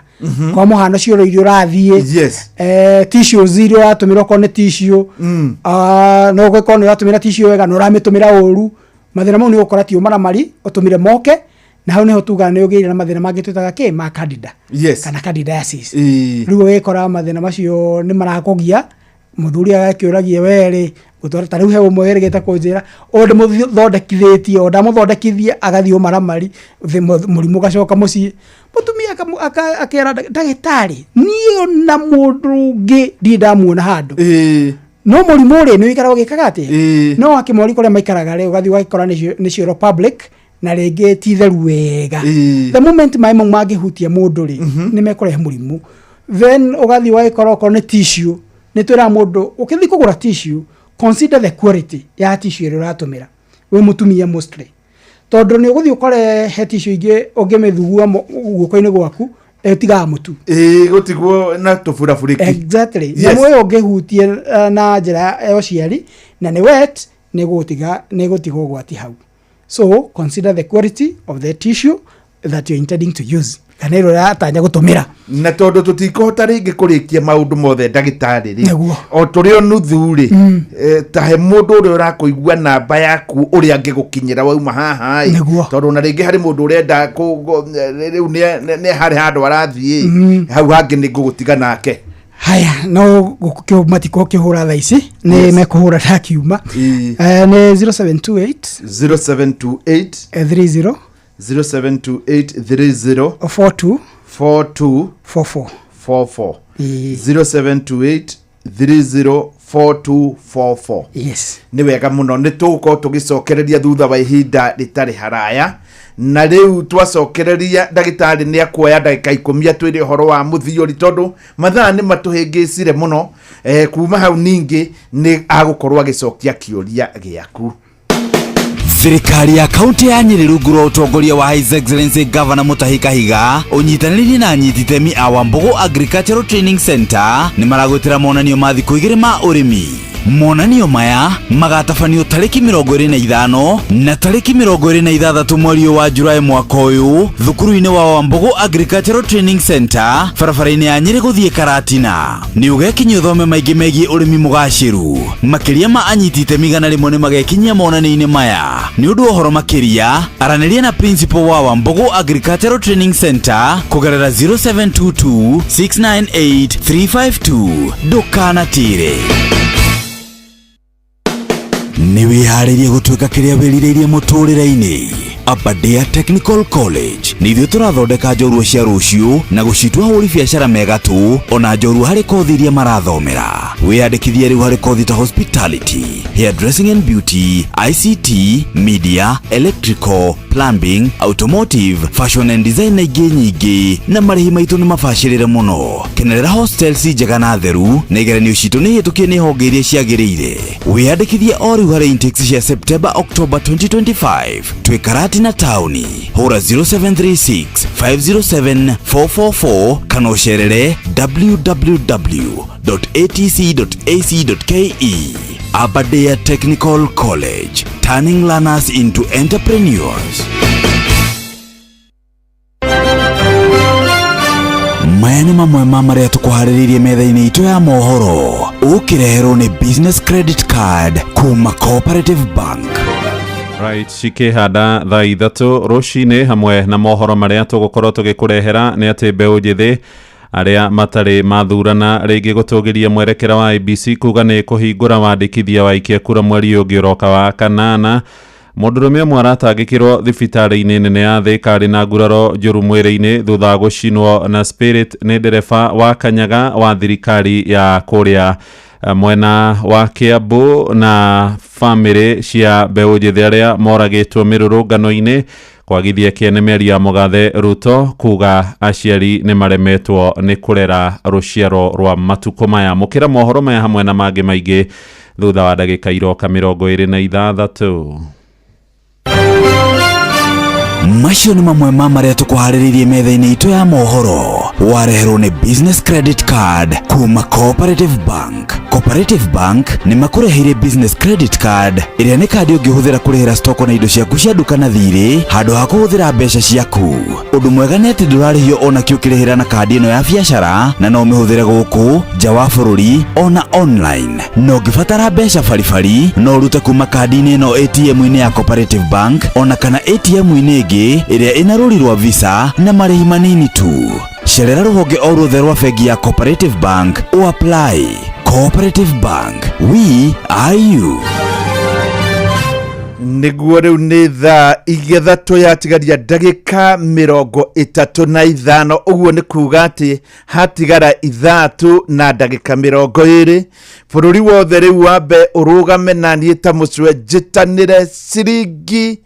S1: kwa mũhano cioro iria ũrathiĩ, tissues iria ũratũmĩra, okorwo nĩ tissue, no ũgĩkorwo nĩ ũratũmĩra tissue wega na ũramĩtũmĩra ũru, mathĩna mau nĩ ũgũkora ti ũmaramari ũtũmire moke. Na hau nĩho tugaga nĩ ũgĩire na mathĩna mangĩ twĩtaga kĩ ma candida kana candidiasis. Rĩu ũgĩkora mathĩna macio nĩ marakũgia, mũthuri agakĩũragia werĩ gũtwara. Ta rĩu he ũmwe wĩrĩgĩte kũnjĩra o ndĩmũthondekithĩtie, o ndamũthondekithie agathiĩ ũmaramari, mũrimũ ũgacoka mũciĩ. Mũtumia akera ndagĩtarĩ, niĩ na mũndũ ũngĩ ndirĩ ndamuona handũ, no mũrimũ rĩ nĩ wĩikaraga ũgĩkaga atĩa? No akĩmori kũrĩa maikaraga rĩ, ũgathiĩ ũgagĩkora nĩ cioro public na rĩngĩ ti theru wega. The moment maĩ mau mangĩhutia mũndũ rĩ, nĩ mekũrehe mũrimũ. Then ũgathiĩ ũgagĩkora okorwo nĩ tissue, nĩ twĩraga mũndũ ũkĩthiĩ kũgũra tissue, consider the quality ya tissue ĩrĩa ũratũmĩra wĩ mũtumia mostly, tondũ nĩ ũgũthiĩ ũkore he tissue ingĩ ũngĩmĩthugua guoko-inĩ gwaku ĩtigaga mũtu.
S6: Ĩĩ, gũtigwo na tũburabũrĩki.
S1: Exactly. Nyamũ ĩyo ũngĩhutie na njĩra ya ũciari na nĩ wet, nĩ gũtiga ũgwati hau. So consider the quality of the tissue that you're intending to use kana ĩrĩa ũratanya gũtũmĩra.
S6: Na tondũ tũtikũhota rĩngĩ kũrĩkia maũndũ mothe, ndagĩtarĩ rĩ,
S1: Nĩguo.
S6: o tũrĩ o nuthu rĩ, ta he mũndũ ũrĩa ũrakũigua namba yaku ũrĩa angĩgũkinyĩra wauma haha ĩ.
S1: Nĩguo.
S6: Tondũ ona rĩngĩ harĩ mũndũ ũrenda rĩu nĩ harĩ handũ arathiĩ, hau hangĩ nĩ ngũgũtiga nake.
S1: Haya, no matikũkĩhũra thaa ici, nĩ mekũhũra ndakiuma. Nĩ 0728
S6: 0728
S1: 30
S6: 0728 30
S1: 42
S6: 42
S1: 44.
S6: 44. 0728 30 4244.
S1: Yes.
S6: Nĩ wega mũno, nĩ tũgũkorwo tũgĩcokereria thutha wa ihinda rĩtarĩ haraya. Na rĩu twacokereria, ndagĩtarĩ nĩ akuoya ndagĩka 10 atwĩre ũhoro wa mũthiori, tondũ mathaa nĩ matũhĩngĩcire mũno. Kuma hau ningĩ nĩ agũkorwo agĩcokia kĩũria gĩaku.
S24: Thirikari ya kaunti ya Nyĩrĩ rungu rwa ũtongoria wa His Excellency Governor Mutahi Kahiga ũnyitanĩrĩire na anyiti itemi a Wambugu Agricultural Training Center nĩ maragwĩtĩra monanio ma thikũ 2 ma ũrĩmi. Monanio maya magatabanio tarĩki 25 na tarĩki 26 mweri ũyũ wa Julaĩ mwaka ũyũ thukuru-inĩ wa Wambugu Agricultural Training Center, barabara-inĩ ya Nyĩrĩ gũthiĩ Karatina. Nĩ ũgekinyia ũthome maingĩ megiĩ ũrĩmi mũgacĩru. Makĩria ma anyiti itemi 100 nĩ magekinyia monanio-inĩ maya. Nĩ ũndũ wa ũhoro makĩria, aranĩria na principal wa Wambugu Agricultural Training Center kũgerera 0722 698 352. Ndũkanatĩre. Nĩ wĩharĩirie gũtuĩka kĩrĩa wĩrirĩirie mũtũrĩre-inĩ? Aberdare Technical College nĩ ithuĩ tũrathondeka njorua cia rũciũ na gũcitua hũri biacara megatũ ona njorua harĩ kothi iria marathomera. Wĩyandĩkithie rĩu harĩ kothi ta hospitality, hairdressing and beauty, ICT, media, electrical, plumbing, automotive, fashion and design na ingĩ nyingĩ, na marĩhi maitũ nĩ mabacĩrĩre mũno. Kenerera hostels njega na theru, na igeranio citũ nĩ hĩtũkie nĩ honge iria ciagĩrĩire. Wĩyandĩkithie o rĩu harĩ intakes cia September October 2025. Twĩ Karatina taũni. Hũra 0736 507 444 kana ũcerere www.atc.ac.ke. Aberdare Technical College, turning learners into entrepreneurs. Maya nĩ mamwe ma marĩa tũkũharĩrĩirie metha-inĩ itũ ya mohoro, ũkĩreherwo nĩ business credit card kuma Cooperative Bank.
S9: Right, cikĩhanda thaa 3 rũcinĩ hamwe na mohoro marĩa tũgũkorwo tũgĩkũrehera nĩ atĩ mbeũ njĩthĩ arĩa matarĩ mathurana rĩngĩ gũtũgĩria mwerekera wa IEBC kuga nĩ kũhingũra wandĩkithia wa aikia kura mweri ũngĩ ũroka wa kanana. Mũndũrũme ũmwe aratangĩkĩrwo thibitarĩ-inĩ nene ya Thĩka arĩ na nguraro njũru mwĩrĩ-inĩ thutha wa gũcinwo na spirit nĩ ndereba wa kanyaga wa thirikari ya kũrĩa mwena wa Kiambu. Na bamĩrĩ cia mbeũ njĩthĩ arĩa moragĩtwo mĩrũrũngano-inĩ kwagithia kĩene mĩario ya mũgathe Ruto kuga aciari nĩ maremetwo nĩ kũrera rũciaro rwa matukũ maya. Mũkĩra mohoro maya hamwe na mangĩ maingĩ thutha wa ndagĩka iroka 26.
S24: Macio nĩ mamwe ma marĩa tũkũharĩrĩirie metha-inĩ itũ ya mohoro. Wareherwo nĩ Business Credit Card kuma Cooperative Bank. Cooperative Bank nĩ makũreheire Business Credit Card ĩrĩa nĩ kandi ũngĩhũthĩra kũrĩhĩra stoko na indo ciaku cia nduka na thirĩ handũ ha kũhũthĩra mbeca ciaku. Ũndũ mwega nĩ atĩ ndũrarĩhio ona kĩ ũkĩrĩhĩra na kandi ĩno ya biacara, na no ũmĩhũthĩre gũkũ nja wa bũrũri ona online. Na ũngĩbatara mbeca baribari no ũrute kuma kandi-inĩ ĩno ATM-inĩ ya Cooperative Bank ona kana ATM-inĩ ĩngĩ ĩrĩa ĩna rũri rwa Visa na marĩhi manini tu. Cerera rũhonge o ruothe rwa bengi ya Cooperative Bank o apply. Cooperative Bank, we are you.
S6: Nĩguo rĩu nĩ thaa 3 yatigaria ndagĩka 35, ũguo nĩ kuga atĩ hatigara 3 na ndagĩka 20. Bũrũri wothe rĩu wambe ũrũgame na niĩ ta mũcwe njĩtanĩre ciringi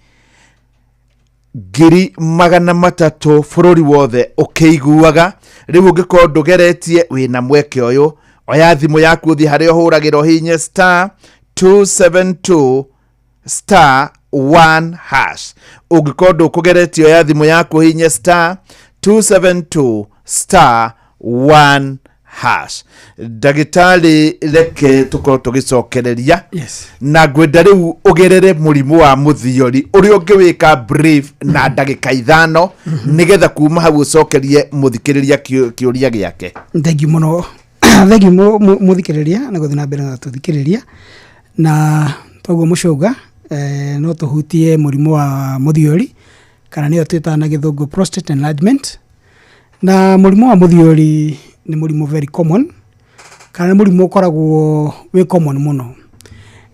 S6: 300,000 bũrũri wothe ũkĩiguaga. Rĩu ũngĩkorwo ndũgeretie wĩna mweke ũyũ, oya thimũ yaku ũthiĩ harĩa ũhũragĩra ũhihinye star 272 star 1 hash. Ũngĩkorwo ndũkũgeretie oya thimũ yaku ũhihinye star 272 star 1 hash. Ndagĩtarĩ, reke tũkorwo tũgĩcokereria.
S1: Yes.
S6: Na ngwenda rĩu ũgerere mũrimũ wa mũthiori ũrĩa ũngĩwĩka brief na ndagĩka 5 nĩgetha kuma hau ũcokerie mũthikĩrĩria kĩũria gĩake.
S1: Thank you mũno. Thank you mũthikĩrĩria nĩ gũthiĩ na mbere na tũthikĩrĩria. Na toguo mũcũnga, no tũhutie mũrimũ wa mũthiori kana nĩyo twĩtaga na gĩthũngũ prostate enlargement. Na mũrimũ wa mũthiori nĩ mũrimũ very common kana nĩ mũrimũ ũkoragwo wĩ common mũno.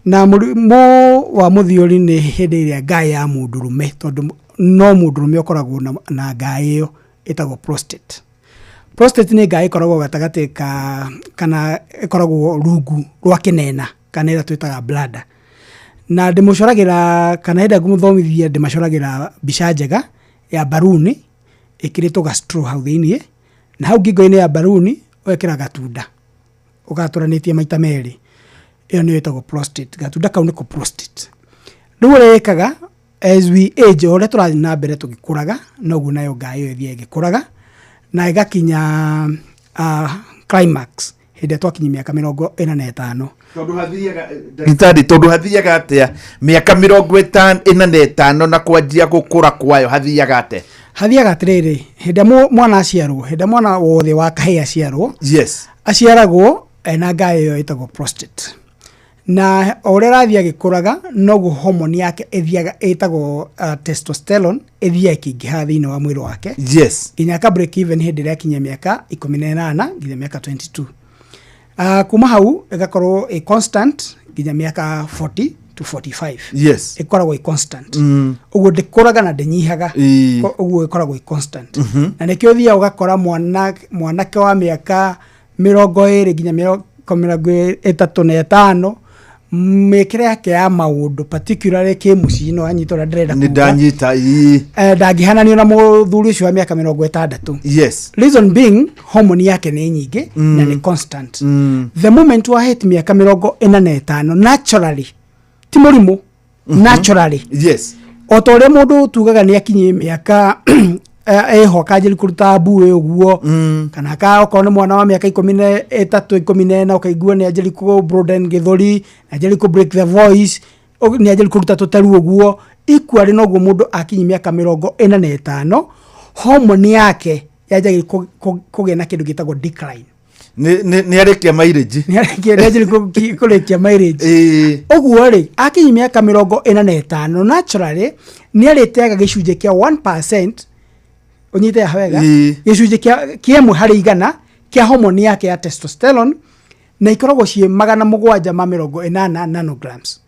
S1: Na mũrimũ wa mũthiori nĩ hĩndĩ ĩrĩa ngaĩ ya mũndũrũme, tondũ no mũndũrũme ũkoragwo na ngaĩ ĩyo ĩtagwo prostate. Prostate nĩ ngaĩ ĩkoragwo gatagatĩ ka kana ĩkoragwo rungu rwa kĩnena kana ĩrĩa twĩtaga bladder. Na ndĩmũcoragĩra kana hĩndĩ ĩrĩa ngũmũthomithia ndĩmacoragĩra mbica njega ya mbaruni ĩkĩrĩtwo ga straw hau thĩiniĩ, na hau ngingo-inĩ ya mbaruni ũgekĩra gatunda ũgatũranĩtie maita merĩ. Ĩyo nĩyo ĩtagwo prostate. Gatunda kau nĩko prostate. Rĩu ũrĩa ĩkaga as we age, o ũrĩa tũrathiĩ na mbere tũgĩkũraga noguo nayo ngaĩ ĩyo ĩthiaga ĩgĩkũraga na ĩgakinya climax hĩndĩ ĩrĩa twakinyia mĩaka 45.
S6: Tondũ hathiaga ndagĩtarĩ, tondũ hathiaga atĩa mĩaka 45 na kwanjia gũkũra kwayo hathiaga atĩa?
S1: Hathiaga atĩrĩrĩ, hĩndĩ ĩrĩa mwana aciarwo, hĩndĩ ĩrĩa mwana wothe wa kahĩĩ aciarwo,
S6: Yes.
S1: aciaragwo ena ngaĩ ĩyo ĩtagwo prostate. Na o ũrĩa arathiĩ agĩkũraga noguo hormone yake ĩthiaga ĩtagwo testosterone ĩthiaga ĩkĩingĩha thĩinĩ wa mwĩrĩ wake.
S6: Yes.
S1: Nginya aka break even hĩndĩ ĩrĩa akinyia mĩaka 18 nginya mĩaka 22. Kuma hau ĩgakorwo ĩ constant nginya mĩaka 40 to 45.
S6: Yes.
S1: Ĩkoragwo ĩ constant. Ũguo ndĩkũraga na ndĩnyihaga. Ũguo ĩkoragwo ĩ constant. Na nĩkĩo ũthiaga ũgakora mwanake wa mĩaka 20 nginya mĩaka 35 mĩkĩre yake ya maũndũ particularly kĩmũciĩ no anyita ũrĩa ndĩrenda
S6: Nĩ
S1: kuga.
S6: ndanyita, ii.
S1: Ndangĩhananio na mũthuri ũcio wa mĩaka 60.
S6: Yes.
S1: Reason being hormone yake nĩ nyingĩ na nĩ constant. The moment wa hit mĩaka 45 naturally ti mũrimũ, naturally.
S6: Yes.
S1: O ta ũrĩa mũndũ tugaga nĩ akinyie mĩaka ĩho akanjĩrĩria kũruta mbuĩ ũguo, kana ka okorwo nĩ mwana wa mĩaka 13, 14 ũkaigua nĩ anjĩrĩria kũ broaden gĩthũri, nĩ anjĩrĩria kũ break the voice, nĩ anjĩrĩria kũruta tũteru ũguo. Equally noguo mũndũ akinyia mĩaka 45 hormone yake yanjagia kũgĩa na kĩndũ gĩtagwo decline.
S6: Nĩ arĩkia mileage.
S1: Nĩ kũrĩkia mileage. Ũguo rĩ, akinyia mĩaka 45, naturally nĩ arĩteaga gĩcunjĩ kĩa 1%, ũnyite haha wega, gĩcunjĩ kĩa 1 harĩ 100 kĩa hormone yake ya testosterone, na ikoragwo ciĩ 780 nanograms.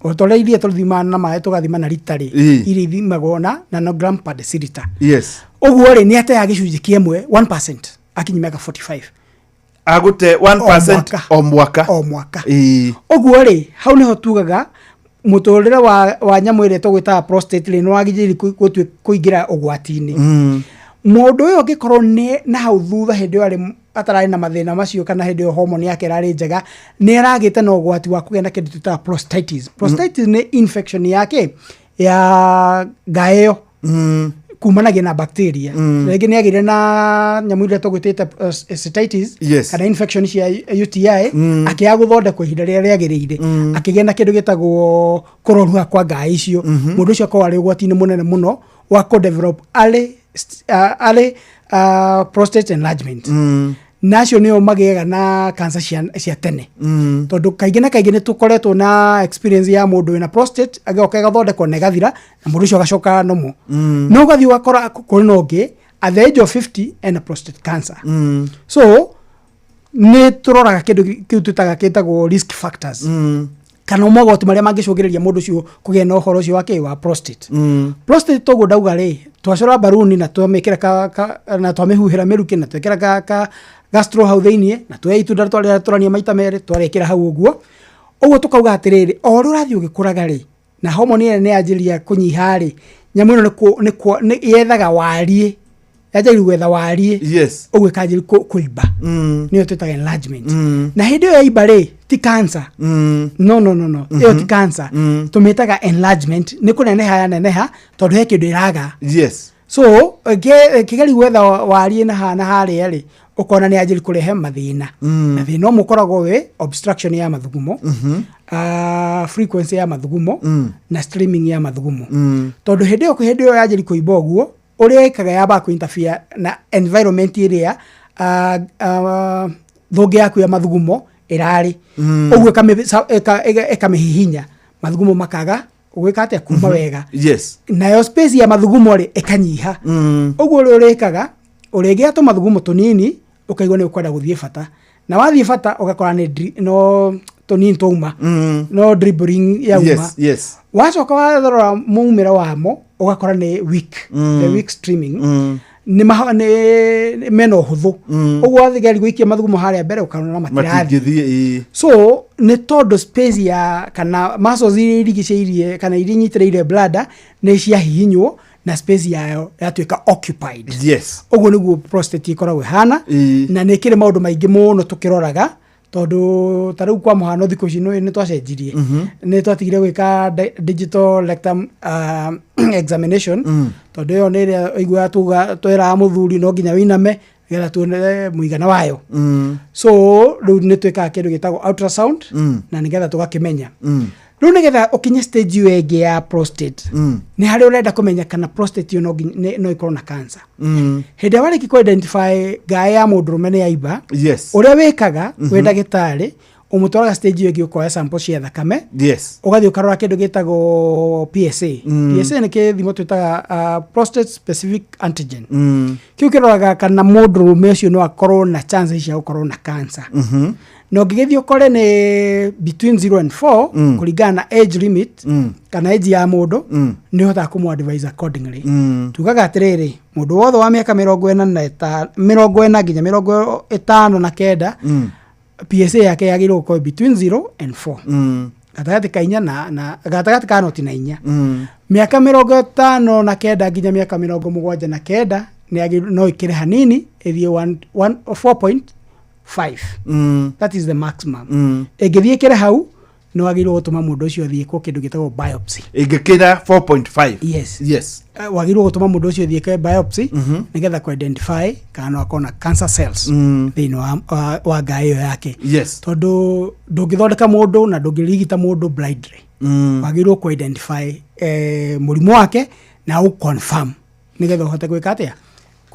S1: O ta ũrĩa iria tũthimaga na maĩ tũgathima na rita rĩ, iria ithimagwo na nanogram per deciliter. Ũguo rĩ, nĩ ateaga gĩcunjĩ kĩa ĩmwe, 1%, akinyia mĩaka 45.
S6: Agũte 1% o mwaka.
S1: O mwaka. Ũguo rĩ, hau nĩho tugaga mũtũrĩre wa nyamũ ĩrĩa tũgwĩtaga prostate rĩ, nĩ wagĩrĩire kũingĩra ũgwati-inĩ. Mũndũ ũyũ angĩkorwo nĩ na hau thutha, hĩndĩ ĩyo arĩ atararĩ na mathĩna macio, kana hĩndĩ ĩyo hormone yake ĩrarĩ njega, nĩ aragĩte na ũgwati wa kũgĩa na kĩndũ twĩtaga prostatitis. Prostatitis nĩ infection yake ya ngaĩ ĩyo kumanagia na bacteria. Rĩngĩ nĩ agĩire na nyamũ iria tũgwĩtĩte cystitis kana infection cia UTI, akĩaga gũthondekwo ihinda rĩrĩa rĩagĩrĩire, akĩgĩa na kĩndũ gĩtagwo kũroruha kwa ngaĩ icio. Mũndũ ũcio akorwo arĩ ũgwati-inĩ mũnene mũno wa kũ-develop early prostate enlargement, na acio nĩo magĩaga na cancer cia tene, tondũ kaingĩ na kaingĩ nĩ tũkoretwo na experience ya mũndũ wĩna prostate agoka ĩgathondekwo na ĩgathira, na mũndũ ũcio agacoka normal. No ũgathiĩ ũgakora kũrĩ na ũngĩ at the age of 50 ena prostate cancer. So nĩ tũroraga kĩndũ kĩu twĩtaga kĩtagwo risk factors, kana mogwati marĩa mangĩcũngĩrĩria mũndũ ũcio kũgĩa na ũhoro ũcio wa kĩ wa prostate. Prostate toguo ndauga rĩ, twacora mbaruni na twamĩkĩra na twamĩhuhĩra mĩrukĩ na twekĩra ka gastro hau thĩiniĩ, na tuoya itunda twarĩatũrania maita merĩ twarĩkĩra hau ũguo ũguo, tũkauga atĩrĩrĩ, o ũrĩa ũrathiĩ ũgĩkũraga rĩ, na hormone ĩrĩa nĩ yanjĩrĩria kũnyiha rĩ, nyamũ ĩno nĩ yethaga wariĩ, yanjagĩrĩria gwetha wariĩ. Ũguo ĩkanjĩrĩria kũimba, nĩyo twĩtaga enlargement. Na hĩndĩ ĩyo yaimba rĩ, ti cancer. No, no, no, no, ĩyo ti cancer. Tũmĩtaga enlargement, nĩ kũneneha yaneneha tondũ he kĩndũ ĩraga. So ĩkĩgeria gwetha wariĩ na haha na harĩa rĩ, ũkona nĩ yanjĩrĩria kũrehe mathĩna. Na thĩna ũmwe ũkoragwo wĩ obstruction ya mathugumo, frequency ya mathugumo, na streaming ya mathugumo, tondũ hĩndĩ ĩyo yanjĩrĩria kũimba ũguo, ũrĩa ĩkaga yambaga kũ-interfere na environment ĩrĩa thũngĩ yaku ya mathugumo ĩrarĩ. Ũguo ĩkamĩhihinya, mathugumo makaga gwĩka atĩa, kuma wega. Nayo space ya mathugumo rĩ, ĩkanyiha. Ũguo ũrĩa ũrĩkaga, ũrĩgĩa tũmathugumo tũnini, ũkaigua nĩ ũkwenda gũthiĩ bata, na wathiĩ bata ũgakora nĩ no tũnini twauma, no dribbling yauma. Wacoka warora mumĩro wamo, ũgakora nĩ weak, the weak streaming, nĩ mena ũhũthũ. Ũguo wathiĩ gũikia mathugumo harĩa mbere, ũkarora matirathiĩ.
S6: Matingĩthiĩ, ĩĩ.
S1: So nĩ tondũ space ya kana muscles iria irigicĩirie kana iria inyitĩrĩire bladder nĩ ciahihinywo na space yayo yatuĩka occupied. Ũguo nĩguo prostate ĩkoragwo ĩhana. Na nĩ ĩkĩrĩ maũndũ maingĩ mũno tũkĩroraga, tondũ ta rĩu kwa mũhano thikũ ici nĩ twacenjirie, nĩ twatigire gwĩka digital rectum examination, tondũ ĩyo nĩ ĩrĩa ĩiguaga tuga twĩraga mũthuri no nginya wĩiname nĩgetha tuone mũigana wayo. So rĩu nĩ twĩkaga kĩndũ gĩtagwo ultrasound, na nĩgetha tũgakĩmenya. Rĩu nĩgetha ũkinye stage ĩyo ĩngĩ ya prostate, nĩ harĩa ũrenda kũmenya kana prostate ĩyo no ĩkorwo na cancer. Hĩndĩ ĩrĩa warĩkia kũ identify ngaĩ ya mũndũrũme nĩ yaimba, ũrĩa wĩkaga wĩ ndagĩtarĩ, ũmũtwaraga stage ĩyo ĩngĩ, ũkoya sample cia thakame, ũgathiĩ ũkarora kĩndũ gĩtagwo PSA. PSA nĩ kĩthimo twĩtaga prostate specific antigen. Kĩu kĩroraga kana mũndũrũme ũcio no akorwo na chances cia gũkorwo na cancer. Na ũngĩgĩthiĩ ũkore nĩ between 0 and 4, kũringana na age limit, kana age ya mũndũ, nĩ ũhotaga kũmũ advise accordingly. Tugaga atĩrĩrĩ, mũndũ wothe wa mĩaka 40 nginya 59, PSA yake yagĩrĩirwo gũkorwo between 0 and 4, gatagatĩ ka inya na gatagatĩ ka noti na inya. Mĩaka 59 nginya mĩaka 79 nĩ yagĩrĩirwo no ĩkĩre hanini ĩthiĩ 4.5. That is the maximum. Ĩngĩthiĩ ĩkĩre hau, nĩ wagĩrĩirwo gũtũma mũndũ ũcio athiĩ kwa kĩndũ gĩtagwo biopsy.
S6: Ĩngĩkĩra 4.5.
S1: Yes. Wagĩrĩirwo gũtũma mũndũ ũcio athiĩ ke biopsy, nĩgetha kũ identify kana no akorwo na cancer cells thĩinĩ wa ngaĩ ĩyo yake. Tondũ ndũngĩthondeka mũndũ na ndũngĩrigita mũndũ blindly. Wagĩrĩirwo kũ identify mũrimũ wake na ũ confirm, nĩgetha ũhote gwĩka atĩa,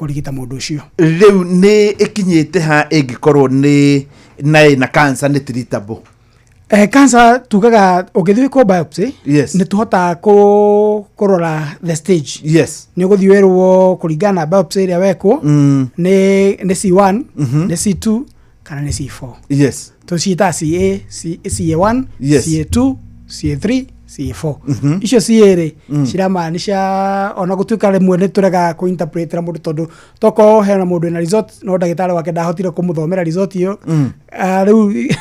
S1: Kũrigita mũndũ ũcio.
S6: Rĩu nĩ ĩkinyĩte ha ĩngĩkorwo nĩ na ĩna cancer nĩ treatable?
S1: Cancer tugaga ũngĩthiĩ wĩkwo biopsy, nĩ tũhotaga kũrora the stage. Nĩ ũgũthiĩ wĩrwo kũringana na biopsy ĩrĩa wekwo, nĩ C1, nĩ C2 kana nĩ C4. Tũciĩtaga CA, CA1, CA2, CA3, CA4. Icio CA rĩ, ciramaanisha ona gũtuĩka rĩmwe nĩ tũregaga kũ-interpretĩra mũndũ, tondũ tokorwo hena mũndũ wĩna result no ndagĩtarĩ wake ndahotire kũmũthomera result ĩyo. Ah, rĩu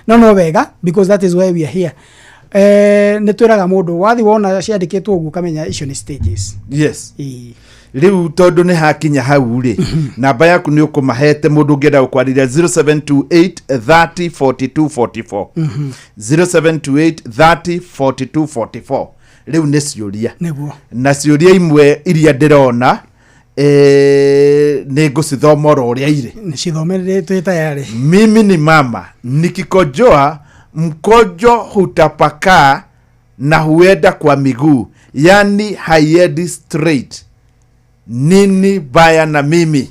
S1: no wega, because that is why we are here. Nĩ twĩraga mũndũ wathiĩ wona ciandĩkĩtwo ũguo ũkamenya icio nĩ stages. Ĩĩ.
S6: Rĩu tondũ nĩ hakinya hau rĩ, namba yaku nĩ ũkũmahete mũndũ ũngĩenda gũkwarĩria, 0728 30 42 44. 0728 30 42 44. Rĩu nĩ ciũria. Na ciũria imwe iria ndĩrona, nĩ ngũcithoma oro ũrĩa irĩ.
S1: Nĩ cithomere, twĩ tayarĩ.
S6: Mimi ni mama, nikikojoa mkojo hutapakaa na huenda kwa miguu, yani haiendi straight. Nini baya na mimi?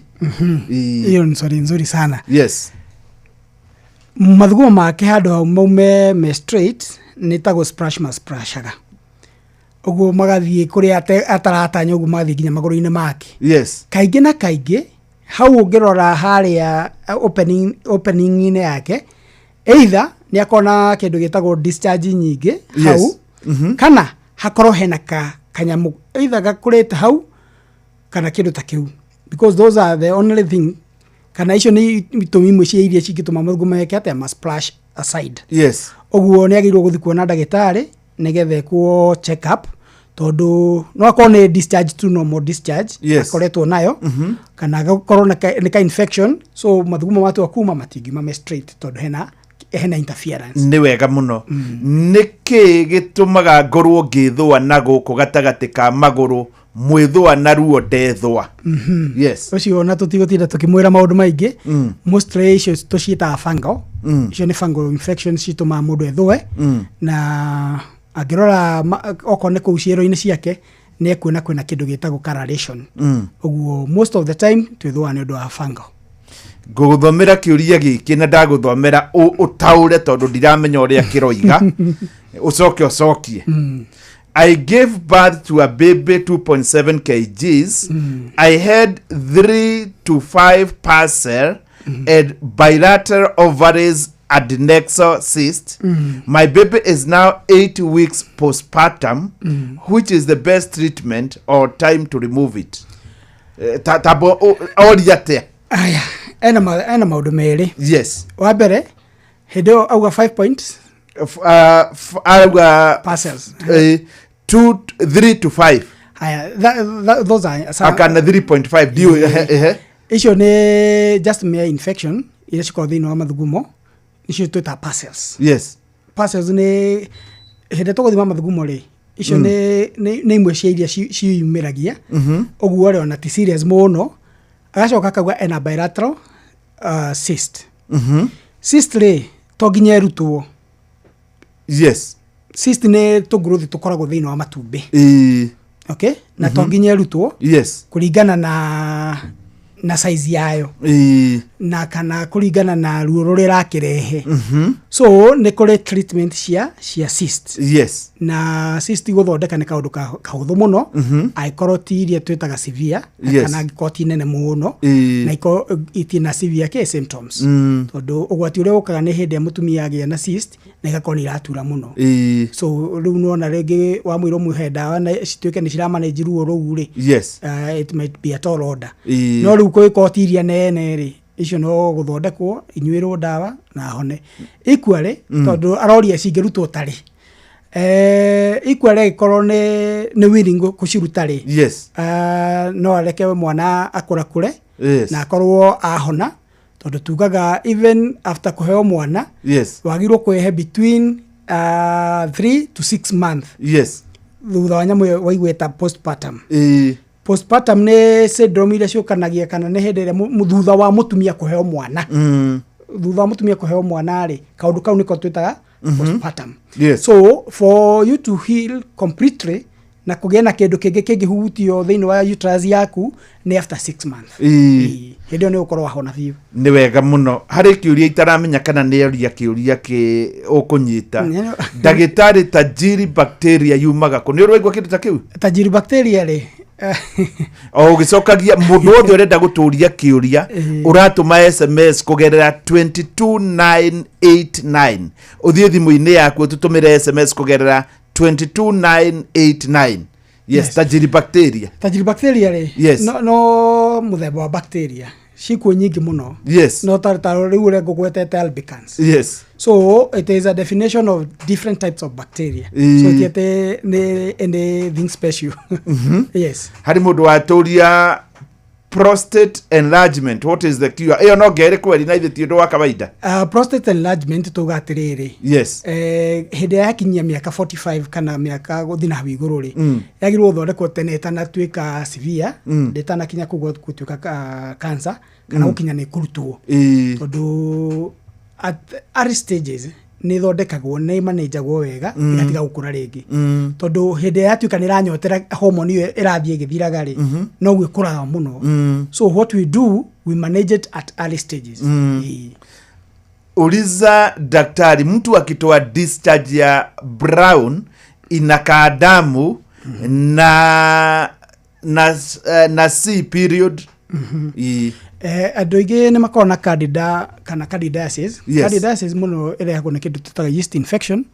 S1: Hiyo ni swali nzuri sana. Mathugumo make handũ hau maume me straight nĩ ta gũ splash masplashaga ũguo, magathiĩ kũrĩa ataratanya ũguo, magathiĩ nginya magũrũ-inĩ make. Kaingĩ na kaingĩ hau ũngĩrora harĩa opening-inĩ yake, either nĩ akona kĩndũ gĩtagwo discharge nyingĩ hau, kana hakorwo hena kanyamũ either gakũrĩte hau kana kĩndũ ta kĩu, because those are the only thing, kana icio nĩ itũmi imwe cia iria cingĩtũma mathugumo meke atĩa, ma splash aside. Ũguo nĩ agĩrĩirwo gũthiĩ kuona ndagĩtarĩ nĩgetha ekwo check up, tondũ no akorwo nĩ discharge to normal discharge akoretwo nayo, kana agakorwo nĩ ka infection, so mathugumo matua kuma matingiuma me straight tondũ hena interference.
S6: Nĩ wega mũno. Nĩ kĩ gĩtũmaga ngorwo ngĩthũa na gũkũ gatagatĩ ka magũrũ, mwĩthũa na ruo ndethũa?
S1: Ũcio ona tũtigũtinda tũkĩmwĩra maũndũ maingĩ. Mostly icio tũciĩtaga fungal. Icio nĩ fungal infections citũmaga mũndũ ethũe. Na angĩrora okorwo nĩ kũu ciĩro-inĩ ciake, nĩ ekuona kwĩna kĩndũ gĩtagwo coloration. Ũguo most of the time twĩthũaga nĩ ũndũ wa fungal.
S6: Ngũgũthomera kĩũria gĩkĩ na ndagũthomera ũtaũre, tondũ ndiramenya ũrĩa kĩroiga, ũcoke ũcokie. I gave birth to a baby 2.7 kgs. I had 3 to 5 parcel and bilateral ovaries adnexal cyst. My baby is now 8 weeks postpartum. Which is the best treatment or time to remove it? Tabo oria atia?
S1: Aya, ena maũndũ merĩ. Wa mbere, hĩndĩ ĩyo auga 5 points
S6: Auga
S1: parcels.
S6: 2, 3 to 5.
S1: Haya, those are
S6: akana 3.5 ndiũ, ehe.
S1: Icio nĩ just mere infection iria cikoragwo thĩinĩ wa mathugumo, icio twĩtaga parcels. Parcels nĩ hĩndĩ tũgũthima mathugumo rĩ, icio nĩ imwe cia iria ciĩyumĩragia. Ũguo rĩ, ona ti serious mũno. Agacoka akauga ena bilateral cyst. Cyst rĩ, to nginya ĩrutwo. Cyst nĩ tũngũrũthi tũkoragwo thĩinĩ wa matumbĩ. Okay, na to nginya ĩrutwo, kũringana na size yayo na kana kũringana na ruo rũrĩa ĩrakĩrehe. So nĩ kũrĩ treatment cia cyst. Na cyst gũthondeka nĩ kaũndũ kahũthũ mũno, angĩkorwo ti iria twĩtaga severe, kana angĩkorwo ti nene mũno, na ikorwo itina severe kĩ symptoms, tondũ ũgwati ũrĩa ũkaga nĩ hĩndĩ ĩrĩa mũtumia agĩa na cyst na igakorwo nĩ iratura mũno. So rĩu nĩwona rĩngĩ wamwĩra ũmũhe ndawa na cituĩke nĩ ciramanage ruo rũu rĩ, it might be a tall order. No rĩu kũngĩkorwo ti iria nene rĩ, icio no gũthondekwo, inyuĩrwo ndawa na hone. Equally, tondũ aroria cingĩrutwo tarĩ, equally angĩkorwo nĩ willing gũciruta rĩ, no areke mwana akũrakũre na akorwo ahona, tondũ tugaga even after kũheo mwana, wagĩrĩirwo kwĩhe between 3 to 6 months thutha wa nyamũ ĩyo waiguĩta postpartum. Postpartum nĩ syndrome iria ciũkanagia, kana nĩ hĩndĩ ĩrĩa thutha wa mũtumia kũheo mwana, thutha wa mũtumia kũheo mwana rĩ, kaũndũ kau nĩko twĩtaga postpartum. So for you to heal completely, Na kũgĩe na kĩndũ kĩngĩ kĩngĩhutio thĩinĩ wa uterus yaku nĩ after 6 months. Hĩndĩ ĩyo nĩ ũgũkorwo wahona biũ.
S6: Nĩ wega mũno. Harĩ kĩũria itaramenya kana nĩ oria kĩũria kĩ ũkũnyita. Ndagĩtarĩ, tajiri bacteria yumaga kũ? Nĩ ũraigua kĩndũ ta kĩu?
S1: Tajiri bacteria rĩ,
S6: O ũgĩcokagia, mũndũ wothe ũrenda gũtũria kĩũria, ũratũma SMS kũgerera 22989. Ũthiĩ thimũ-inĩ yaku, ũtũtũmĩre SMS kũgerera 22989. Yes.
S1: Yes.
S6: Tajiri bacteria.
S1: Tajiri bacteria rĩ, no mũthemba wa bacteria cikuo nyingĩ mũno. No ta rĩu ũrĩa ngũgwetete albicans. So it is a definition of different types of bacteria. So ti atĩ nĩ anything special. Yes.
S6: Harĩ mũndũ watũria prostate enlargement, what is the cure? Ĩyo no ngerĩ kweri na ithe ti ũndũ wa kawaida.
S1: Prostate enlargement, tuga atĩrĩrĩ, hĩndĩ ĩrĩa yakinyia mĩaka 45 kana mĩaka gũthiĩ na hau igũrũ rĩ, yagĩrĩirwo gũthondekwo tene ĩtanatuĩka severe, ndĩtanakinya kũgwa gũtuĩka cancer kana gũkinya nĩ kũrutwo, tondũ at early stages nĩ ĩthondekagwo, nĩ manenjagwo wega, ĩgatiga gũkũra rĩngĩ, tondũ hĩndĩ ĩrĩa yatuĩka nĩ ĩranyotera hormone ĩyo ĩrathiĩ ĩgĩthiraga rĩ, noguo ĩkũraga mũno. So what we do, we manage it at early stages. Ĩĩ.
S6: Uliza daktari, mtu akitoa discharge ya brown inakaa damu na c period.
S1: Andũ aingĩ nĩ makoragwo na candida kana candidiasis. Candidiasis mũno ĩrehagwo nĩ kĩndũ tũtaga yeast infection,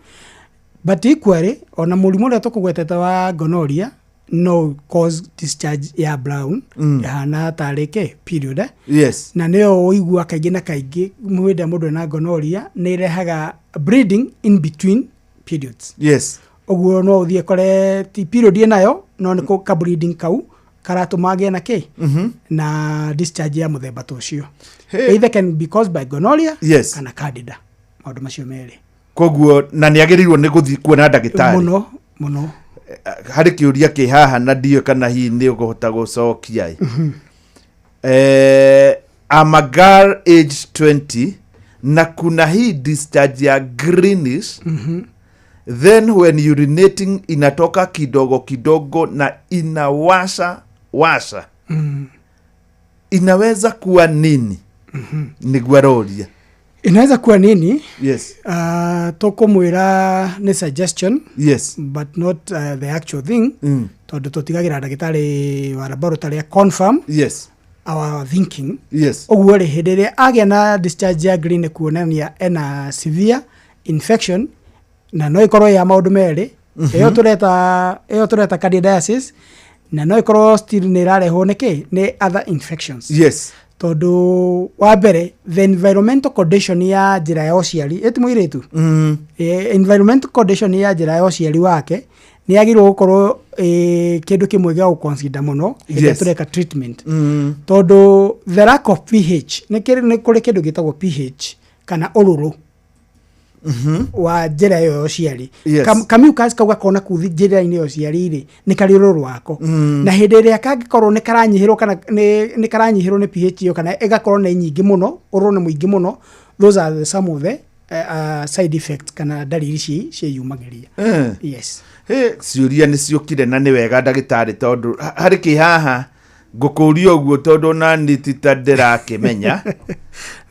S1: but equally ona mũrimũ ũrĩa tũkũgwetete wa gonorrhea no cause discharge ya brown, ĩhana tarĩ kĩ period, eh? Na nĩyo ũigua kaingĩ na kaingĩ hĩndĩ ĩrĩa mũndũ ena gonorrhea nĩ ĩrehaga bleeding in between periods. Ũguo no ũthiĩ kore ti period ĩnayo, no nĩ ka bleeding kau karatũma agĩe na kĩ na discharge ya mũthemba ta ũcio. Either can be caused by gonorrhea kana candida, maũndũ macio merĩ.
S6: Koguo na nĩ agĩrĩirwo nĩ gũthiĩ kuona ndagĩtarĩ?
S1: Mũno mũno.
S6: Harĩ kĩũria kĩ haha na ndiũĩ kana hihi nĩ ũkũhota gũcokia ĩ. I'm a girl age 20 na kuna hii discharge ya greenish, then when urinating inatoka kidogo kidogo na inawasha washa. Inaweza kuwa nini? Nĩguo aroria.
S1: Inaweza kuwa nini?
S6: Yes.
S1: Tũkũmwĩra nĩ suggestion, but not the actual thing, tondũ tũtigagĩra ndagĩtarĩ wa laboratory a confirm our thinking. Ũguo rĩ, hĩndĩ ĩrĩa agĩa na discharge ya green, nĩ kuonania ena severe infection, na no ĩkorwo ya maũndũ merĩ. Ĩyo tũreta candidiasis, na no ĩkorwo still nĩ ĩrarehwo nĩ kĩ, nĩ other infections. Tondũ wa mbere, the environmental condition ya njĩra ya ũciari ĩti mũirĩtu, environmental condition ya njĩra ya ũciari wake nĩ yagĩrĩirwo gũkorwo kĩndũ kĩmwe gĩa gũconsider mũno hĩndĩ ĩrĩa tũreka treatment, tondũ the lack of pH, nĩ kũrĩ kĩndũ gĩtagwo pH kana ũrũrũ wa njĩra ĩyo ya ũciari. Ka mucus kau gakona kuu njĩra-inĩ ya ũciari rĩ, nĩ karĩ ũrũrũ wako, na hĩndĩ ĩrĩa kangĩkorwo nĩ karanyihĩrwo kana nĩ karanyihĩrwo nĩ pH ĩyo, kana ĩgakorwo nĩ nyingĩ mũno, ũrũrũ nĩ mũingĩ mũno, those are the some of the side effects kana ndariri ciĩyumagĩria. Yes.
S6: He, ciũria nĩ ciũkire na nĩ wega ndagĩtarĩ, tondũ harĩ kĩ haha ngũkũria ũguo, tondũ ona nĩ ti ta ndĩrakĩmenya.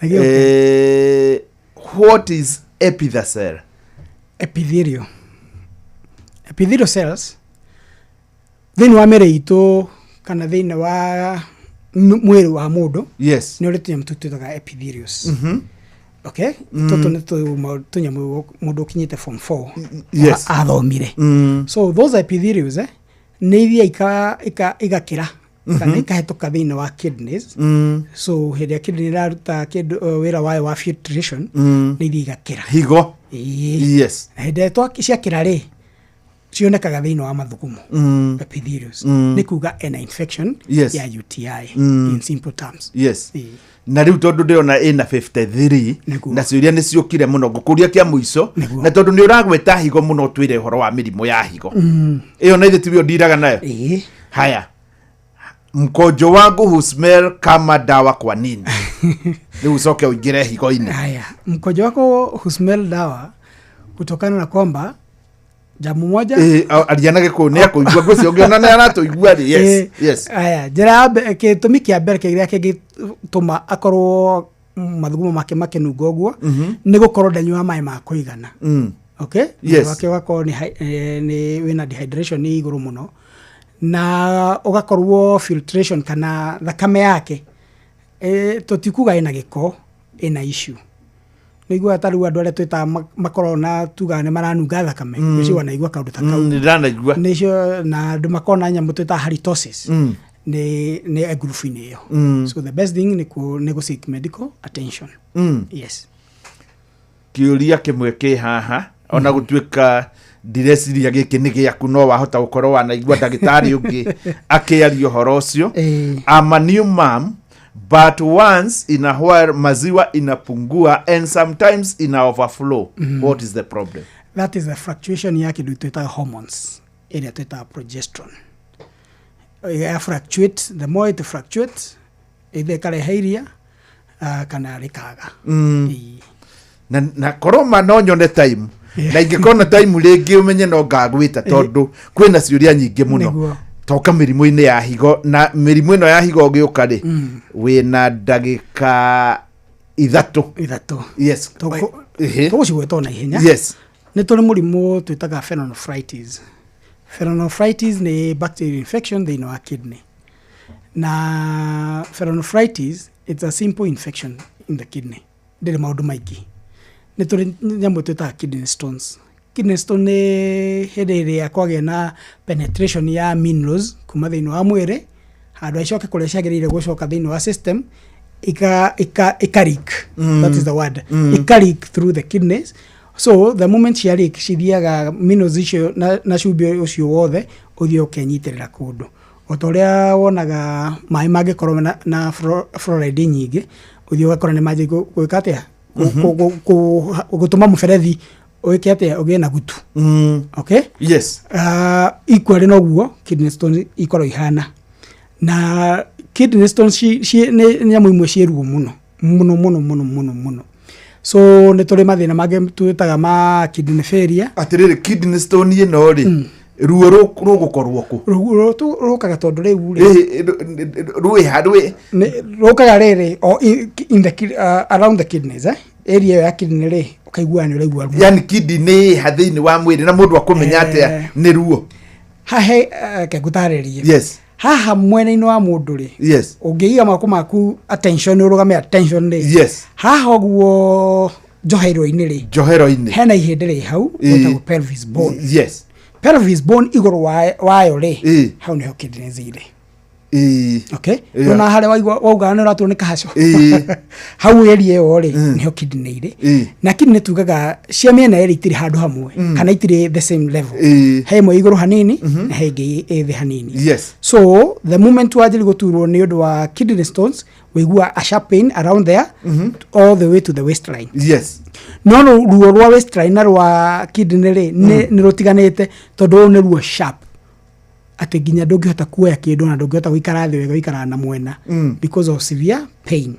S1: Na gĩũke.
S6: What is epithelial?
S1: Epithelial cells thĩinĩ wa mĩrĩ itũ kana thĩinĩ wa mwĩrĩ wa mũndũ, nĩ ũrĩ tũnyamũ tũu twĩtaga epithelials. Okay, tũtũ nĩ tũnyamũ mũndũ ũkinyĩte form 4 athomire. So those epithelials, nĩ ithiaga igakĩra kana ikahĩtũka thĩinĩ wa kidneys. So hĩndĩ ĩrĩa kidney ĩraruta kĩndũ, wĩra wayo wa filtration, nĩ ithiaga igakĩra.
S6: Higo.
S1: Ĩĩ. Na hĩndĩ ĩrĩa ciakĩra rĩ, cionekaga thĩinĩ wa mathugumo. Epithelials. Nĩ kuga ena infection ya UTI, in simple terms. Ĩĩ.
S6: Na rĩu tondũ ndĩrona ĩna 53 na ciũria nĩ ciũkire mũno, ngũkũria kĩa mũico, na tondũ nĩ ũragweta higo mũno, twĩre ũhoro wa mĩrimũ ya higo. Ĩyo na ithe tiwe ndiraga nayo. Haya, mkojo wangu husmell kama dawa, kwa nini? Rĩu ũcoke ũingĩre higo-inĩ.
S1: Haya, mkojo wako husmell dawa kutokana na kwamba Jamu moja.
S6: Ĩĩ, aria na gĩkũyũ nĩ akũigua, ngwĩciria ũngĩona nĩ aratũigua rĩ, yes. Yes.
S1: Aya, njĩra ya gĩtũmi kĩa mbere kĩrĩa kĩngĩtũma akorwo mathugumo make makĩnunga ũguo nĩ gũkorwo ndanyuaga maĩ ma kũigana. Okay.
S6: Yes.
S1: Mwĩrĩ wake ũgakorwo nĩ nĩ wĩna dehydration ĩ igũrũ mũno, na ũgakorwo filtration kana thakame yake, tũtikuga ĩna gĩko, ĩna issue. Nĩiguaga ta rĩu andũ arĩa twĩtaga makoragwo na tugaga nĩ maranunga thakame. Nĩcio wanaigua kaũndũ ta kau?
S6: Nĩ ndanaigua.
S1: Nĩcio, na andũ makoragwo na nyamũ twĩtaga halitosis. Nĩ ngurubu-inĩ ĩyo. So the best thing nĩ gũ seek medical attention. Yes.
S6: Kĩũria kĩmwe kĩ haha, ona gũtuĩka ndireciria gĩkĩ nĩ gĩaku, no wahota gũkorwo wanaigua ndagĩtarĩ ũngĩ akĩaria ũhoro ũcio. I'm a new mom, but once in a while maziwa inapungua and sometimes ina overflow. What is the problem?
S1: That is a fluctuation ya kĩndũ twĩtaga hormones ĩrĩa twĩtaga progesterone. Ya fluctuate, the more it fluctuates, either ĩkarehe iria kana rĩkaga.
S6: Na korwo ma no nyone time, na ingĩkorwo na time rĩngĩ, ũmenye no ngagwĩta, tondũ kwĩna ciũria nyingĩ mũno. Toka mĩrimũ-inĩ ya higo, na mĩrimũ ĩno ya higo ũgĩũka rĩ, wĩna ndagĩka 3.
S1: 3.
S6: Yes.
S1: Tũgũcigweta na ihenya.
S6: Yes.
S1: Nĩ tũrĩ mũrimũ twĩtaga pyelonephritis. Pyelonephritis nĩ bacterial infection thĩinĩ wa kidney, na pyelonephritis, it's a simple infection in the kidney, ndĩrĩ maũndũ maingĩ. Nĩ tũrĩ nyamũ twĩtaga kidney stones. Kidney stone nĩ hĩndĩ ĩrĩa kwagĩa na penetration ya minerals kuma thĩinĩ wa mwĩrĩ, handũ icoke kũrĩa ciagĩrĩire gũcoka thĩinĩ wa system, ika leak. That is the word. Ika leak through the kidneys. So the moment cia leak, cithiaga minerals icio na cumbĩ ũcio wothe ũthiĩ ũkenyitĩrĩra kũndũ, o ta ũrĩa wonaga maĩ mangĩkorwo na fluoride nyingĩ, ũthiĩ ũgakora nĩ manjia gwĩka atĩa? Gũtũma mũberethi ũĩke atĩa? Ũgĩe na gutu. Okay.
S6: Yes.
S1: Equally noguo kidney stone ikoragwo ihana, na kidney stone nĩ nyamũ imwe ciĩ ruo mũno mũno mũno mũno mũno mũno. So nĩ tũrĩ mathĩna mangĩ twĩtaga ma kidney failure.
S6: Atĩrĩrĩ, kidney stone ĩno rĩ, ruo rũgũkorwo kũ?
S1: Ruo rũkaga tondũ rĩu rĩ
S6: Rwĩha rwĩ
S1: Rũkaga rĩrĩ o in the around the kidneys, area ĩyo ya kidney rĩ, ũkaigua nĩ ũraigua ruo.
S6: Yani kidney ĩha thĩinĩ wa mwĩrĩ, na mũndũ akũmenya atĩa nĩ ruo?
S1: Hahe ke ngũtarĩrie.
S6: Yes.
S1: Haha mwena-inĩ wa mũndũ rĩ, ũngĩiga moko maku attention, ũrũgame attention rĩ, haha ũguo njohero-inĩ rĩ,
S6: Njohero-inĩ.
S1: Hena ihĩndĩ rĩ hau rĩtagwo pelvis bone. Pelvis bone igũrũ wayo rĩ, hau nĩho kidneys irĩ. Okay. Ona harĩa waigua wauga nĩ ũraturwo nĩ kahaco, hau area ĩyo rĩ, nĩho kidney irĩ. Na kidney tugaga cia mĩena ĩrĩ itirĩ handũ hamwe, kana itirĩ the same level. He ĩmwe igũrũ hanini na he ĩngĩ ĩ thĩ hanini. So the moment wanjĩrĩ gũturwo nĩ ũndũ wa kidney stones, wĩigua a sharp pain around there, all the way to the waistline. No ruo rwa waistline na rwa kidney rĩ, nĩ rũtiganĩte, tondũ rũu nĩ ruo sharp atĩ nginya ndũngĩhota kuoya kĩndũ na ndũngĩhota gũikara thĩ wega, ũikaraga na mwena because of severe pain.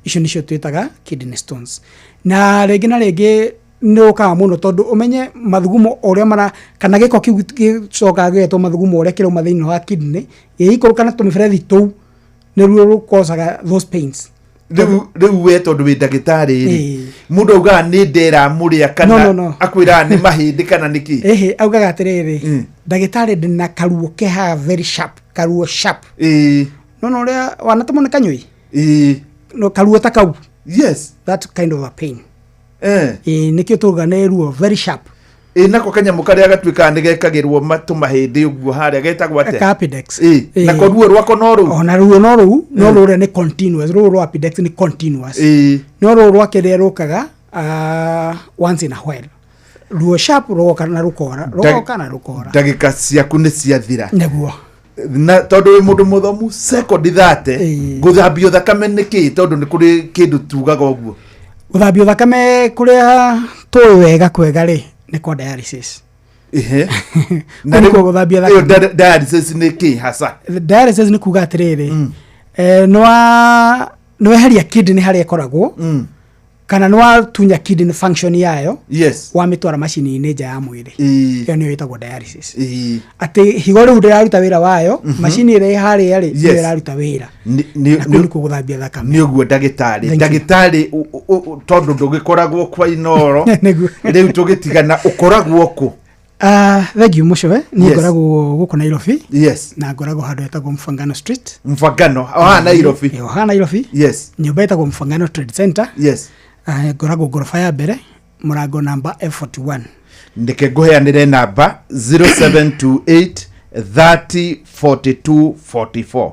S1: Icio nĩcio twĩtaga kidney stones. Na rĩngĩ na rĩngĩ nĩ ũkaga mũno, tondũ ũmenye mathugumo ũrĩa mara kana gĩko kĩu gĩcokaga gĩgetwo mathugumo ũrĩa kĩrauma thĩinĩ wa kidney gĩgĩikũrũka na tũmĩberethi tũu, nĩruo rũkocaga those pains.
S6: Rĩu we tondũ wĩ ndagĩtarĩ rĩ, mũndũ augaga nĩ ndera mũrĩa kana
S1: No, no, no.
S6: akwĩraga nĩ mahĩndĩ kana nĩ kĩ?
S1: Ĩhĩ, augaga atĩrĩrĩ, ndagĩtarĩ, ndĩna karuo kehaga very sharp, karuo sharp. No ũrĩa wanatũmwo nĩ kanyũi? No karuo ta kau. That kind of a pain. Ĩĩ, nĩkĩo tugaga nĩ ruo very sharp.
S6: Ĩ nako kanyamũ karĩa gatuĩkaga nĩ gekagĩrwo tũmahĩndĩ ũguo harĩa getagwo atĩa?
S1: Ka appendix.
S6: Nako ruo rwako no rũu?
S1: Ona ruo no rũu, no rũrĩa nĩ continuous, rũrũ rwa appendix nĩ continuous. No rũrũ rwa kĩrĩa rũkaga once in a while, ruo sharp rũgoka na rũkora, rũgoka na rũkora.
S6: Ndagĩka ciaku nĩ ciathira.
S1: Nĩguo.
S6: Na tondũ wĩ mũndũ mũthomu, sekondi 30, gũthambio thakame nĩ kĩ? Tondũ nĩ kũrĩ kĩndũ tugaga ũguo.
S1: Gũthambio thakame kũrĩa tũĩ wega kwega rĩ, nĩ kwa dialysis.
S6: Na
S1: Kũu nĩkuo
S6: rĩu
S1: gũthambia
S6: ĩyo
S1: thakame.
S6: Dialysis nĩ kĩ hasa?
S1: Dialysis nĩ kuga atĩrĩrĩ, nĩweheria kidney harĩa ĩkoragwo. Kana nĩ watunya kidney function yayo.
S6: Yes.
S1: Wamĩtwara macini-inĩ nja ya mwĩrĩ. Ĩyo nĩyo ĩtagwo dialysis. Atĩ higo rĩu ndĩraruta wĩra wayo, macini ĩrĩa ĩ harĩa rĩ, nĩyo ĩraruta wĩra. Na kũu nĩkuo gũthambia thakame.
S6: Nĩ ũguo ndagĩtarĩ.
S1: Thank you.
S6: Ndagĩtarĩ, tondũ ndũgĩkoragwo kwa Inoro.
S1: Nĩguo.
S6: Rĩu tũgĩtigana ũkoragwo kũ?
S1: Thank you mũcoe. Niĩ
S6: Yes.
S1: ngoragwo gũkũ Nairobi.
S6: Yes.
S1: Na ngoragwo handũ hetagwo Mfangano Street.
S6: Mfangano, o haha Nairobi.
S1: O haha Nairobi.
S6: Yes.
S1: Nyũmba ĩtagwo Mfangano Trade Center.
S6: Yes.
S1: Ngoragwo ngoroba ya mbere, mũrango namba F41.
S6: Ndeke ngũheanĩre namba 0728 30 42 44,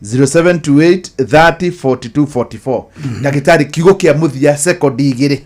S6: 0728 30 42 44. Ndagĩtarĩ, kiugo kĩa mũthia, sekondi 2.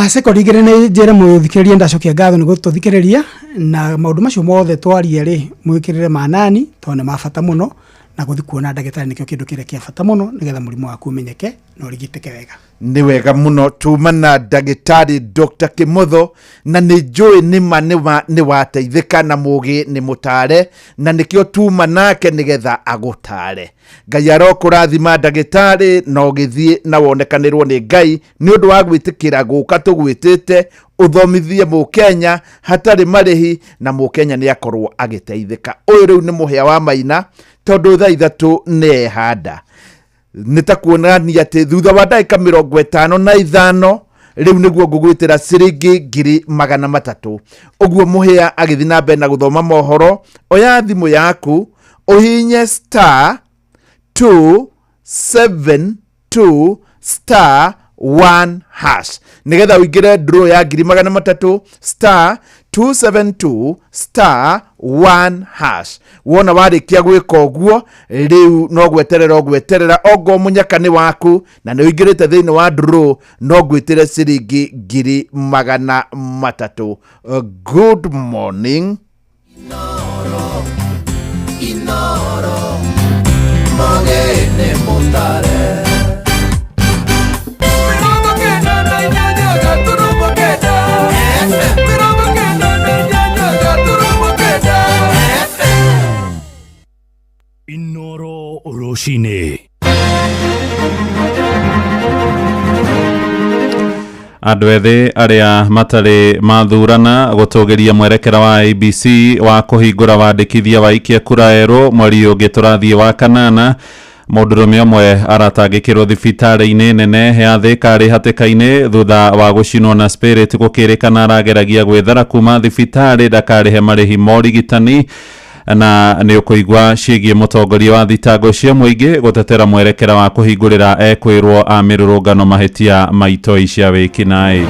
S1: Sekondi 2 nĩ njĩre mũthikĩrĩria ndacokia ngatho nĩ gũtũthikĩrĩria, na maũndũ macio mothe twaria rĩ, mwĩkĩrĩre manani tondũ nĩ ma bata mũno, na gũthiĩ kuona ndagĩtarĩ nĩkĩo kĩndũ kĩrĩa kĩa bata mũno nĩgetha mũrimũ waku ũmenyeke na ũrigitĩke wega.
S6: Nĩ wega mũno tuma na ndagĩtarĩ Dr. Kimotho, na nĩ njũĩ nĩma nĩma nĩ wateithĩka, na mũgĩ nĩ mũtare, na nĩkĩo tuma nake nĩgetha agũtare. Ngai arokũrathima ndagĩtarĩ, na ũgĩthiĩ na wonekanĩrwo nĩ Ngai nĩ ũndũ wa gwĩtĩkĩra gũka tũgwĩtĩte ũthomithie mũkenya hatarĩ marĩhi, na mũkenya nĩ akorwo agĩteithĩka. Ũyũ rĩu nĩ mũhĩa wa maina, tondũ thaa 3 nĩ ehanda. Nĩ ta kuonania atĩ thutha wa ndagĩka 55 rĩu nĩguo ngũgwĩtĩra ciringi 300,000. Ũguo mũhĩa agĩthiĩ na mbere na gũthoma mohoro, oya thimũ yaku ũhinye star 272 star 1 hash nĩgetha ũingĩre draw ya 300,000, star 272 star 1 hash. Wona warĩkia gwĩka ũguo, rĩu no gweterera ũgweterera ongo mũnyaka nĩ waku na nĩ ũingĩrĩte thĩinĩ wa draw, no ngwĩtĩre ciringi 300,000. Good morning.
S5: Inoro, mogene mutare.
S15: Inoro rũcinĩ.
S9: Andũ ethĩ arĩa matarĩ mathurana gũtũgĩria mwerekera wa ABC wa kũhingũra wandĩkithia wa ikia kura erũ mweri ũngĩ tũrathiĩ wa kanana. Mũndũrũme ũmwe aratangĩkĩrwo thibitarĩ-inĩ nene ya Thĩka arĩ hatĩka-inĩ thutha wa gũcinwo na spirit gũkĩrĩkana arageragia gwĩthara kuma thibitarĩ ndakarĩhe marĩhi ma ũrigitani. Na nĩ ũkũigua ciĩgiĩ mũtongoria wa thitango cia mũingĩ gũtetera mwerekera wa kũhingũrĩra ekwĩrwo a mĩrũrũngano mahĩtia ma itoi cia wĩkinaĩ.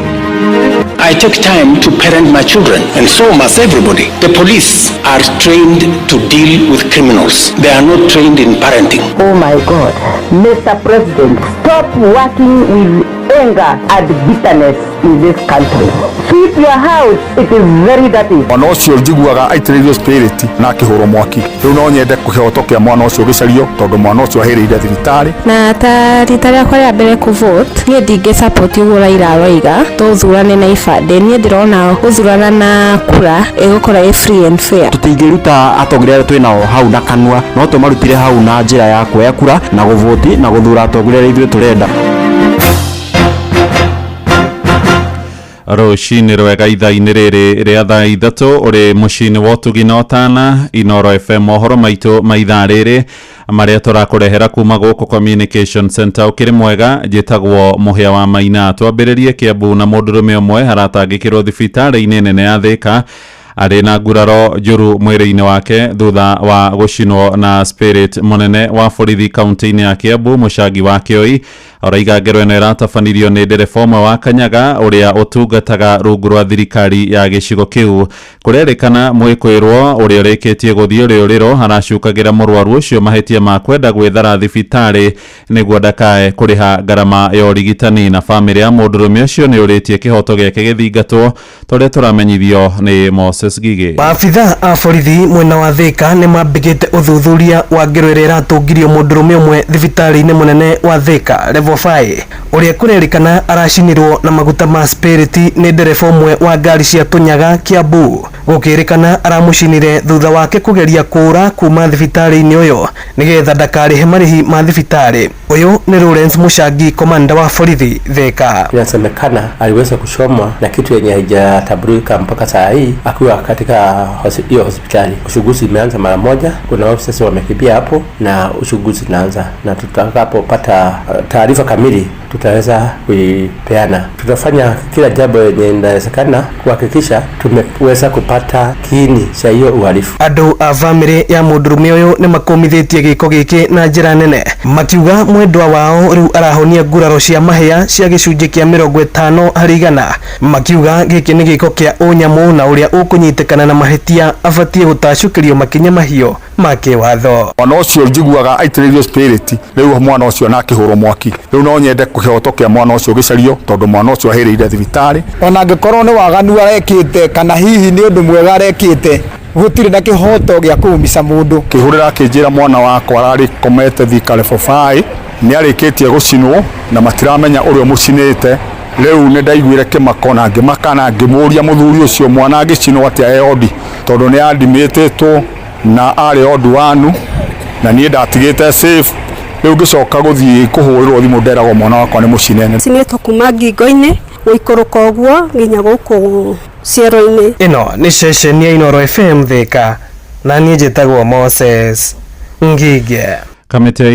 S11: I take time to parent my children, and so must everybody. The police are trained to deal with criminals. They are not trained in parenting.
S14: Oh my God. Mr. President, stop working with anger and bitterness in this country. Sweep your house. It is very dirty.
S16: Mwana ũcio njiguaga aitĩrĩirio spirit na akĩhũrwo mwaki. Rĩu no nyende kĩhoto kĩa mwana ũcio gĩcario, tondũ mwana ũcio ahĩrĩire thibitarĩ.
S17: Na ta rita rĩakwa rĩa mbere kũ-vote, niĩ ndingĩ support ũguo Raila aroiga tũthurane na ibandĩ. Niĩ ndĩrona gũthurana na kura ĩgũkorwo ĩ free and fair.
S18: Tũtingĩruta atongoria arĩa twĩnao hau na kanua, no tũmarutire hau na njĩra ya kuoya kura na gũvoti na gũthura atongoria arĩa ithuĩ tũrenda.
S9: Rũcinĩ rwega ithaa-inĩ rĩrĩ rĩa thaa 3 ũrĩ mũciĩ-inĩ wa ũtugi na ũtana. Inoro FM, mohoro maitũ ma ithaa rĩrĩ marĩa tũrakũrehera kuma gũkũ Communication Center. Ũkĩrĩ mwega, njĩtagwo Mũhĩa wa Maina. Twambĩrĩrie Kĩambu na mũndũrũme ũmwe aratangĩkĩrwo thibitarĩ-inĩ nene ya Thĩka arĩ na nguraro njũru mwĩrĩ-inĩ wake thutha wa gũcinwo na spirit. Mũnene wa borithi kaunti-inĩ ya Kĩambu Mũcangi wa Kĩoi oraiga ngero ĩno ĩratabanirio nĩ ndereba ũmwe wa Kanyaga ũrĩa ũtungataga rungu rwa thirikari ya gĩcigo kĩu. Kũrerĩkana mwĩkwĩrwo ũrĩa ũrĩkĩtie gũthiĩ rĩũrĩro aracukagĩra mũrwaru ũcio mahĩtia ma kwenda gwĩthara thibitarĩ nĩguo ndakae kũrĩha ngarama ya ũrigitani. Na bamĩrĩ ya mũndũrũme ũcio nĩ ũrĩtie kĩhoto gĩake gĩthingatwo tũrĩa tũramenyithio nĩ Moses Gigĩ.
S19: Maabitha a borithi mwena wa Thika nĩ mambĩkĩte ũthuthuria wa ngero ĩrĩa ĩratũngirio mũndũrũme ũmwe thibitarĩ-inĩ mũnene wa Thika level 5 ũrĩa kũrerĩkana aracinirwo na maguta ma spirit nĩ ndereba ũmwe wa ngari cia Tũnyaga Kiambu. Gũkĩrĩkana aramũcinire thutha wake kũgeria kũũra kuma thibitarĩ-inĩ ũyũ nĩgetha ndakarĩhe marĩhi ma thibitarĩ. Ũyũ nĩ Lawrence Muchangi, komanda wa borithi Thika.
S4: Inasemekana aliweza kuchomwa na kitu yenye haijatambulika mpaka saa hii akiwa katika hiyo hospitali. Uchunguzi imeanza mara moja, kuna officers wamekimbia hapo na uchunguzi inaanza, na tutakapopata taarifa kamili tutaweza kuipeana. Tutafanya kila jambo yenye inawezekana kuhakikisha tumeweza kupata kiini cha hiyo uhalifu.
S19: Andũ a bamĩrĩ ya mũndũrũme ũyũ nĩ makũmithĩtie gĩko gĩkĩ na njĩra nene, makiuga mwendwa wao rĩu arahonia nguraro cia mahĩa cia gĩcunjĩ kĩa 50%, makiuga gĩkĩ nĩ gĩko kĩa ũnyamũ na ũrĩa ũkũnyitĩkana na mahĩtia abatiĩ gũtacũkĩrio makinya mahiũ ma kĩwatho.
S16: Mwana ũcio njiguaga aitĩrĩirio spirit, rĩu mwana ũcio na akĩhũrwo mwaki. Rĩu no nyende kĩhoto kĩa mwana ũcio gĩcario tondũ mwana ũcio ahĩrĩire thibitarĩ.
S7: Ona angĩkorwo nĩ waganu arekĩte kana hihi nĩ ũndũ mwega arekĩte, gũtirĩ na kĩhoto gĩa kũũmica mũndũ.
S16: Kĩhũrĩra akĩnjĩra mwana wakwa ararĩ komete Thika level 5 nĩ arĩkĩtie gũcinwo na matiramenya ũrĩa mũcinĩte. Rĩu nĩ ndaiguire kĩmako na ngĩmaka na ngĩmũria mũthuri ũcio mwana angĩcinwo atĩa e odi, tondũ nĩ andimĩtĩtwo na arĩ odu wanu na niĩ ndatigĩte safe. Rĩu ngĩcoka gũthiĩ kũhũrĩrwo thimũ nderagwo mwana wakwa nĩ mũcine.
S8: Cinĩtwo kuma ngingo-inĩ gũikũrũka ũguo nginya gũkũ ciero-inĩ.
S19: Ĩno nĩ ceceni ya Inooro FM Thika na niĩ njĩtagwo Moses Ngige.
S9: Kamĩtĩ ya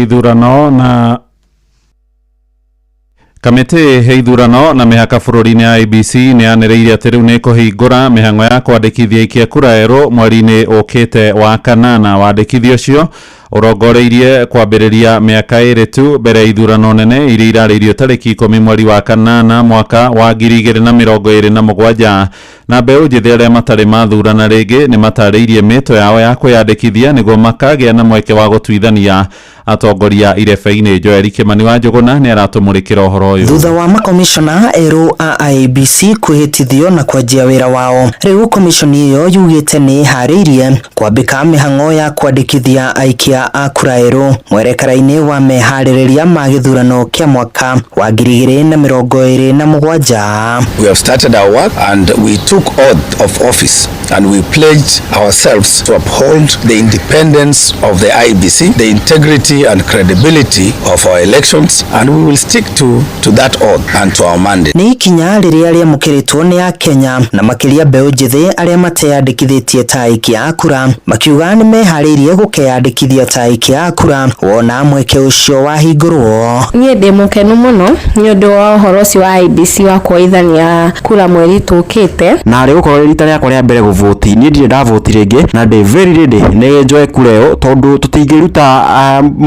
S9: ithurano na mĩhaka bũrũri-inĩ ya IEBC nĩ yanĩrĩire atĩ rĩu nĩ ĩkũhingũra mĩhang'o ya kwandĩkithia aikia kura erũ mweri-inĩ ũkĩte wa kanana. Wandĩkithia ũcio ũrongoreirie kwambĩrĩria mĩaka 2 tu mbere ya ithurano nene iria irarĩirio tarĩki 10 mweri wa kanana mwaka wa 2027. Na mbeũ njĩthĩ arĩa matarĩ mathurana rĩngĩ nĩ matarĩirie mĩto yao ya kwĩyandĩkithia nĩguo makagĩa na mweke wa gũtuithania atongoria irebe-inĩ. Joel Kĩmani wa Njũgũna nĩ aratũmũrĩkĩra ũhoro ũyũ.
S10: Thutha wa makomishona erũ a IEBC kwĩhĩtithio na kwanjia wĩra wao, rĩu komishoni ĩyo yugĩte nĩ ĩharĩirie kwambĩka mĩhang'o ya kwandĩkithia aikia a kura erũ mwerekera-inĩ wa meharĩrĩria ma gĩthurano kĩa mwaka wa 2027.
S12: We have started our work and we took oath of office and we pledged ourselves to uphold the independence of the IEBC, the integrity and credibility of our elections, and we will stick to that oath and to our mandate.
S10: Nĩ ikinya rĩrĩa rĩamũkĩrĩtwo nĩ Akenya na makĩria mbeũ njĩthĩ arĩa mateyandĩkithĩtie ta aikia a kura, makiuga nĩ meharĩirie gũkeyandĩkithia ta aikia a kura wona mweke ũcio wahingũrwo.
S17: Niĩ ndĩ mũkenu mũno nĩ ũndũ wa ũhoro ũcio wa IEBC wa kuoithania kura mweri tũkĩte.
S18: Na rĩ gũkorwo rĩ rita rĩakwa rĩa mbere gũvoti, niĩ ndirĩ ndavoti rĩngĩ na ndĩ very ready nĩ njoe kura ĩyo tondũ tũtingĩruta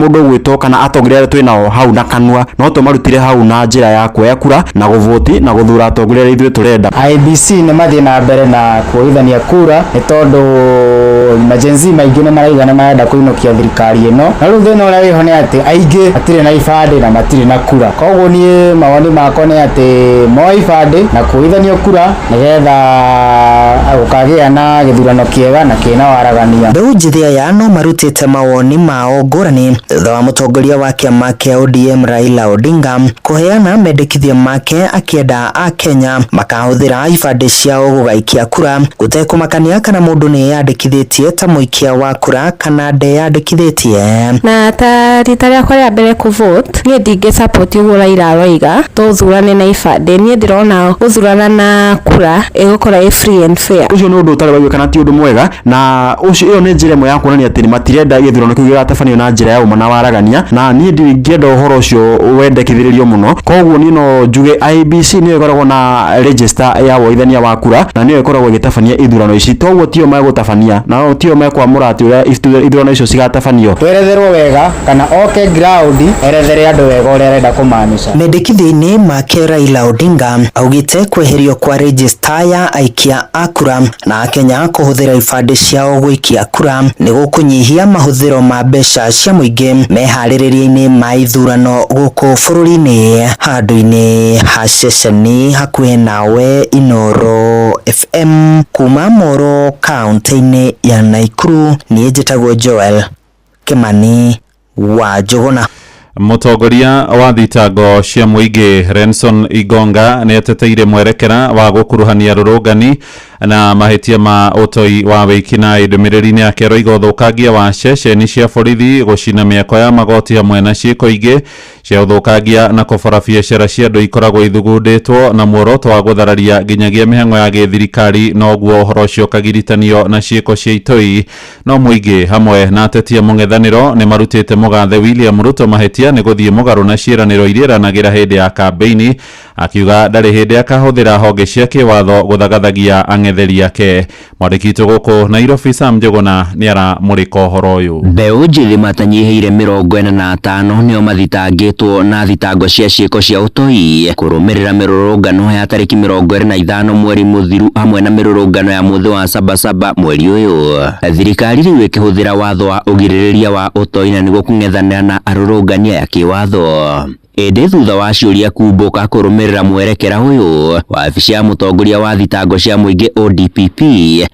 S18: mũndũ gwĩtwo kana atongoria arĩa twĩ nao hau na kanua, no tũmarutire hau na njĩra ya kuoya kura na gũvoti na gũthura atongoria arĩa ithuĩ tũrenda.
S28: IEBC nĩ mathiĩ na mbere na kuoithania kura nĩ tondũ majenzi maingĩ nĩ marauga nĩ marenda kũinũkia thirikari ĩno, na rĩu thĩna ũrĩa wĩho nĩ atĩ aingĩ matirĩ na ibandĩ na matirĩ na kura. Koguo niĩ mawoni makwa nĩ atĩ moe ibandĩ na kuoithanio kura nĩgetha gũkagĩa na gĩthurano kĩega na kĩna waragania.
S10: Mbeũ njĩthĩ aya no marutĩte mawoni mao ngũrani thutha wa mũtongoria wa kĩama kĩa ODM Raila Odinga kũheana mendekithia make akĩenda Akenya makahũthĩra ibandĩ ciao gũgaikia kura gũtekũmakania kana mũndũ nĩ eyandĩkithĩtie ta mũikia wa kura kana ndeyandĩkithĩtie.
S17: Na ta rita rĩakwa rĩa mbere kũvote, niĩ ndingĩ support ũguo Raila aroiga tũthurane na ibandĩ. Niĩ ndĩrona gũthurana na kura ĩgũkorwo ĩ free and fair.
S18: Ũcio nĩ ũndũ ũtarĩ waiguĩka na ti ũndũ mwega, na ũcio ĩyo nĩ njĩra ĩmwe ya kuonania atĩ matirenda gĩthurano kĩu gĩgatabanio na njĩra ya ũma na waragania, na niĩ ndingĩenda ũhoro ũcio wendekithĩrĩrio mũno. Koguo niĩ no njuge IEBC nĩyo ĩkoragwo na register ya woithania wa kura na nĩyo ĩkoragwo ĩgĩtabania ithurano ici, toguo tio megũtabania na tio mekwamũra atĩ ũrĩa ithurano icio cigatabanio.
S28: Tweretherwo wega kana oke ground erethere andũ wega ũrĩa arenda kũmaanisha.
S10: Mendekithia-inĩ make Raila Odinga augĩte kweherio kwa register ya aikia a kura na Akenya kũhũthĩra ibandĩ ciao gũikia kura nĩ gũkũnyihia mahũthĩro ma mbeca cia mũingĩ meharĩrĩria-inĩ ma ithurano gũkũ bũrũri-inĩ. Handũ-inĩ ha ceceni hakuhĩ nawe Inooro FM kuma Moro kaunti-inĩ ya Nakuru, niĩ njĩtagwo Joel Kĩmani wa Njũgũna.
S9: Mũtongoria wa thitango cia mũingĩ Renson Igonga nĩ ateteire mwerekera wa gũkuruhania rũrũngani Na mahĩtia ma ũtoi wa wĩkinaĩ. Ndũmĩrĩri-inĩ yake aroiga ũthũkangia wa ceceni cia borithi, gũcina mĩako ya magoti hamwe na ciĩko ingĩ cia ũthũkangia na kũbora biacara cia andũ ikoragwo ithugundĩtwo na muoroto wa gũthararia nginyagia mĩhang'o ya gĩthirikari, noguo ũhoro ũcio ũkagiritanio na ciĩko cia itoi. No mũingĩ hamwe na ateti a mũng'ethanĩro nĩ marutĩte mũgathe William Ruto mahĩtia nĩ gũthiĩ mũgarũ na ciĩranĩro iria eranagĩra hĩndĩ ya kambĩini, akiuga ndarĩ hĩndĩ akahũthĩra honge cia kĩwatho gũthagathagia ang'etheri ake. Mwandĩki witũ gũkũ Nairobi Sam Njũgũna nĩ aramũrĩka ũhoro ũyũ.
S2: Mbeũ njĩthĩ matanyihĩire 45 nĩo mathitangĩtwo na thitango cia ciĩko cia ũtoi kũrũmĩrĩra mĩrũrũngano ya tarĩki 25 mweri mũthiru hamwe na mĩrũrũngano ya mũthĩ wa Sabasaba mweri ũyũ. Thirikari rĩu ĩkĩhũthĩra watho wa ũgirĩrĩria wa ũtoi na nĩguo kũng'ethanĩra na arũrũngani aya kĩwatho. Ĩndĩ thutha wa ciũria kumbũka kũrũmĩrĩra mwerekera ũyũ, wabici ya mũtongoria wa thitango cia mũingĩ ODPP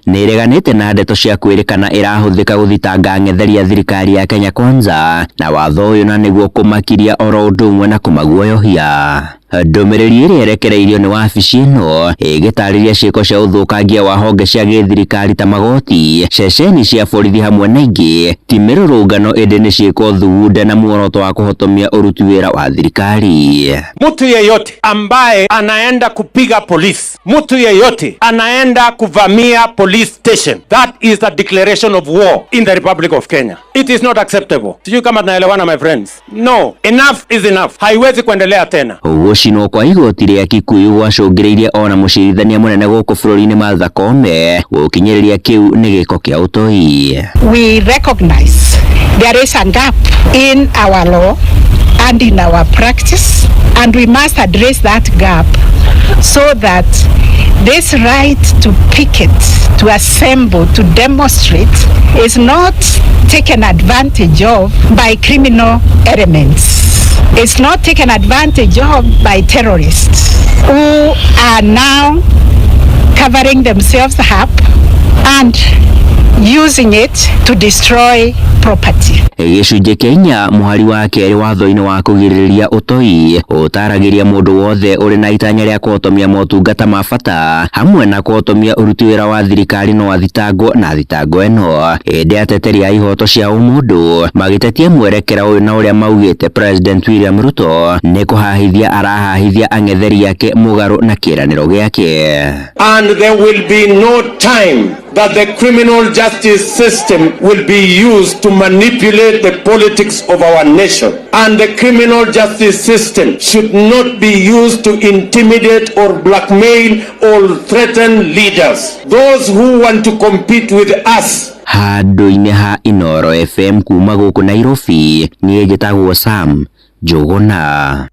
S2: nĩ ĩreganĩte na ndeto cia kwĩrĩkana ĩrahũthĩka gũthitanga ang'etheri a thirikari ya Kenya Kwanza na watho ũyũ na nĩguo kũmakiria oro ũndũ ũmwe na kũmaguoyohia. Ndũmĩrĩri ĩrĩa ĩrekereirio nĩ wabici ĩno ĩgĩtarĩria ciĩko cia ũthũkangia wa honge cia gĩthirikari ta magoti, ceceni cia borithi hamwe na ingĩ ti mĩrũrũngano ĩndĩ nĩ ciĩko thugunde na muoroto wa kũhotomia ũruti wĩra wa thirikari.
S13: Mtu yeyote ambaye anaenda kupiga polisi, mtu yeyote anaenda kuvamia police station, that is a declaration of war in the Republic of Kenya. It is not acceptable. Sijui kama tunaelewana my friends. No, enough is enough. Haiwezi kuendelea tena.
S2: Gũcinwo kwa igoti rĩa Kikuyu gwacũngĩrĩirie ona mũcirithania mũnene gũkũ bũrũri-inĩ Martha Koome gũkinyĩrĩria kĩu nĩ gĩko kĩa ũtoi.
S20: We recognize there is a gap in our law and in our practice, and we must address that gap so that this right to picket, to assemble, to demonstrate is not taken advantage of by criminal elements. It's not taken advantage of by terrorists who are now covering themselves up and using it to destroy property.
S2: Gĩcunjĩ kĩa inya mũhari wa kerĩ watho-inĩ wa kũgirĩrĩria ũtoi ũtaragĩria mũndũ wothe ũrĩ na itanya rĩa kũhotomia motungata ma bata hamwe na kũhotomia ũruti wĩra wa thirikari no athitangwo na thitango ĩno. Ĩndĩ ateteri a ihoto cia ũmũndũ magĩtetia mwerekera ũyũ na ũrĩa maugĩte President William Ruto nĩ kũhahithia arahahithia ang'etheri ake mũgarũ na kĩĩranĩro gĩake.
S13: And there will be no time that the criminal justice system will be used to manipulate the politics of our nation. And the criminal justice system should not be used to intimidate or blackmail or threaten leaders. Those who want to compete with us.
S2: Handũ-inĩ ha Inoro FM kuma gũkũ Nairobi, niĩ njĩtagwo Sam Njũgũna.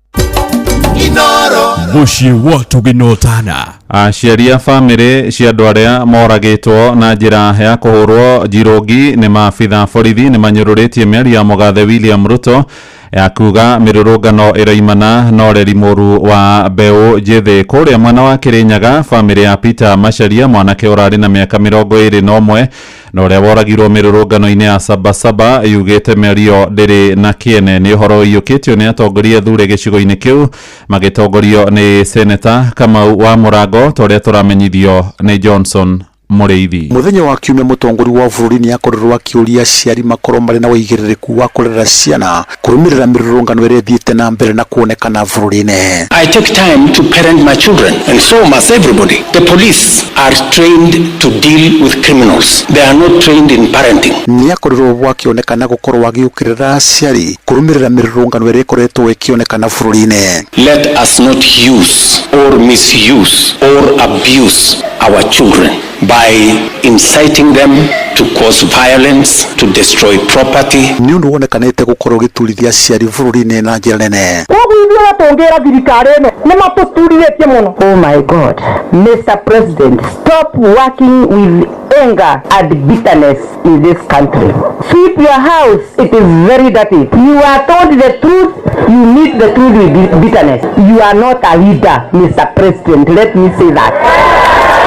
S15: Mũciĩ wa tũgĩnotana.
S9: Aciari a bamĩrĩ cia andũ arĩa moragĩtwo na njĩra ya kũhũrwo njirũngi nĩ maabitha borithi nĩ manyũrũrĩtie mĩario ya mũgathe William Ruto ya kuga mĩrũrũngano ĩraimana na ũreri mũru wa mbeũ njĩthĩ. Kũrĩa mwena wa Kĩrĩnyaga, bamĩrĩ ya Peter Macharia, mwanake ũrarĩ na mĩaka 21 na ũrĩa woragirwo mĩrũrũngano-inĩ ya Sabasaba, yugĩte mĩario ndĩrĩ na kĩene. Nĩ ũhoro ũiyũkĩtio nĩ atongoria thure gĩcigo-inĩ kĩu magĩtongorio nĩ Seneta Kamau wa Mũrango, ta ũrĩa tũramenyithio nĩ Johnson Mũrĩithi.
S22: Mũthenya wa kiumia mũtongoria wa bũrũri nĩ akorirwo akĩũria aciari makorwo marĩ na ũigĩrĩrĩku wa kũrera ciana kũrũmĩrĩra mĩrũrũngano ĩrĩa ĩthiĩte na mbere na kuonekana bũrũri-inĩ.
S11: I take time to parent my children, and so must everybody. The police are trained to deal with criminals. They are not trained in parenting.
S22: Nĩ akorirwo akĩonekana gũkorwo agĩũkĩrĩra aciari kũrũmĩrĩra mĩrũrũngano ĩrĩa ĩkoretwo ĩkĩonekana bũrũri-inĩ.
S11: Let us not use or misuse or abuse our children by inciting them to cause violence, to destroy property.
S22: Nĩ ũndũ wonekanĩte gũkorwo ũgĩturithia aciari bũrũri-inĩ na njĩra nene.
S14: Koguo ithuĩ tũngĩra thirikari ĩno nĩ matũturithĩtie mũno. Oh my God, Mr. President, stop working with anger and bitterness in this country. Sweep your house, it is very dirty. You are told the truth, you meet the truth with bitterness. You are not a leader, Mr. President, let me say that.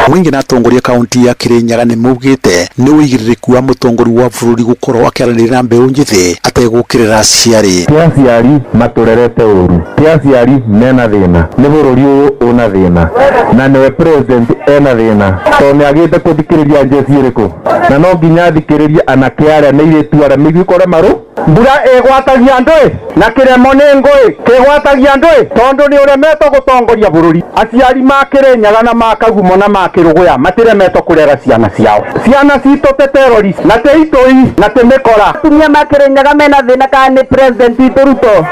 S22: Mũingĩ na atongoria kaunti ya Kirinyaga nĩ maugĩte nĩ ũigĩrĩrĩku wa mũtongoria wa bũrũri gũkorwo akĩaranĩria na mbeũ njĩthĩ ategũkĩrĩra aciari.
S1: Ti aciari matũrerete ũru, ti aciari mena thĩna, nĩ bũrũri ũyũ ũna thĩna, na nĩwe president ena thĩna tondũ nĩ agĩte kũthikĩrĩria njeci ĩrĩkũ, na no nginya athikĩrĩrie anake arĩa na airĩtu arĩa mĩiguĩ kũrĩa marũ.
S3: Mbura ĩgwatagia andũ na kĩremo nĩ ngũĩ kĩgwatagia andũ tondũ nĩ ũremetwo gũtongoria bũrũri. Aciari ma Kĩrĩnyaga na ma Kagumo na ma Kĩrũgũya matiremetwo kũrera ciana ciao. Ciana citũ te terrorist na te itũi na te mĩkora.
S14: Atumia ma Kĩrĩnyaga mena thĩna kana nĩ president witũ Ruto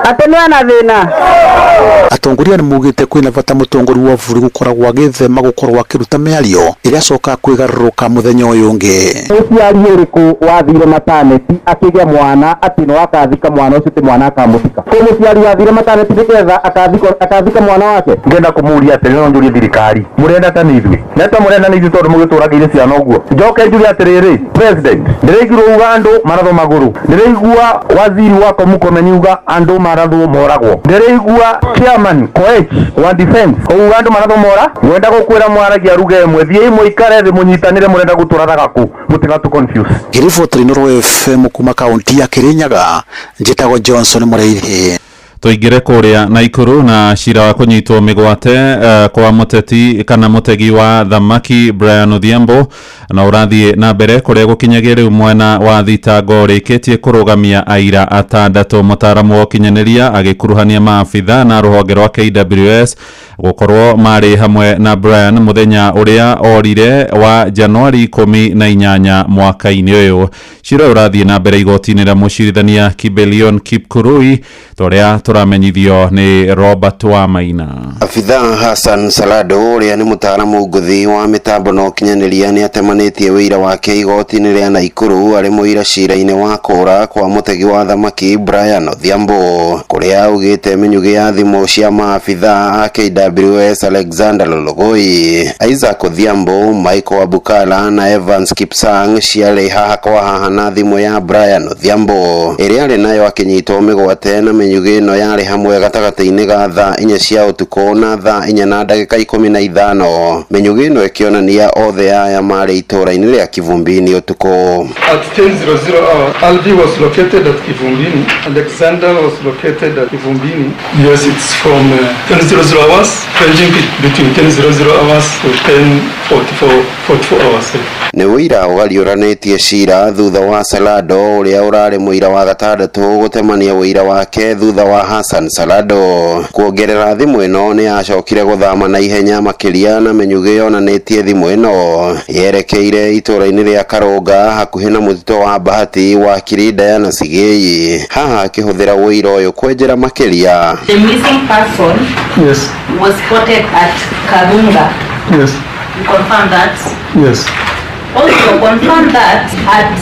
S14: atĩ nĩ ana thĩna.
S22: Atongoria nĩ maugĩte kwĩna bata mũtongoria wa bũrũri gũkoragwo agĩthema gũkorwo akĩruta mĩario ĩrĩa acokaga kwĩgarũrũka mũthenya ũyũ ũngĩ.
S1: Mũciari ũrĩkũ wathire mataneti akĩgĩa mwana atĩ no akathika mwana ũcio ti mwana akamũthika? Kwĩ mũciari wathire mataneti nĩgetha akathika mwana wake?
S3: Ngenda kũmũria atĩrĩ, no njũrie thirikari, mũrenda ta nĩ ithuĩ neta mũrenda nĩ ithuĩ tondũ mũgĩtũragĩire ciana ũguo. Njoke njuge atĩrĩrĩ, president, ndĩraiguire uga andũ marathwo magũrũ, ndĩraigua waziri wako Murkomen uga andũ marathwo moragwo, ndĩraigua chairman Koech wa defense uga andũ marathwo mora. Ngwenda gũkwĩra mwaragia ruga ĩmwe, thiĩi mũikare thĩ mũnyitanĩre, mũrenda gũtũrathaga kũ? Mũtigatũ confuse.
S22: Ngĩriboti Inooro FM kuma kaunti ya Kirinyaga, njĩtagwo Johnson Mũrĩithi.
S9: Tũingĩre kũrĩa Naikuru na cira wa kũnyitwo mĩgwate kwa mũteti kana mũtegi wa thamaki Brian Odhiambo na ũrathiĩ na mbere kũrĩa gũkinyagia rĩu mwena wa thitango ũrĩkĩtie kũrũgamia aira atandatũ. Mũtaaramu wa ũkinyanĩria agĩkuruhania maabitha na rũhonge rwa KWS gũkorwo marĩ hamwe na Brian mũthenya ũrĩa orire wa Januari 18 mwaka-inĩ ũyũ. Cira ũyũ ũrathiĩ na mbere igoti-inĩ rĩa mũcirithania Kibelion Kipkurui torĩa tũramenyithio nĩ Robert Wamaina.
S21: Abitha Hassan Salado ũrĩa nĩ mũtaaramu ngũthi wa mĩtambo na ũkinyanĩria nĩ atemanĩtie wĩira wake igoti-inĩ rĩa Naikuru arĩ mũira cira-inĩ wa kũra kwa mũtegi wa thamaki Brian Odhiambo kũrĩa augĩte mĩnyugĩ ya thimũ cia maabitha a KWS Alexander Lologoi, Isaac Odhiambo, Michael Abukala na Evans Kipsang ciarĩ haha kwa haha na thimũ ya Brian Odhiambo ĩrĩa arĩ nayo akĩnyitwo mĩgwate na mĩnyugĩ ĩno yarĩ hamwe gatagatĩ-inĩ ga thaa 4 cia ũtukũ na thaa 4:15. Mĩnyugĩ ĩno ĩkĩonania othe aya marĩ itũũra-inĩ rĩa Kivumbini ũtukũ.
S23: At 10:00 hour, Alvi was located at Kivumbini. Alexander was located at Kivumbini. Yes, it's from 10:00 hours, ranging between 10:00 hours to 10:44 hours.
S21: Nĩ ũira ũgariũranĩtie cira thutha wa Salado ũrĩa ũrarĩ mũira wa gatandatũ gũtemania ũira wake thutha wa Hassan Salado. Kuongerera thimũ ĩno nĩ yacokire gũthama na ihenya makĩria na mĩnyugĩ yonanĩtie thimũ ĩno yerekeire itũũra-inĩ rĩa Karũnga hakuhĩ na mũtitũ wa Bahati wa Kirinda na Sigei. Haha akĩhũthĩra ũira ũyũ kwenjera makĩria.
S28: The missing person,
S23: yes,
S28: was spotted at Karunga.
S23: Yes.
S28: You confirm that?
S23: Yes.
S28: Also confirm that at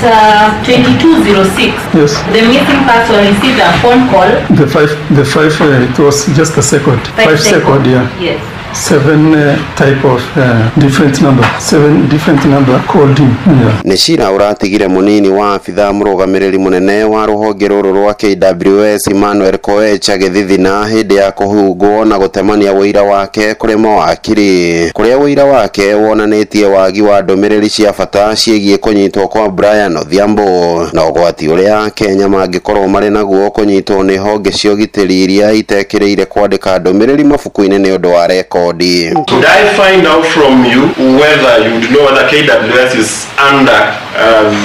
S28: 22:06,
S23: yes,
S28: the missing person received a phone call.
S23: The five, it was just a second. 5 second, yeah.
S28: Yes.
S23: 7 type of different number, 7 different number called him. Yeah.
S21: Nĩ cira ũratigire mũnini wa abitha mũrũgamĩrĩri mũnene wa rũhonge rũrũ rwa KWS Emmanuel Koech agĩthithina hĩndĩ ya kũhungwo na gũtemania ũira wake kũrĩ mawakiri kũrĩa ũira wake wonanĩtie wagi wa ndũmĩrĩri cia bata ciĩgiĩ kũnyitwo kwa Brian Odhiambo na ũgwati ũrĩa Kenya mangĩkorwo marĩ naguo kũnyitwo nĩ honge cia ũgitĩri iria itekĩrĩire kwandĩka ndũmĩrĩri mabuku-inĩ nĩ ũndũ wa rekondi.
S24: Could I find out from you whether you would know whether KWS is under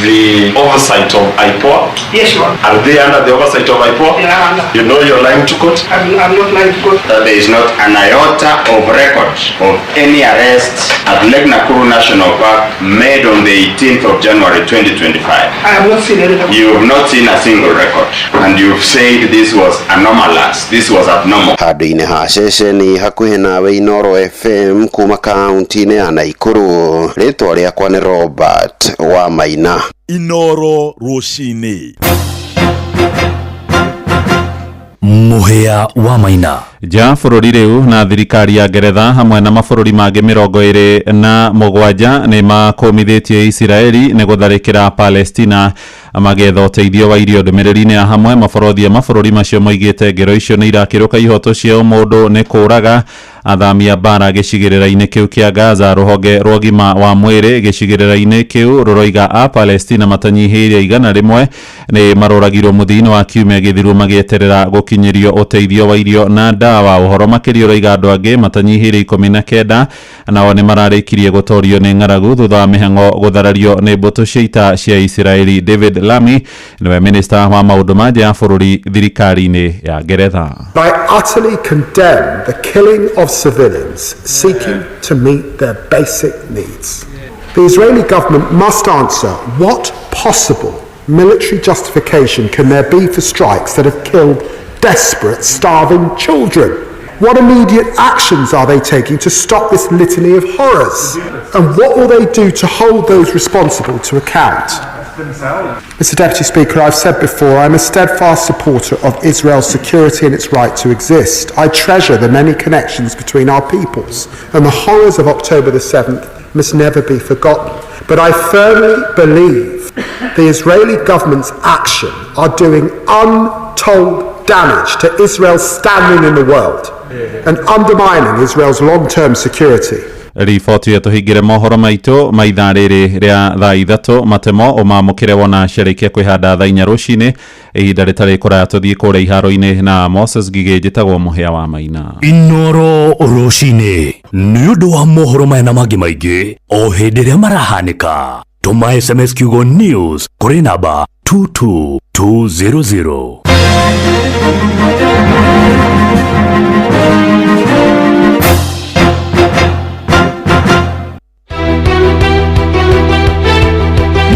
S24: the oversight of IPOA?
S20: Yes, sure.
S24: Are they under the oversight of IPOA?
S20: They are under.
S24: You know you're lying to court?
S20: I'm not lying to court.
S25: That there is not an iota of record of any arrest at Lake Nakuru National Park made on the 18th of January 2025.
S20: I have not seen any record.
S25: You have not seen a single record. And you've said this was anomalous, this was abnormal.
S21: Handũ-inĩ ha ceceni hakuhĩ nawe Inooro FM kuma kaunti-inĩ ya Naikuru, rĩtwa rĩakwa nĩ Robert wa Maina.
S26: Inooro rũcinĩ.
S15: Mũhĩa wa Maina.
S9: Nja bũrũri rĩu na thirikari ya Ngeretha hamwe na mabũrũri mangĩ 27 nĩ makũmithĩtie Isiraeli nĩ gũtharĩkĩra Palestina magetha ũteithio wa irio. Ndũmĩrĩri-inĩ ya hamwe mabũrũri mabũrũri macio moigĩte ngero icio nĩ irakĩrũka ihoto cia ũmũndũ nĩ kũraga athami a mbara gĩcigĩrĩra-inĩ kĩu kĩa Gaza. Rũhonge rwa ũgima wa mwĩrĩ gĩcigĩrĩra-inĩ kĩu rũroiga a Palestina matanyihĩire 100 nĩ maroragirwo mũthia-inĩ wa kiumia gĩthiru magĩeterera gũkinyĩrio ũteithio wa irio na ndawa. Ũhoro makĩria ũroiga andũ angĩ matanyihĩire 19 nao nĩ mararĩkirie gũtorio nĩ ng'aragu thutha wa mĩhang'o gũtharario nĩ mbũtũ cia ita cia Isiraeli. David Lammy nĩwe minista wa maũndũ ma nja ya bũrũri thirikari-inĩ ya Ngeretha.
S4: I utterly condemn the killing of civilians seeking to meet their basic needs. The Israeli government must answer what possible military justification can there be for strikes that have killed desperate, starving children? What immediate actions are they taking to stop this litany of horrors? And what will they do to hold those responsible to account? Mr. Deputy Speaker, I've said before, I'm a steadfast supporter of Israel's security and its right to exist. I treasure the many connections between our peoples, and the horrors of October the 7th must never be forgotten. But I firmly believe the Israeli government's action are doing untold damage to Israel's standing in the world and undermining Israel's long-term security.
S9: Riboti ĩyo tũhingĩre mohoro maitũ ma ithaa rĩrĩ rĩa thaa 3 matemo ũmamũkĩre wona ciarĩkia kwĩhanda thaa 4 rũcinĩ ihinda rĩtarĩ kũraya tũthiĩ kũrĩa iharo-inĩ na Moses Ngigĩ. Njĩtagwo Mũhĩa wa Maina.
S15: Inoro rũcinĩ nĩ ũndũ wa mohoro maya na mangĩ maingĩ o hĩndĩ ĩrĩa marahanĩka, tũma SMS kiugo news kũrĩ namba 22200.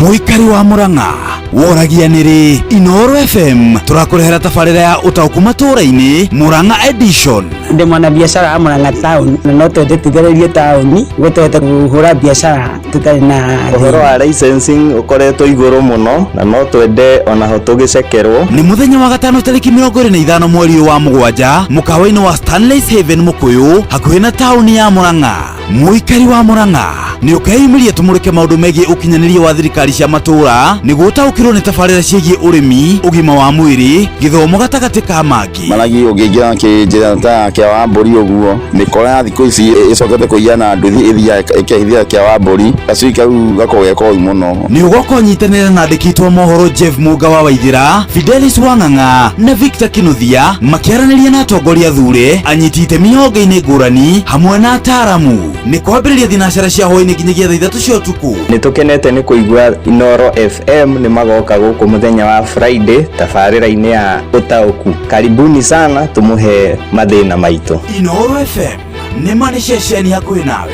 S5: Mũikari wa Murang'a woragia nĩrĩ Inoro FM tũrakũrehera tabarĩra ya ũtaũku matũũra-inĩ Murang'a edition.
S6: Ndĩ mwana biacara wa Murang'a town na no twende tũgererie taũni nĩguo tũhote kũhũra biacara tũtarĩ na
S7: ũhoro wa licensing ũkoretwo igũrũ mũno na no twende onaho tũgĩcekerwo.
S5: Nĩ mũthenya wa gatano tarĩki 25 mweri wa 7 mũkawa-inĩ wa Stanley's Haven Mũkũyũ hakuhĩ na taũni ya Murang'a. Mũikari wa Murang'a nĩ ũkeyumĩria tũmũrĩke maũndũ megiĩ ũkinyanĩria wa thirikari cia matũũra nĩguo ũtaũkĩrwo nĩ tabarĩra ciĩgiĩ ũrĩmi, ũgima wa mwĩrĩ, gĩthomo gatagatĩ ka mangĩ.
S8: Maragi ũngĩingĩra kĩnjĩra ta kĩa wa mbũri ũguo mĩkora ya thikũ ici ĩcokete kũiya na nduthi ĩthiaga ĩkehithia kĩa wa mbũri gacui kau gakoragwo ge koru mũno.
S5: Nĩ ũgoka ũnyitanĩre na andĩki a mohoro Jeff Mũnga wa Waithĩra, Fidelis Wang'ang'a na Victor Kinuthia makĩaranĩria na atongoria thure, anyiti itemi honge-inĩ ngũrani hamwe na ataaramu. Nĩ kwambĩrĩria thinacara cia hwaĩ-inĩ nginyagia thaa 3 cia ũtukũ.
S7: Nĩ tũkenete nĩ kũigua Inoro FM nĩ magoka gũkũ mũthenya wa Friday tabarĩra-inĩ ya ũtaũku. Karibuni sana tũmũhe mathĩna maitũ.
S5: Inoro FM nĩ ma nĩ ceceni hakuhĩ nawe.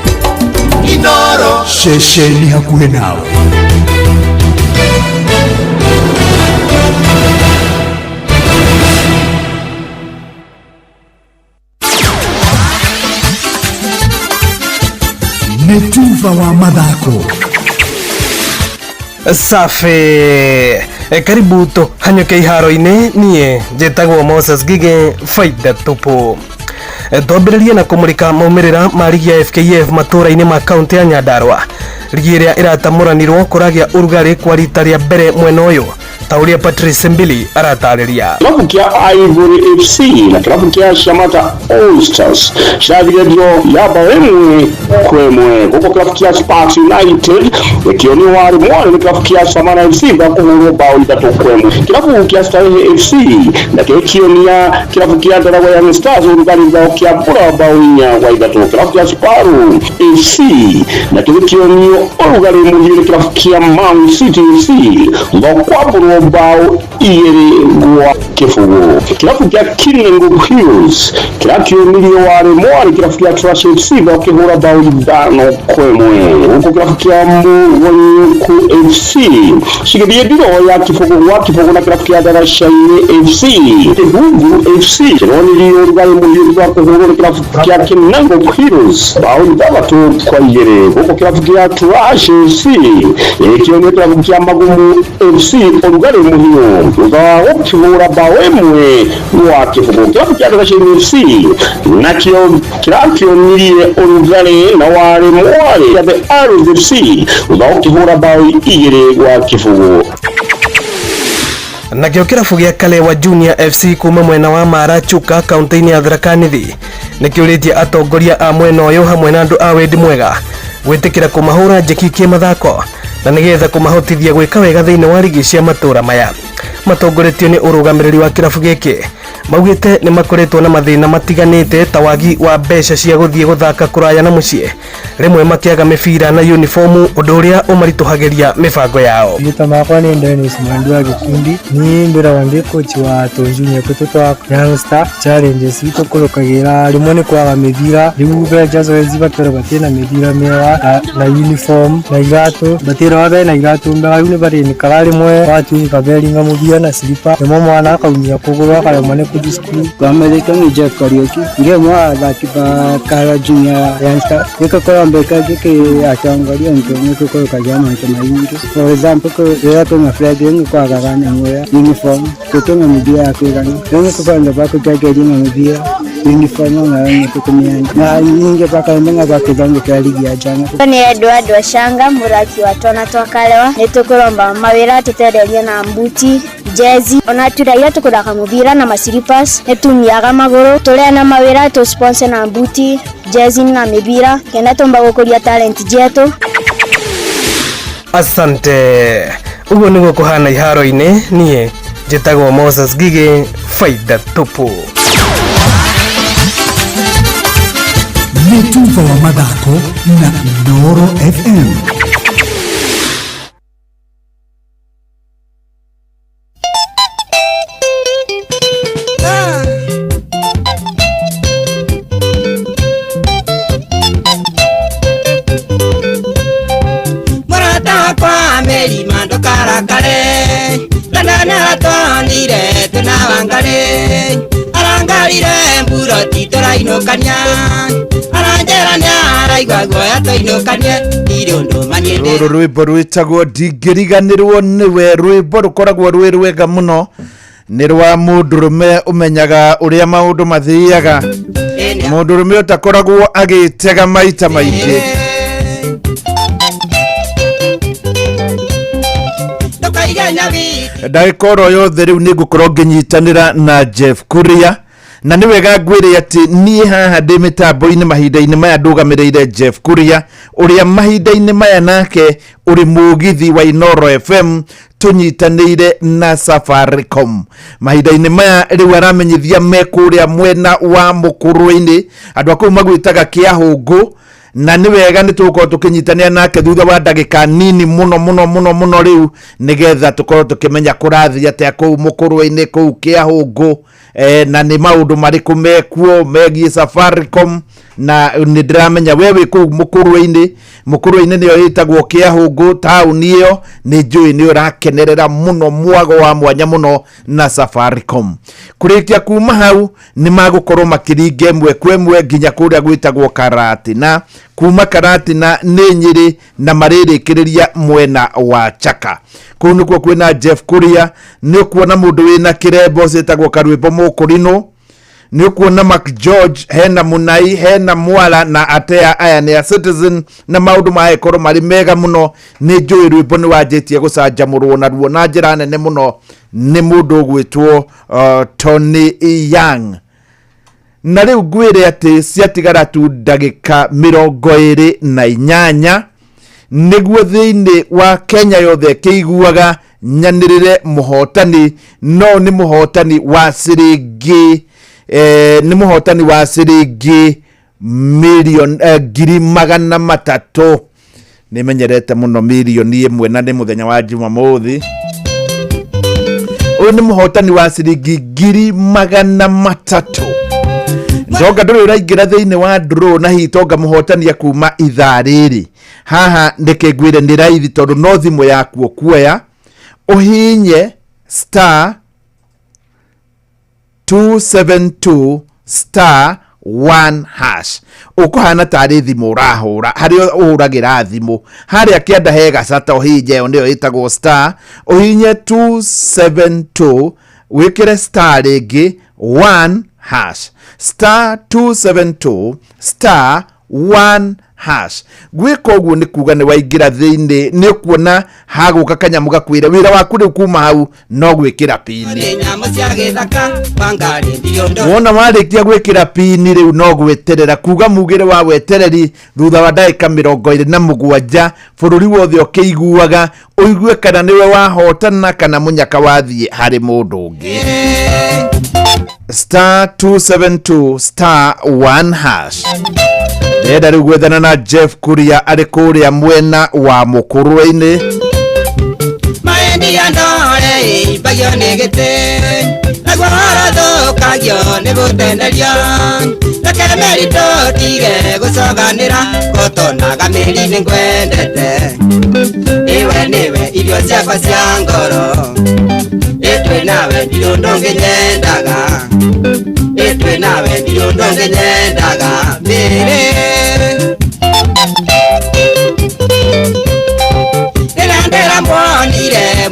S16: Inoro
S15: ceceni hakuhĩ nawe. Nĩ tuba wa mathako.
S19: Safi. Karibu tũhanyũke iharo-inĩ. Niĩ njĩtagwo Moses Ngigĩ, faida tupu. Twambĩrĩrie na kũmũrĩka maumĩrĩra ma rigi ya FKF matũũra-inĩ ma kaunti ya Nyandarua. Rigi ĩrĩa ĩratamũranirwo kũragĩa ũrugarĩ kwa rita rĩa mbere mwena ũyũ ta ũrĩa Patrice Mbili aratarĩria.
S26: Kĩrabu kĩa Ivory FC na kĩrabu kĩa Shamata All Stars cirathire draw ya bao 1-1 gũkũ kĩrabu kĩa Sparks United gĩkĩonio warĩ mwarĩ nĩ kĩrabu kĩa Samana FC gwa kũhũrwo bao 3-1. Kĩrabu kĩa Starehe FC nakĩo gĩkĩonia kĩrabu kĩa Ndaragwa Young Stars ũrugarĩ gĩthao kĩa mbura bao 4-3. Kĩrabu kĩa Subaru FC nakĩo gĩkĩonio ũrugarĩ mũhiũ nĩ kĩrabu kĩa Mount City FC thutha wa kwambũrwo bao 2-0. Kĩrabu kĩa Kinengo Hills kĩrakĩũmirio warĩ mwarĩ kĩrabu kĩa Trash FC gwa kĩhũra bao 5-1 gũkũ kĩrabu kĩa Mũgonyũku FC cigĩthiĩ ndiro ya 0-0 na kĩrabu kĩa Ndaraca-inĩ FC. Kĩgungu FC kĩronirio ũrugarĩ mũhiũ thutha wa kũhũrwo nĩ kĩrabu kĩa Kinengo Hills bao 6-2 gũkũ kĩrabu kĩa Trash FC gĩkĩonio kĩrabu kĩa Magumu FC ũrugarĩ ũrugarĩ mũhiũ thutha wa gũkĩhũra bao ĩmwe gwa kĩbũgũ. Kĩrabu kĩa Gacini FC nakĩo kĩrakĩonirie ũrugarĩ na warĩ mwarĩ ya The Arrows FC thutha wa gũkĩhũra bao 2 gwa kĩbũgũ.
S19: Nakĩo kĩrabu gĩa Kalewa Junior FC kuma mwena wa Mara Chuka kaunti-inĩ ya Tharaka Nithi nĩkĩũrĩtie atongoria a mwena ũyũ hamwe na andũ a wendi mwega gwĩtĩkĩra kũmahũra njeki kĩmathako na nĩgetha kũmahotithia gwĩka wega thĩinĩ wa rigi cia matũra maya. Matongoretio nĩ ũrũgamĩrĩri wa kĩrabu gĩkĩ maugĩte nĩ makoretwo na mathĩna matiganĩte ta wagi wa mbeca cia gũthiĩ gũthaka kũraya na mũciĩ, rĩmwe makĩaga mĩbira na uniformu, ũndũ ũrĩa ũmaritũhagĩria mĩbango yao.
S2: Gita makwa ni Dennis Mwandu wa gikundi ni mbira ndi coach wa Tonjunia kututwa Young Star challenges itukurukagira rimwe ni kwaga mithira riu mbeca zoezi bakero batina mithira mega na uniform na iratu batira wabe na iratu mbega riu ni barinikara rimwe watuika beringa mubia na silipa rimwe mwana akaumia kuguru akaremwo ni kuthi cukuru.
S6: Kwamereka ni Jeff Kariuki ngie mwa athaki ba Kara Junior Young Star nikukorwo giki atongoria nikukurukagira maundu maingi. For example, rĩrĩa kwĩna Friday nĩkwagaga nyamũ ya uniform gũtũma mĩthia ya kwĩgana rĩu nĩkũkwenda bakũtengeria na mĩthia uniform nayo nĩkũtũmĩa na nyingĩ bakaenda bakĩthondekera ligi ya jana.
S28: Ni Edward Washanga muraki wa Twana twa Kalewa nĩtũkũromba mawĩra tũtenderie na mbuti jezi ona turaira tukuthaka mubira na masilipas nĩtumiaga magũrũ tũrĩa na mawĩra tũ sponsor na mbuti jezi na mibira kenda tumba gukuria talent jetu.
S19: Asante. Uguo niguo kuhana iharo-inĩ. Niĩ njĩtagwo Moses Gige, faida tupu.
S5: Nĩ tuba wa mathako na Inooro FM.
S10: Rũrũ rwĩmbo rwĩtagwo ndingĩriganĩrwo nĩwe, rwĩmbo rũkoragwo rwĩ rwega mũno, nĩ rwa mũndũrũme ũmenyaga ũrĩa maũndũ mathiaga, mũndũrũme ũtakoragwo agĩtega maita maingĩ. Ndagĩka oro yothe rĩu nĩ ngũkorwo ngĩnyitanĩra na Jeff Kuria, na nĩ wega ngwĩre atĩ niĩ haha ndĩ mĩtambo-inĩ mahinda-inĩ maya ndũgamĩrĩire Jeff Kuria ũrĩa mahinda-inĩ maya nake ũrĩ mũgithi wa Inooro FM tũnyitanĩire na Safaricom. Mahinda-inĩ maya rĩu aramenyithia me kũrĩa mwena wa Mũkũrwe-inĩ, andũ a kũu magwĩtaga Kĩahũngũ, na nĩ wega nĩ tũgũkorwo tũkĩnyitanĩra nake thutha wa ndagĩka nini mũno mũno mũno mũno rĩu, nĩgetha tũkorwo tũkĩmenya kũrathiĩ atĩa kũu Mũkũrwe-inĩ kũu Kĩahũngũ, na nĩ maũndũ marĩkũ mekuo megiĩ Safaricom. Na nĩ ndĩramenya we wĩ kũu Mũkũrwe-inĩ, Mũkũrwe-inĩ nĩyo ĩtagwo Kĩahũngũ, taũni ĩyo nĩ njũĩ nĩ ũrakenerera mũno mwago wa mwanya mũno na Safaricom. Kũrĩkia kuma hau nĩ magũkorwo makĩringa ĩmwe kwa ĩmwe nginya kũrĩa gwĩtagwo Karatina, kuma Karatina nĩ Nyĩrĩ na marĩrĩkĩrĩria mwena wa Chaka. Kũu nĩkuo kwĩna Jeff Kuria, nĩ ũkuona mũndũ wĩna kĩrembo ciĩtagwo Karwĩmbo Mũkũrinũ, nĩ ũkuona Mark George, hena Munai, hena Mwala na Atea, aya nĩ a Citizen, na maũndũ magĩkorwo marĩ mega mũno. Nĩ njũĩ rwĩmbo nĩ wanjĩtie gũcanjamũrwo naruo na njĩra nene mũno nĩ mũndũ ũgwĩtwo Tony Young. Na rĩu ngwĩre atĩ ciatigara tu ndagĩka 28 nĩguo thĩinĩ wa Kenya yothe kĩiguaga nyanĩrĩre mũhotani, no nĩ mũhotani wa ciringi nĩ mũhotani wa ciringi milioni 300,000. Nĩ menyerete mũno 1,000,000 na nĩ mũthenya wa Jumamothi. Ũyũ nĩ mũhotani wa ciringi 300,000. Njonga ndũrĩ ũraingĩra thĩinĩ wa draw na hihi tonga mũhotani akuma ithaa rĩrĩ. Haha ndeke ngwĩre nĩ raithi tondũ no thimũ yaku ũkuoya ũhinye star 272 star 1 hash. Ũkũhana tarĩ thimũ ũrahũra, harĩa ũhũragĩra thimũ harĩa kĩanda he gacata, ũhihinye ĩyo nĩyo ĩtagwo star, ũhihinye 272, wĩkĩre star rĩngĩ 1 hash, star 272 star 1 hash. Gwĩka ũguo nĩ kuga nĩ waingĩra thĩinĩ, nĩ ũkuona hagũka kanyamũ gakwĩre wĩra waku rĩu kuma hau no gwĩkĩra pini. Wona warĩkia gwĩkĩra pini rĩu no gweterera, kuga mugĩre wa wetereri thutha wa ndagĩka 27 bũrũri wothe ũkĩiguaga, ũigue kana nĩwe wahotana kana mũnyaka wathiĩ harĩ mũndũ ũngĩ. Star 272 star 1 hash. Ndĩrenda rĩu gwethana na Jeff Kuria arĩ kũrĩa mwena wa Mũkũrwe-inĩ.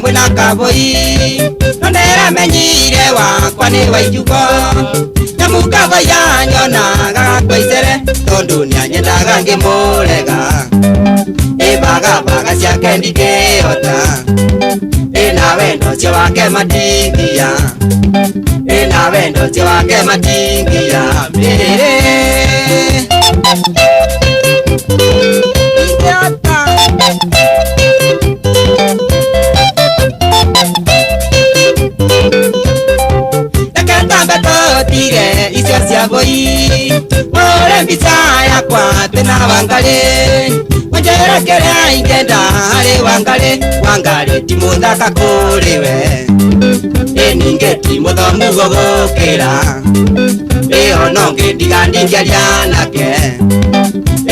S16: Mwena kaboi no nderamenyire wakwa nĩ wainjugo nyamũkaboi yanyonaga gakwaicere tondũ nĩanyendaga ngĩmũrega ĩbagabaga ciake ndingĩhota ĩna wendo ũcio wake matingia ĩna wendo ũcio wake matingia mĩrĩ ingĩhota. Tire icio cia boi ore mbica yakwa twĩna Wangarĩ wanjĩra kĩrĩa ingĩenda harĩ Wangarĩ, Wangarĩ ti mũthaka kũrĩ we ĩ ningĩ ti mũthomu gũgũkĩra ĩ ona ũngĩ ndiga ndingĩaria nake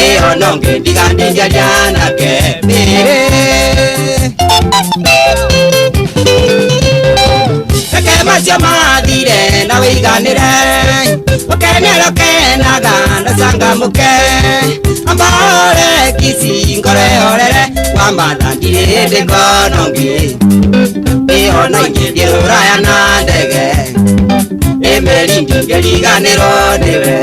S16: ĩ ona ũngĩ ndiga ndingĩaria nake mĩrĩ. Reke macio mathire na wĩiganĩre ũkenere ũkenaga na cangamũke amba ũre kici ngoro ĩhorere wamatha ndirĩ hĩndĩ ngona ũngĩ ĩ ona ingĩthiĩ rũraya na ndege ĩ meri ndingĩriganĩrwo nĩwe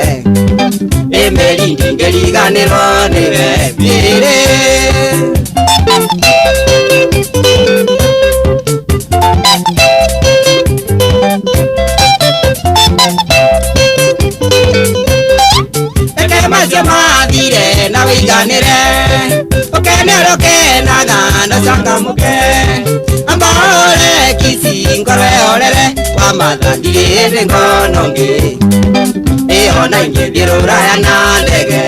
S16: ĩ meri ndingĩriganĩrwo nĩwe mĩrĩ. Reke macio mathire na wĩiganĩre ũkenere ũkenaga na cangamũke amba ũre kici ngoro ĩhorere wamatha ndirĩ hĩndĩ ngona ũngĩ ĩ ona ingĩthiĩ rũraya na ndege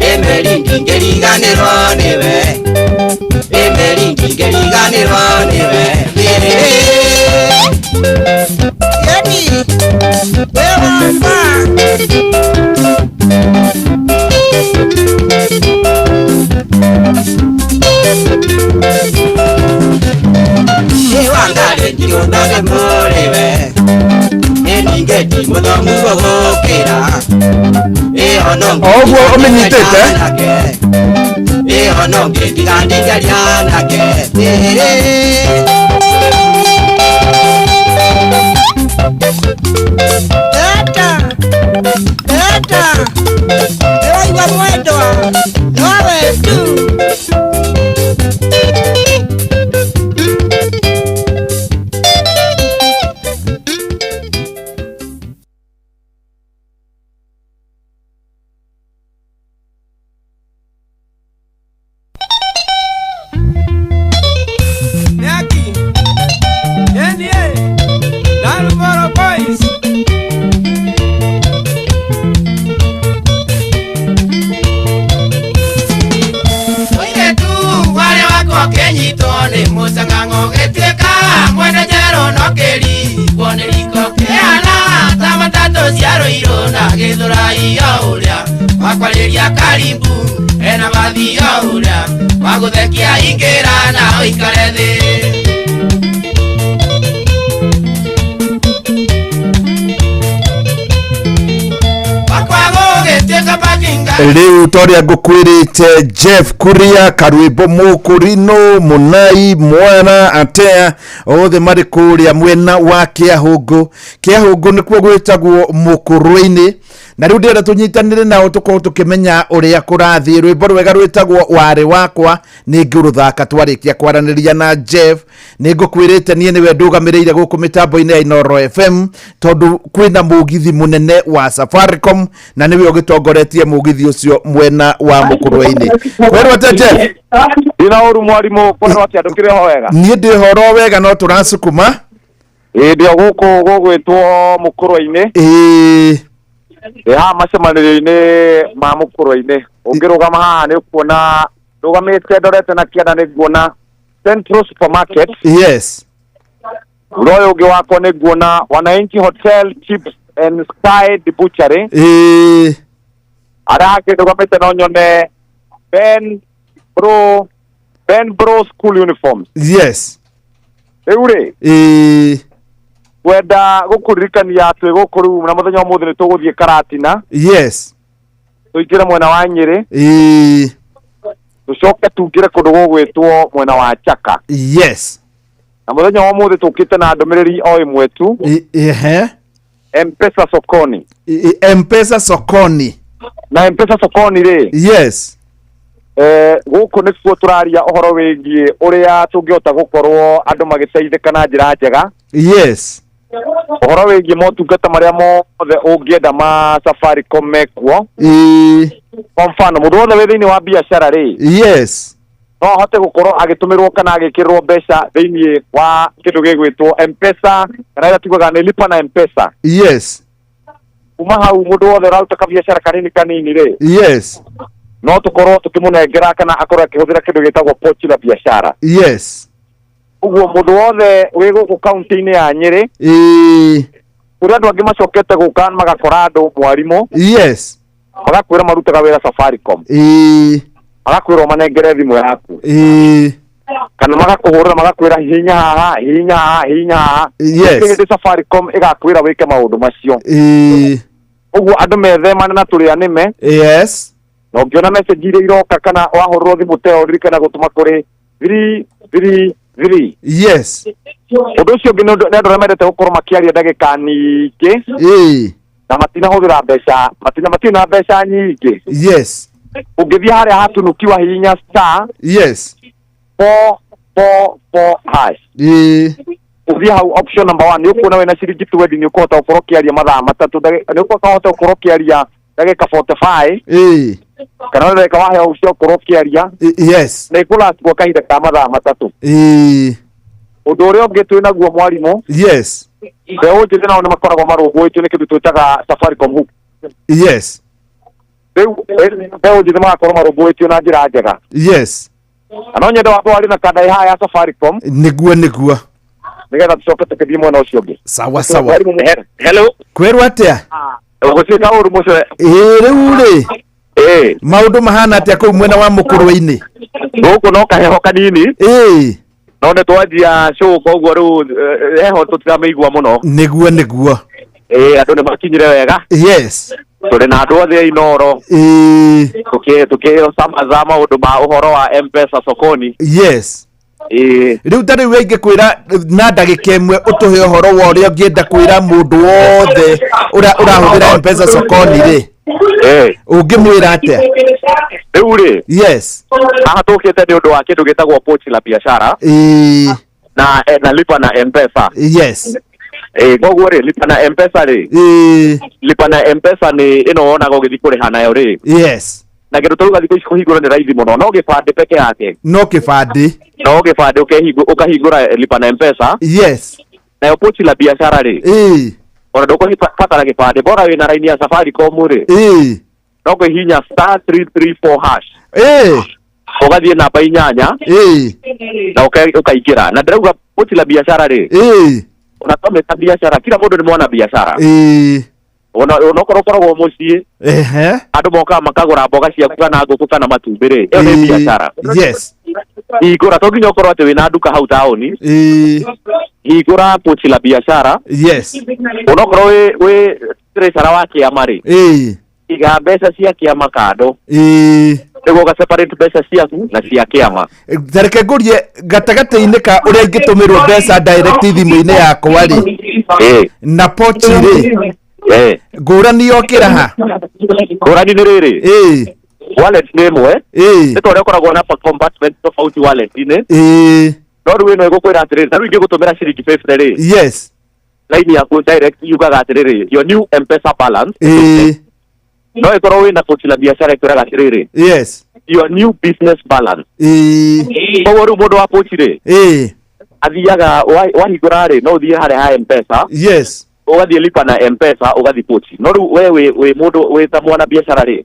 S16: ĩ meri ndingĩriganĩrwo nĩwe ĩ meri ndingĩriganĩrwo nĩwe mĩrĩ. Yani, Wangarĩ ndirĩ ũndũ mũrĩ we ĩ ningĩ ti mũthomu gũgũkĩra ĩ ona
S10: O ũguo ũmĩnyitĩte
S16: ĩ ona ũngĩ ndiga ndingĩaria nake mĩrĩ. Tata, tata, nĩwaigua mwendwa nowe tu.
S10: Rĩu ta ũrĩa ngũkwĩrĩte, Jeff Kuria, Karwĩmbo, Mũkũrinũ, Mũnai, Mwana Atea, othe marĩ kũrĩa mwena wa Kĩahũngũ. Kĩahũngũ nĩkuo gwĩtagwo Mũkũrwe-inĩ, na rĩu ndĩrenda tũnyitanĩre nao tũkorwo tũkĩmenya ũrĩa kũrathiĩ. Rwĩmbo rwega rwĩtagwo Warĩ Wakwa nĩ ngũrũthaka twarĩkia kwaranĩria na Jeff. Nĩ ngũkwĩrĩte niĩ nĩwe ndũgamĩrĩire gũkũ mĩtambo-inĩ ya Inooro FM, tondũ kwĩna mũgithi mũnene wa Safaricom na nĩwe ũgĩtongoretie mũgithi ũcio mwena wa Mũkũrwe-inĩ. Kwerwo atĩa, Jeff?
S1: Ndina ũru, mwarimũ, kwerwo atĩa? Ndũkĩrĩ ho wega?
S10: Niĩ ndĩ horo wega, no tũracukuma.
S1: Ĩĩ, ndĩ o gũkũ gũgwĩtwo Mũkũrwe-inĩ. Ndĩ haha macemanĩrio-inĩ ma Mũkũrwe-inĩ. Ũngĩrũgama haha nĩ ũkuona ndũgamĩte ndorete na kĩanda, nĩ nguona Central Supermarket. Thutha ũyũ ũngĩ wakwa nĩ nguona Wananchi Hotel, Chips and Sky Butchery. Arĩa angĩ ndũgamĩte no nyone Ben Bro School Uniforms. Rĩu rĩ, kwenda gũkũririkania twĩ gũkũ rĩu, na mũthenya wa ũmũthĩ nĩ tũgũthiĩ Karatina, tũingĩre mwena wa Nyĩrĩ, tũcoke tungĩre kũndũ gũgwĩtwo mwena wa Chaka. Na mũthenya wa ũmũthĩ tũkĩte na ndũmĩrĩri o ĩmwe tu: Mpesa Sokoni.
S10: Mpesa Sokoni.
S1: Na Mpesa Sokoni rĩ, gũkũ nĩkuo tũraria ũhoro wĩgiĩ ũrĩa tũngĩhota gũkorwo andũ magĩteithĩka na njĩra njega, ũhoro wĩgiĩ motungata marĩa mothe ũngĩenda ma Safaricom mekuo. Kwa mfano, mũndũ wothe wĩ thĩinĩ wa biacara rĩ, no ahote gũkorwo agĩtũmĩrwo kana agĩkĩrĩrwo mbeca thĩinĩ wa kĩndũ gĩgwĩtwo Mpesa, kana ĩrĩa tugaga nĩ Lipa na Mpesa. Kuma hau, mũndũ wothe ũraruta kabiacara kanini kanini rĩ, no tũkorwo tũkĩmũnengera kana akorwo akĩhũthĩra kĩndũ gĩtagwo pochi la biashara. Ũguo mũndũ wothe wĩ gũkũ kaunti-inĩ ya Nyĩrĩ, kũrĩ andũ angĩ macokete gũka magakora andũ, mwarimũ, magakwĩra marutaga wĩra Safaricom, magakwĩra ũmanengere thimũ yaku, kana magakũhũrĩra magakwĩra hihinya haha, hihinya haha, hihinya haha. Gũtirĩ hĩndĩ Safaricom ĩgakwĩra wĩke maũndũ macio. Ũguo andũ methemane na tũrĩa nĩme. Na ũngĩona message iria iroka kana wahũrĩrwo thimũ ta ĩyo, ririkana gũtũma kũrĩ 333. Ũndũ ũcio ũngĩ nĩ andũ arĩa mendete gũkorwo makĩaria ndagĩka nyingĩ na matinahũthĩra mbeca, matina matirĩ na mbeca nyingĩ. Ũngĩthiĩ harĩa hatunukiwa, hihinya *444#. Ũthiĩ hau option number one, nĩ ũkuona wĩna ciringi 20 nĩ ũkũhota gũkorwo ũkĩaria mathaa 3, nĩ ũkũhota gũkorwo ũkĩaria ndagĩka 45, kana ndagĩka waheo cia gũkorwo ũkĩaria, na ĩkũlast gwa kahinda ka mathaa 3. Ũndũ ũrĩa ũngĩ twĩ naguo, mwarimũ, mbeũ njĩthĩ nao nĩ makoragwo marũmbũĩtio nĩ kĩndũ twĩtaga Safaricom Hook. Rĩu mbeũ njĩthĩ magakorwo marũmbũĩtio na njĩra njega. Na no nyende wambe warie na kanda ĩ haha ya Safaricom,
S10: Nĩguo.
S1: nĩgetha tũcoke tũkĩthiĩ mwena ũcio ũngĩ.
S10: Sawa sawa.
S1: Hello.
S10: Kwĩrwo atĩa?
S1: Gũtuĩka ũru mũcere.
S10: Ĩĩ, rĩu rĩ, maũndũ mahana atĩa kũu mwena wa Mũkũrwe-inĩ?
S1: Gũkũ no kaheho kanini. No nĩ twanjia show, koguo rĩu heho tũtiramĩigua mũno.
S10: Nĩguo.
S1: Ĩĩ, andũ nĩ makinyire wega. Tũrĩ na andũ othe a Inooro, tũkĩcamaza maũndũ ma ũhoro wa Mpesa Sokoni. Ĩĩ.
S10: Rĩu ta rĩu ingĩkwĩra na ndagĩka 1 ũtũhe ũhoro wa ũrĩa ũngĩenda kwĩra mũndũ wothe ũrĩa ũrahũthĩra Mpesa Sokoni rĩ, ũngĩmwĩra atĩa?
S1: Rĩu rĩ, haha tũkĩte nĩ ũndũ wa kĩndũ gĩtagwo pochi la biashara na Lipa na Mpesa. Ĩĩ, koguo rĩ, Lipa na Mpesa rĩ, Lipa na Mpesa nĩ ĩno wonaga ũgĩthiĩ kũrĩha nayo rĩ, na kĩndũ tũruga thikũ ici kũhingũra nĩ raithi mũno, no gĩbandĩ peke yake.
S10: No kĩbandĩ.
S1: No gĩbandĩ ũkahingũra Lipa na Mpesa. Nayo pochi la biashara rĩ, ona ndũkũbatara gĩbandĩ, bora wĩna raini ya Safaricom rĩ, no kũhihinya *334#, ũgathiĩ namba 8, na ũkaingĩra. Na ndĩrauga pochi la biashara rĩ, ona twamĩta biashara, kila mũndũ nĩ mwana biashara. Ona onokorwo ũkoragwo mũciĩ, andũ mokaga makagũra mboga ciaku kana ngũkũ kana matumbĩ rĩ, ĩyo nĩ biacara. Hingũra, to nginya ũkorwo atĩ wĩna nduka hau taũni. Hingũra pochi la biashara. Onokorwo wĩ treasurer wa kĩama rĩ, Iga mbeca cia kĩama kando.
S10: Ĩĩ.
S1: Nĩguo ũga separate mbeca ciaku na cia kĩama.
S10: Tareke ngũrie gatagatĩ-inĩ ka ũrĩa ingĩtũmĩrwo mbeca direct thimũ-inĩ yakwa rĩ
S1: Ĩĩ.
S10: na pochi rĩ,
S1: Ĩĩ.
S10: ngũrani yokĩra ha?
S1: Ngũrani nĩ rĩrĩ.
S10: Ĩĩ.
S1: Wallet nĩ ĩmwe.
S10: Ĩĩ.
S1: Nĩ ta ũrĩa ũkoragwo na compartment tofauti wallet-inĩ.
S10: Ĩĩ.
S1: No rĩu ĩno ĩgũkwĩra atĩrĩrĩ, ta rĩu ingĩgũtũmĩra ciringi 50 rĩ.
S10: Yes.
S1: Line yaku direct yugaga atĩrĩrĩ, your new M-Pesa balance.
S10: Ĩĩ.
S1: No ĩkorwo wĩna pochi la biashara ĩkwĩraga atĩrĩrĩ,
S10: Yes.
S1: your new business balance.
S10: Ĩĩ.
S1: Koguo rĩu mũndũ wa pochi rĩ,
S10: Ĩĩ.
S1: athiaga wahingũra rĩ, no ũthiĩ harĩa ha M-Pesa.
S10: Yes.
S1: Ũgathiĩ lipa na M-Pesa, ũgathiĩ pochi. No rĩu we wĩ mũndũ wĩ ta mwana biacara rĩ,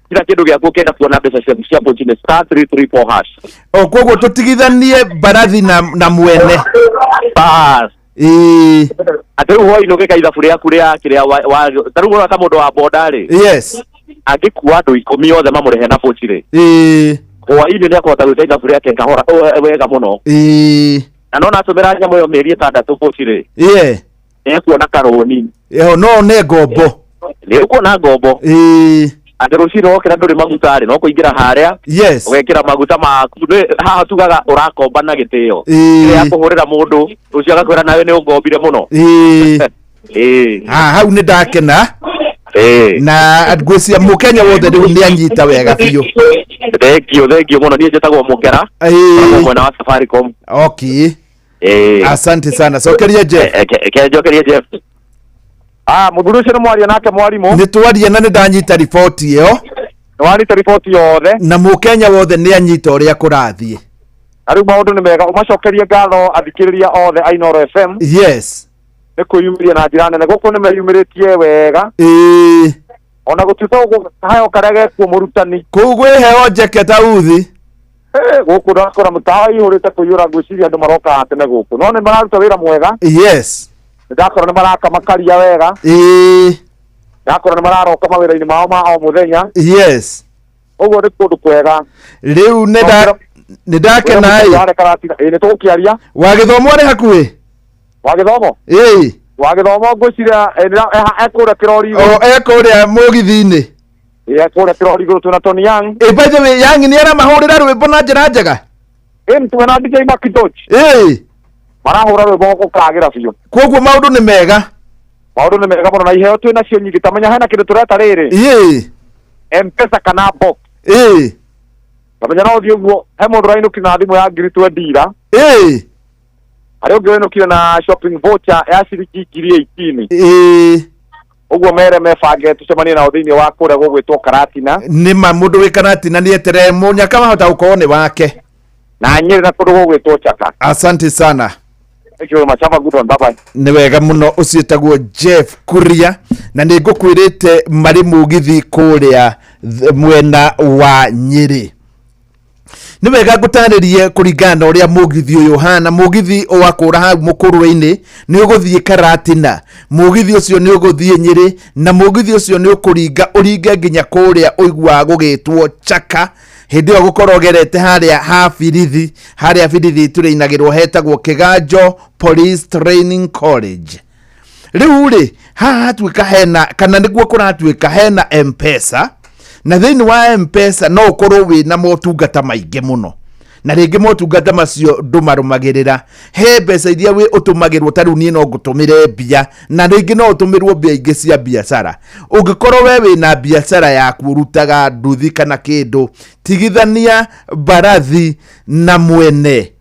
S1: kila kĩndũ gĩaku ũkĩenda kuona mbeca ciaku cia pochi nĩ star 334 hash.
S10: O koguo tũtigithanie mbarathi na mwene.
S1: Bas.
S10: Ĩĩ.
S1: Atĩ rĩu hwainĩ ũgĩka ithabu rĩaku rĩa kĩrĩa ta rĩu ũrona ta mũndũ wa boda rĩ.
S10: Yes.
S1: Angĩkua andũ 10 othe mamũrĩhe na pochi rĩ.
S10: Ĩĩ.
S1: Hwainĩ nĩ akũhota gwĩka ithabu rĩake kahora wega mũno.
S10: Ĩĩ.
S1: Na nona atũmĩra nyamũ ĩyo mĩeri 6 pochi rĩ.
S10: Ĩĩ.
S1: Nĩ ekuona karũni.
S10: Ĩho no one ngombo.
S1: Nĩ ũkuona ngombo.
S10: Ĩĩ.
S1: Atĩ rũcinĩ wokĩra ndũrĩ maguta rĩ, no kũingĩra harĩa.
S10: Yes.
S1: Ũgekĩra maguta maku. Haha tugaga ũrakomba na gĩtĩo.
S10: Ĩĩ.
S1: Rĩrĩa akũhũrĩra mũndũ, rũciũ agakwĩra nawe nĩ ũngombire mũno.
S10: Ĩĩ.
S1: Ĩĩ.
S10: Ha, hau nĩ ndakena.
S1: Ĩĩ.
S10: Na ngwĩciria mũkenya wothe rĩu nĩ anyita wega biũ.
S1: Thengio, thengio mũno. Niĩ njĩtagwo Mũkera.
S10: Ĩĩ.
S1: Mwena wa Safaricom.
S10: Okay.
S1: Ĩĩ.
S10: Asante sana. Cokeria Jeff.
S1: Ke njokerie Jeff. Ah, mũthuri ũcio nĩ mwaria nake mwarimũ.
S10: Nĩ twaria na nĩ ndanyita riboti ĩyo.
S1: Nĩ wanyita riboti yothe.
S10: Na mũkenya wothe nĩ anyita ũrĩa kũrathiĩ.
S1: Na rĩu maũndũ nĩ mega, ũmacokerie ngatho athikĩrĩria othe a Inooro FM.
S10: Yes.
S1: Nĩ kwĩyumĩria na njĩra nene. Gũkũ nĩ meyumĩrĩtie wega.
S10: Ĩĩ.
S1: Ona gũtuĩka gũkũ heo karĩa gekuo mũrutani.
S10: Kũu kwĩ heo njeke ta uthi.
S1: Gũkũ ndakora mũtawa ihũrĩte kũiyũra, ngwĩciria andũ marokaga tene gũkũ. No nĩ mararuta wĩra mwega.
S10: Yes.
S1: Ndakora nĩ maraka makaria wega.
S10: Ĩĩ.
S1: Ndakora nĩ mararoka mawĩra-inĩ mao ma o mũthenya.
S10: Yes.
S1: Ũguo nĩ kũndũ kwega.
S10: Rĩu nĩ ndakena ĩ.
S1: Ĩ, nĩ tũgũkĩaria.
S10: Wa gĩthomo arĩ hakuhĩ?
S1: Wa gĩthomo?
S10: Ĩĩ.
S1: Wa gĩthomo ngwĩciria ekũrĩa kĩrori
S10: O ekũrĩa mũgithi-inĩ.
S1: Ĩ, ekũrĩa kĩrori igũrũ twĩna Tony Young.
S10: Ĩ, by the way, Young nĩ aramahũrĩra rwĩmbo na njĩra njega?
S1: Ĩ, nĩ twĩna DJ Macintosh.
S10: Ĩĩ.
S1: Marahũra rwĩmbo gũkagĩra biũ.
S10: Koguo maũndũ nĩ mega.
S1: Maũndũ nĩ mega mũno na iheo twĩ nacio nyingĩ. Ta menya hena kĩndũ tũreta rĩrĩ.
S10: Ĩĩ.
S1: M-Pesa kana box.
S10: Ĩĩ.
S1: Ta menya no ũthiĩ ũguo, he mũndũ ũrainũkire na thimũ ya ngiri twenty ira.
S10: Ĩĩ.
S1: Harĩ ũngĩ ũrainũkire na shopping voucher ya ciringi ngiri 18.
S10: Ĩĩ.
S1: Ũguo mere mebange tũcemanie nao thĩinĩ wa kũrĩa gũgwĩtwo Karatina.
S10: Nĩ ma mũndũ wĩ Karatina nĩ eterere mũnyaka wahota gũkorwo nĩ wake.
S1: Na Nyĩrĩ na kũndũ gũgwĩtwo Chaka.
S10: Asante sana.
S1: Thank you very much. Have a good one. Bye bye.
S10: Nĩ wega mũno ũcio ĩtagwo Jeff Kuria na nĩ ngũkwĩrĩte marĩ mũgithi kũrĩa mwena wa Nyĩrĩ. Nĩ wega ngũtarĩrie kũringana na ũrĩa mũgithi ũyũ ũhana. Mũgithi wa kũra hau mũkũrwe-inĩ nĩ ũgũthiĩ Karatina, mũgithi ũcio nĩ ũgũthiĩ Nyĩrĩ, na mũgithi ũcio nĩ ũkũringa ũringe nginya kũrĩa ũiguaga gũgĩtwo Chaka. Hĩndĩ ĩyo gũkorwo ũgerete harĩa ha Birithi, harĩa Birithi tũrĩinagĩrwo hetagwo Kĩganjo Police Training College. Rĩu rĩ, haha hatuĩka hena, kana nĩguo kũratuĩka hena M-Pesa, na thĩinĩ wa M-Pesa no ũkorwo wĩna motungata maingĩ mũno. Na rĩngĩ motungata macio ndũmarũmagĩrĩra. He mbeca iria wĩ ũtũmagĩrwo, ta rĩu niĩ no ngũtũmĩre mbia, na rĩngĩ no ũtũmĩrwo mbia ingĩ cia biacara. Ũngĩkorwo we wĩna biacara yaku ũrutaga nduthi kana kĩndũ, tigithania mbarathi na mwene.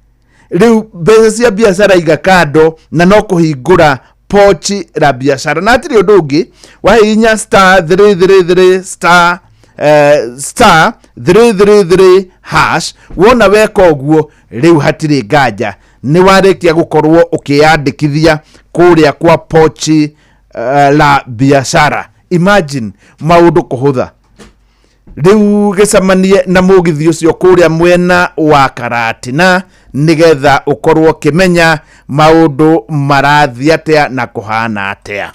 S10: Rĩu mbeca cia biacara iga kando na no kũhingũra pochi la biacara. Na hatirĩ ũndũ ũngĩ, wahihinya star 333 star, star 333 hash, wona weka ũguo rĩu hatirĩ nganja nĩ warĩkia gũkorwo ũkĩyandĩkithia kũrĩa kwa pochi la biacara. Imagine maũndũ kũhũtha. Rĩu gĩcemanie na mũgithi ũcio kũrĩa mwena wa Karatina nĩgetha ũkorwo ũkĩmenya maũndũ marathiĩ atĩa na kũhana atĩa.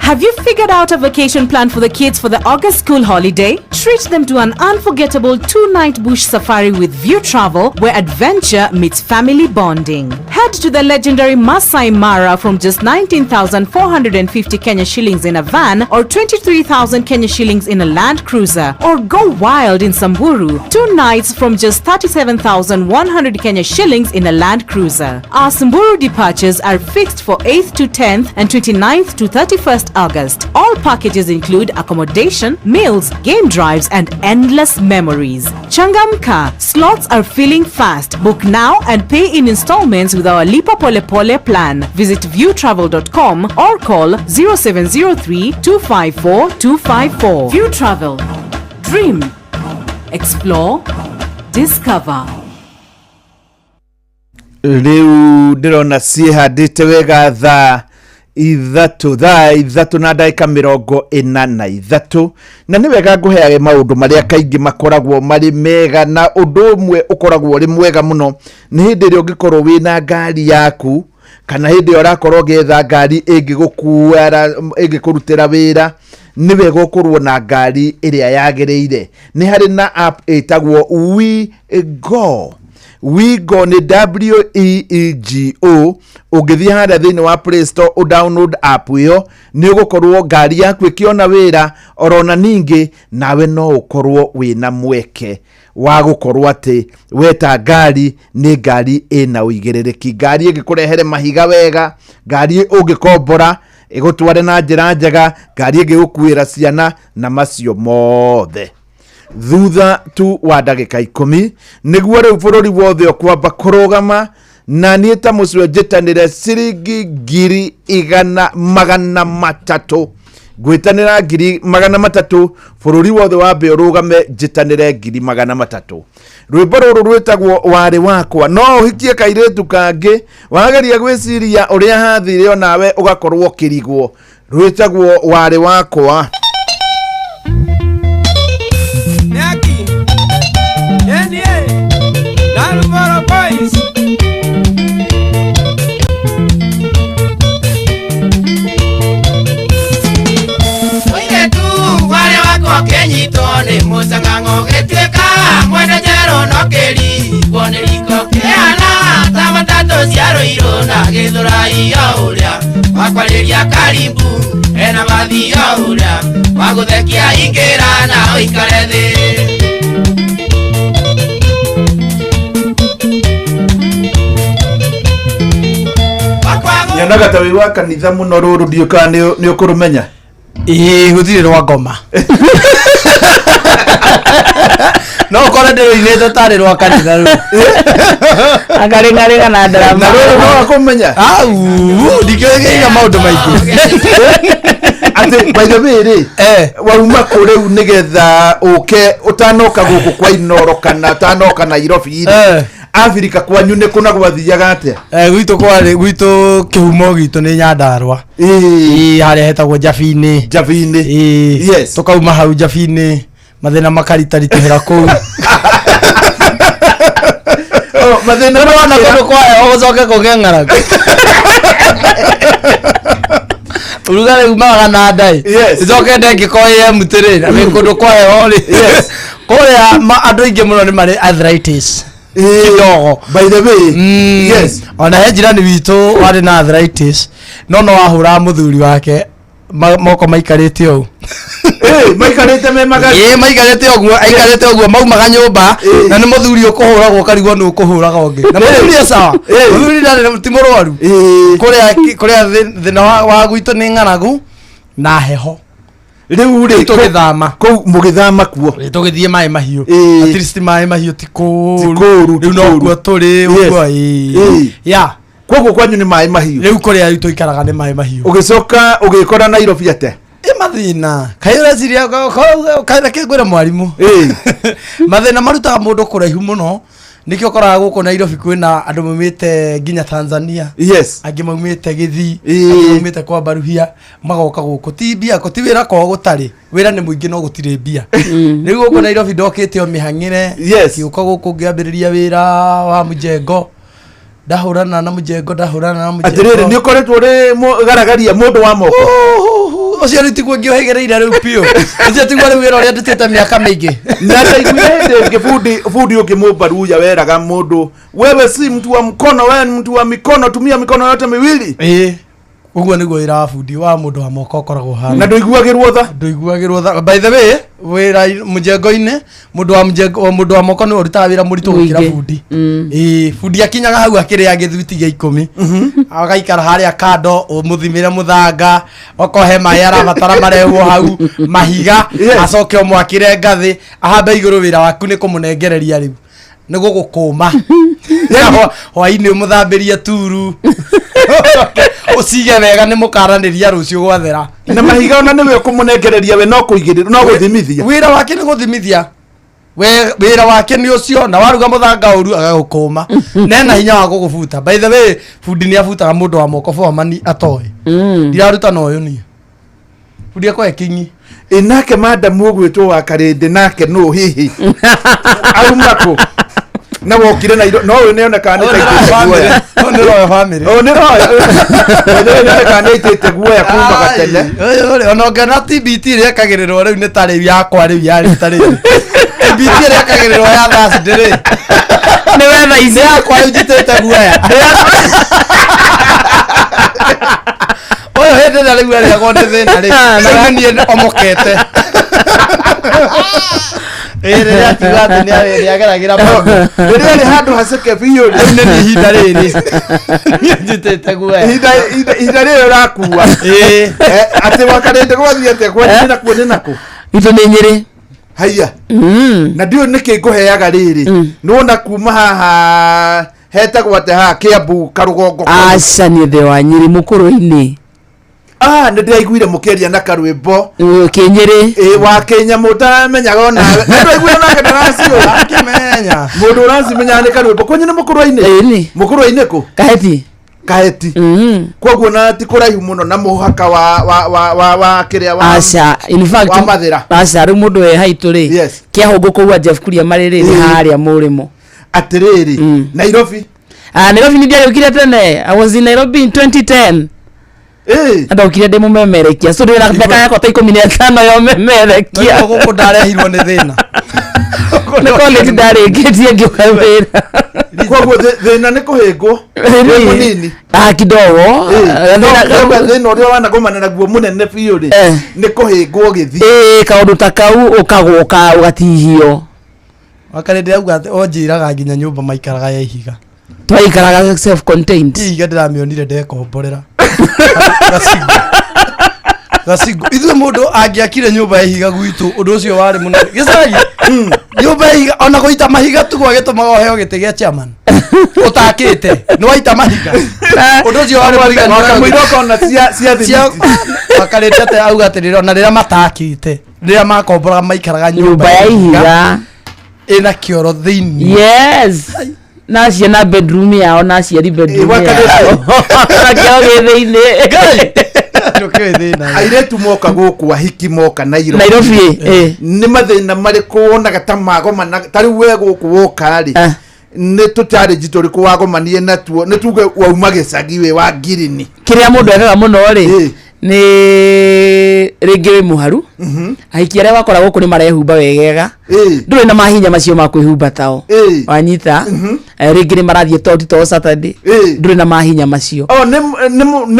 S3: Have you figured out a vacation plan for the kids for the August school holiday? Treat them to an unforgettable 2-night bush safari with View Travel, where adventure meets family bonding. Head to the legendary Masai Mara from just 19,450 Kenya shillings in a van or 23,000 Kenya shillings in a Land Cruiser, or go wild in Samburu, 2 nights from just 37,100 Kenya shillings in a Land Cruiser. Our Samburu departures are fixed for 8th to 10th and 29th to 31st August. All packages include accommodation, meals, game drives, and endless memories. Changamka, slots are filling fast. Book now and pay in installments with our Lipa Pole Pole plan. Visit viewtravel.com or call 0703 254 254. View Travel. Dream. Explore. Discover.
S10: Rĩu ndĩrona ciĩhandĩte wega thaa 3 na ndagĩka 43, na nĩ wega ngũheage maũndũ marĩa kaingĩ makoragwo marĩ mega, na ũndũ ũmwe ũkoragwo ũrĩ mwega mũno nĩ hĩndĩ ĩrĩa ũngĩkorwo wĩna ngari yaku, kana hĩndĩ ĩrĩa ũrakorwo ũgĩetha ngari ĩngĩgũkuara ĩngĩkũrutĩra wĩra, nĩ wega ũkorwo na ngari ĩrĩa yagĩrĩire. Nĩ harĩ na app ĩtagwo WeGo. WeGo nĩ WEEGO. Ũngĩthiĩ harĩa thĩinĩ wa Play Store ũdownload app ĩyo, nĩ ũgũkorwo ngari yaku ĩkĩona wĩra, orona ningĩ nawe no ũkorwo wĩna mweke wa gũkorwo atĩ weta ngari nĩ ngari ĩna ũigĩrĩrĩki, ngari ĩngĩkũrehere mahiga wega, ngari ũngĩkombora ĩgũtware na njĩra njega, ngari ĩngĩgũkuĩra ciana na macio mothe. Thutha tu wa ndagĩka 10 nĩguo rĩu bũrũri wothe ũkwamba kũrũgama, na niĩ ta mũcio njĩtanĩre ciringi 100,300, ngwĩtanĩra 300,000, bũrũri wothe wambe ũrũgame njĩtanĩre 300,000. Rwĩmbo rũrũ rwĩtagwo Warĩ Wakwa. No ũhikie kairĩtu kangĩ, wageria gwĩciria ũrĩa hathire onawe ũgakorwo ũkĩrigwo. Rwĩtagwo Warĩ Wakwa.
S16: Wakwariria karimbu ena bathi ya waguthekia ingira na uikare thi.
S10: Nyonaga ta wĩ wa kanitha mũno rũrũ, ndiũĩ kana nĩ ũkũrũmenya.
S11: Ĩĩ gũtirĩ rwa ngoma. No ũkore ndĩrũinĩte tarĩ rwa kanitha rũu.
S12: Akarĩngarĩga na ndarama.
S10: Na rũrũ no akũmenya?
S11: Au, ndikĩũĩ maũndũ maingĩ.
S10: Atĩ by the way rĩ, wauma kũ rĩu nĩgetha ũke ũtanoka gũkũ kwa Inooro kana ũtanoka Nairobi rĩ, Afrika kwanyu nĩ kũ na gwathiaga atĩa?
S11: Gwitũ kwarĩ, gwitũ kĩhumo gitũ nĩ Nyandarũa. Ĩĩ harĩa hetagwo Njabinĩ.
S10: Njabinĩ.
S11: Ĩĩ.
S10: Yes.
S11: Tũkauma hau Njabinĩ, mathĩna makaritaritĩhĩra kũu.
S10: Mathĩna
S11: Nĩwona kũndũ kwa heho gũcoke kũgĩe ng'aragu. Ũrugarĩ umaga na nda ĩ. Ĩcoke nda ĩngĩkorwo ĩ empty rĩ, na wĩ kũndũ kwa heho rĩ. Kũrĩa andũ aingĩ mũno nĩ marĩ arthritis. Kidogo.
S10: By the way, yes.
S11: Ona he jirani witũ warĩ na arthritis, no wahũraga mũthuri wake moko maikarĩte ũũ.
S10: Maikarĩte me magari.
S11: Maikarĩte ũguo, aikarĩte ũguo maumaga nyũmba, na nĩ mũthuri ũkũhũragwo ũkarigwo nĩ ũkũhũraga ũngĩ. Na mũthuri e sawa. Mũthuri ndarĩ ti mũrwaru. Kũrĩa thĩna wa gwitũ nĩ ng'aragu na heho.
S10: Rĩu rĩ,
S11: tũgĩthama.
S10: Kũu mũgĩthama kuo.
S11: Tũgĩthiĩ maĩ mahiũ. At least maĩ mahiũ ti kũũru.
S10: Ti kũũru, ti
S11: Rĩu no
S10: kũũru.
S11: kuo tũrĩ, ũguo, ĩĩ. Ya.
S10: Koguo kwanyu nĩ maĩ mahiũ.
S11: Rĩu kũrĩa rĩu tũikaraga nĩ maĩ mahiũ.
S10: Ũgĩcoka ũgĩkora Nairobi atĩa?
S11: Ĩ mathĩna. Kaĩ ũreciria kaĩ reke ngwĩre mwarimũ. Mathĩna marutaga mũndũ kũraihu mũno. Nĩkĩo ũkoraga gũkũ Nairobi kwĩna andũ maumĩte nginya Tanzania.
S10: Yes.
S11: Angĩ maumĩte Gĩthii, angĩ maumĩte kwa Baruhia, magoka gũkũ. Ti mbia, ti wĩra kwao gũtarĩ. Wĩra nĩ mũingĩ no gũtirĩ mbia. Rĩu gũkũ Nairobi ndokĩte o mĩhang'ĩre. Ngĩũka gũkũ ngĩambĩrĩria wĩra wa mũjengo. Ndahũrana na mũjengo, ndahũrana na mũjengo.
S10: Atĩrĩrĩ, nĩ ũkoretwo ũrĩ garagaria mũndũ wa moko?
S11: Ũcio rĩu tiguo ngĩũhĩgĩrĩire rĩu biũ. Ũcio tiguo rĩu wĩra ũrĩa ndutĩte mĩaka mĩingĩ.
S10: Na ndaiguire hĩndĩ ĩngĩ bundi ũngĩ mũmbaruya weraga mũndũ, wewe si mtu wa mkono, wewe ni mtu wa mikono, tumia mikono yote miwili.
S11: Ĩĩ, ũguo nĩguo wĩra wa bundi wa mũndũ wa moko ũkoragwo ũhana.
S10: Na ndũiguagĩrwo tha.
S11: Ndũiguagĩrwo tha. By the way, wĩra mũjengo-inĩ, mũndũ wa mũjengo, mũndũ wa moko nĩwe ũrutaga wĩra mũritũ gũkĩra
S12: Mũingĩ.
S11: bundi. Ĩĩ, bundi akinyaga hau akĩrĩa gĩthwiti gĩa 10. Agaikara harĩa kando, ũmũthimĩre mũthanga, okohe maĩ arabatara marehwo hau, mahiga, acoke ũmwakĩre ngathĩ, ahambe igũrũ. Wĩra waku nĩ kũmũnengereria rĩu. Nĩ gũgũkũma. Hwainĩ ũmũthambĩrie turu. Ũcige wega nĩ mũkaranĩria rũciũ gwathera.
S10: Na mahiga ona nĩwe ũkũmũnengereria, we no kũigĩrĩra, no gũthimithia.
S11: Wĩra wake nĩ gũthimithia. Wĩra wake nĩ ũcio, na waruga mũthanga ũru agagũkũma. Nena hinya wa gũgũbuta. By the way, bundi nĩ abutaga mũndũ wa moko foreman atoĩ. Ndiraruta na ũyũ niĩ. Bundi akwa kinyi.
S10: Ĩ nake madamu ũgwĩtwo wa Karĩndĩ nake nũ hihi auma kũ? Na wokire na no ũyũ nĩonekaga nĩ ta aitĩte guoya.
S11: Ũyũ nĩ Royal Family.
S10: Ũyũ nĩ Royal. Ũyũ nĩonekaga nĩ aitĩte guoya kuma gatene.
S11: Ũyũ rĩ, ona ũngĩona TBT ĩrĩa ĩkagĩrĩrwo rĩu nĩ ta rĩu yakwa rĩu ya rita rĩrĩ. TBT ĩrĩa ĩkagĩrĩrwo ya Thursday rĩ.
S12: Nĩ wetha ici.
S11: Nĩ yakwa rĩu njitĩte guoya. Ũyũ hĩndĩ ĩrĩa rĩu arĩagwo nĩ thĩna rĩ, rĩu nĩ niĩ omokete. Ĩĩ, rĩrĩa akiuga atĩ nĩ ageragĩra maũndũ.
S10: Rĩrĩa rĩ handũ haceke biũ rĩ.
S11: Rĩu nĩ niĩ ihinda rĩrĩ. Niĩ njitĩte guoya.
S10: Ihinda rĩrĩ ũrakua.
S11: Ĩĩ.
S10: Atĩ wa Karĩndĩ gwathiĩ atĩa? Kwanyu nĩ nakuo nĩ nakũ?
S12: Itũ nĩ Nyĩrĩ.
S10: Haiya. Na ndiũĩ nĩkĩ ngũheaga rĩrĩ. Nĩwona kuma haha hetagwo atĩa haha Kĩambu karũgongo kau?
S12: Aca, niĩ thĩ wa Nyĩrĩ mũkũrũ-inĩ.
S10: Ah, nĩ ndĩraiguire mũkĩaria na karwĩmbo.
S12: Kĩnyĩrĩ.
S10: Ĩ, wa kĩnyamũ ũtaramenyaga onawe. Nĩ ndĩraiguire nake ndaraciũra.
S11: Akĩmenya.
S10: Mũndũ ũracimenyaga nĩ karwĩmbo. Kwanyu nĩ mũkũrũ-inĩ?
S12: Ĩni.
S10: Mũkũrũ-inĩ kũ?
S12: Kaheti.
S10: Kaheti. Koguo na ti kũraihu mũno na mũhaka wa kĩrĩa wa
S12: Aca, in fact
S10: wa Mathĩra.
S12: Aca, rĩu mũndũ wĩ haitũ rĩ,
S10: Yes.
S12: kĩahũngũ kũu a Jeff Kuria marĩ rĩ, nĩ harĩa mũrĩmo.
S10: Atĩrĩrĩ, Nairobi.
S12: Ah, Nairobi nĩ ndiagĩũkire tene. I was in Nairobi in 2010.
S10: Na
S12: ndokire ndĩ mũmemerekia, so ndĩ na mĩaka yakwa ta 15 ya ũmemerekia.
S11: Nĩguo gũkũ ndarehirwo nĩ thĩna.
S12: Nĩ college ndarĩkĩtie ngĩũka wĩra.
S10: Koguo thĩna nĩ kũhĩngwo. Wĩ mũnini.
S12: Ah, kidogo.
S10: Thĩna ũrĩa wanagomana naguo mũnene biũ rĩ, nĩ kũhĩngwo gĩthiĩ.
S12: Ĩĩ, kaũndũ ta kau ũkagwo ũgatihio.
S11: Wakarĩndĩ auga atĩ onjĩraga nginya nyũmba maikaraga ya ihiga.
S12: Twaikaraga self contained.
S11: Ihiga ndĩramĩonire ndekomborera. Gacingo. Ithuĩ mũndũ angĩakire nyũmba ya ihiga gwitũ, ũndũ ũcio warĩ mũno. Gĩcagi. Nyũmba ya ihiga ona gũita mahiga tu gwagĩtũmaga ũheo gĩtĩ gĩa chairman. Ũtakĩte, nĩ waita mahiga. Ũndũ ũcio warĩ mũiganu.
S10: Wakamũira ũkona cia thimiti.
S11: Wakarĩte atĩ auga atĩrĩrĩ, ona rĩrĩa matakĩte, rĩrĩa makomboraga maikaraga
S12: nyũmba ya ihiga
S11: ĩna kĩoro thĩinĩ.
S12: Yes. Na ciana bedroom yao, na aciari bedroom yao. Na kĩoro gĩ thĩinĩ.
S10: Airĩtu moka gũkũ, ahiki moka Nairobi.
S12: Nairobi, ĩ.
S10: Nĩ mathĩna marĩkũ wonaga ta magomana ta rĩu we gũkũ woka rĩ, nĩ tũ challenge tũrĩkũ wagomanie natuo? Nĩ tuge wauma gĩcagi wĩ wa ngirini.
S12: Kĩrĩa mũndũ ekaga mũno rĩ, nĩ rĩngĩ wĩ mũharu, ahiki arĩa wakora gũkũ nĩ marehumba wegega, ndũrĩ na mahinya macio ma kwĩhumba tao, wanyita? Rĩngĩ nĩ marathiĩ toti to Saturday, ndũrĩ na mahinya macio.
S10: O nĩ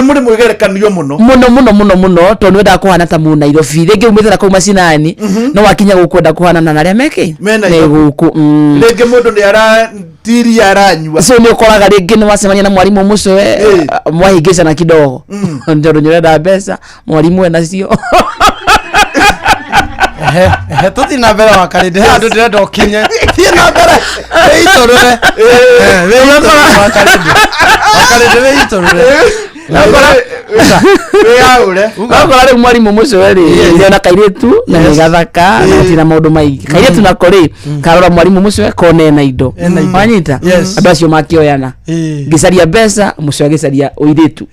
S10: mũrĩ mwĩgerekanio mũno.
S12: Mũno mũno mũno mũno, tondũ nĩwendaga kũhana ta mũnairobi. Rĩngĩ umĩte na kũu macinani, no wakinya gũkũ enda kũhanana na arĩa mekĩ
S10: Me
S12: me
S10: Nairobi.
S12: gũkũ.
S10: Rĩngĩ mũndũ nĩ aratiria aranyua.
S12: So nĩ ũkoraga rĩngĩ nĩ wacemania na mwarimũ mũcoe, mwahĩngĩcana kidogo, tondũ nĩ ũrenda mbeca, mwarimũ enacio.
S11: Ehe, ehe, tũthiĩ na mbere wakarĩndĩ, he handũ ndĩrenda ũkinye. Thiĩ na mbere, wĩitũrũre. Wĩitũrũre wakarĩndĩ. Wakarĩndĩ wĩitũrũre.
S10: Wĩyaũre.
S12: Wakora rĩu mwarimũ mũcoe rĩ, nĩona kairĩtu na nĩ gathaka na gatirĩ na maũndũ maingĩ, kairĩtu nako rĩ karora mwarimũ mũcoe kona ena indo, wanyita? Andũ acio makĩoyana ngĩcaria mbeca, mũcoe agĩcaria ũirĩtu.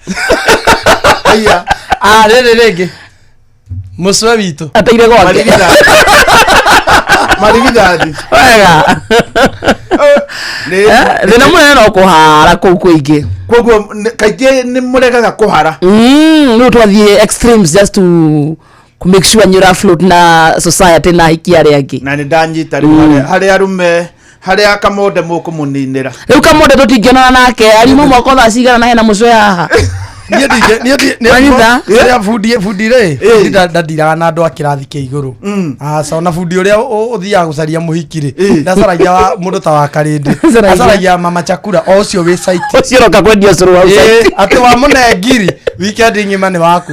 S11: Ah, rĩrĩ rĩngĩ mũcwe witũ
S12: ateire gwake.
S10: Marigithathi.
S12: Wega. Thĩna mũnene no kũhara kũu kũingĩ.
S10: Koguo kaingĩ nĩ mũregaga kũhara.
S12: Rĩu twathiĩ extremes just to make sure nĩ float na society na ahiki arĩa angĩ.
S10: Na nĩ ndanyita rĩu harĩa arũme harĩa kamonde mũkũmũninĩra.
S12: Rĩu kamonde tũtingĩonana nake arimũ moko thaa cigana na hena mũcwe haha.
S11: Niĩ ndingĩ niĩ ndi
S12: Wanyita?
S11: niĩ bundi bundi rĩ, bundi ndandiraga na andũ a kĩrathi kĩa igũrũ. Aca, ona bundi ũrĩa ũthiaga gũcaria mũhiki rĩ, ndacaragia mũndũ ta wa Karĩndĩ.
S12: Acaragia.
S11: Acaragia mama chakura o ũcio wĩ site.
S12: Ũcio ũroka kwendia ũcũrũ hau site.
S11: Atĩ wamũne ngiri weekend ng'ima nĩ waku.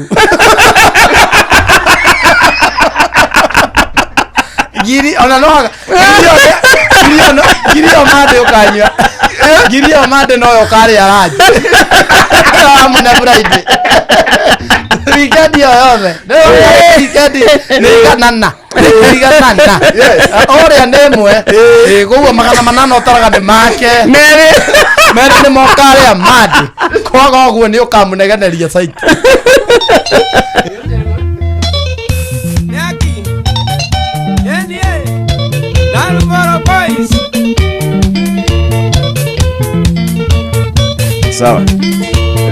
S11: Ngiri ona no haga ngiri ĩyo mande ũkanyua, ngiri ĩyo mande noyo ũkarĩa ranji wamũne Friday, weekend ĩyo yothe, weekend nĩ iganana, iganana ũrĩa nĩ ĩmwe. Koguo 800 ũtaraga nĩ make
S12: merĩ
S11: merĩ nĩ mokarĩa mande, kwaga ũguo nĩ ũkamũnegeneria site.
S10: Sawa,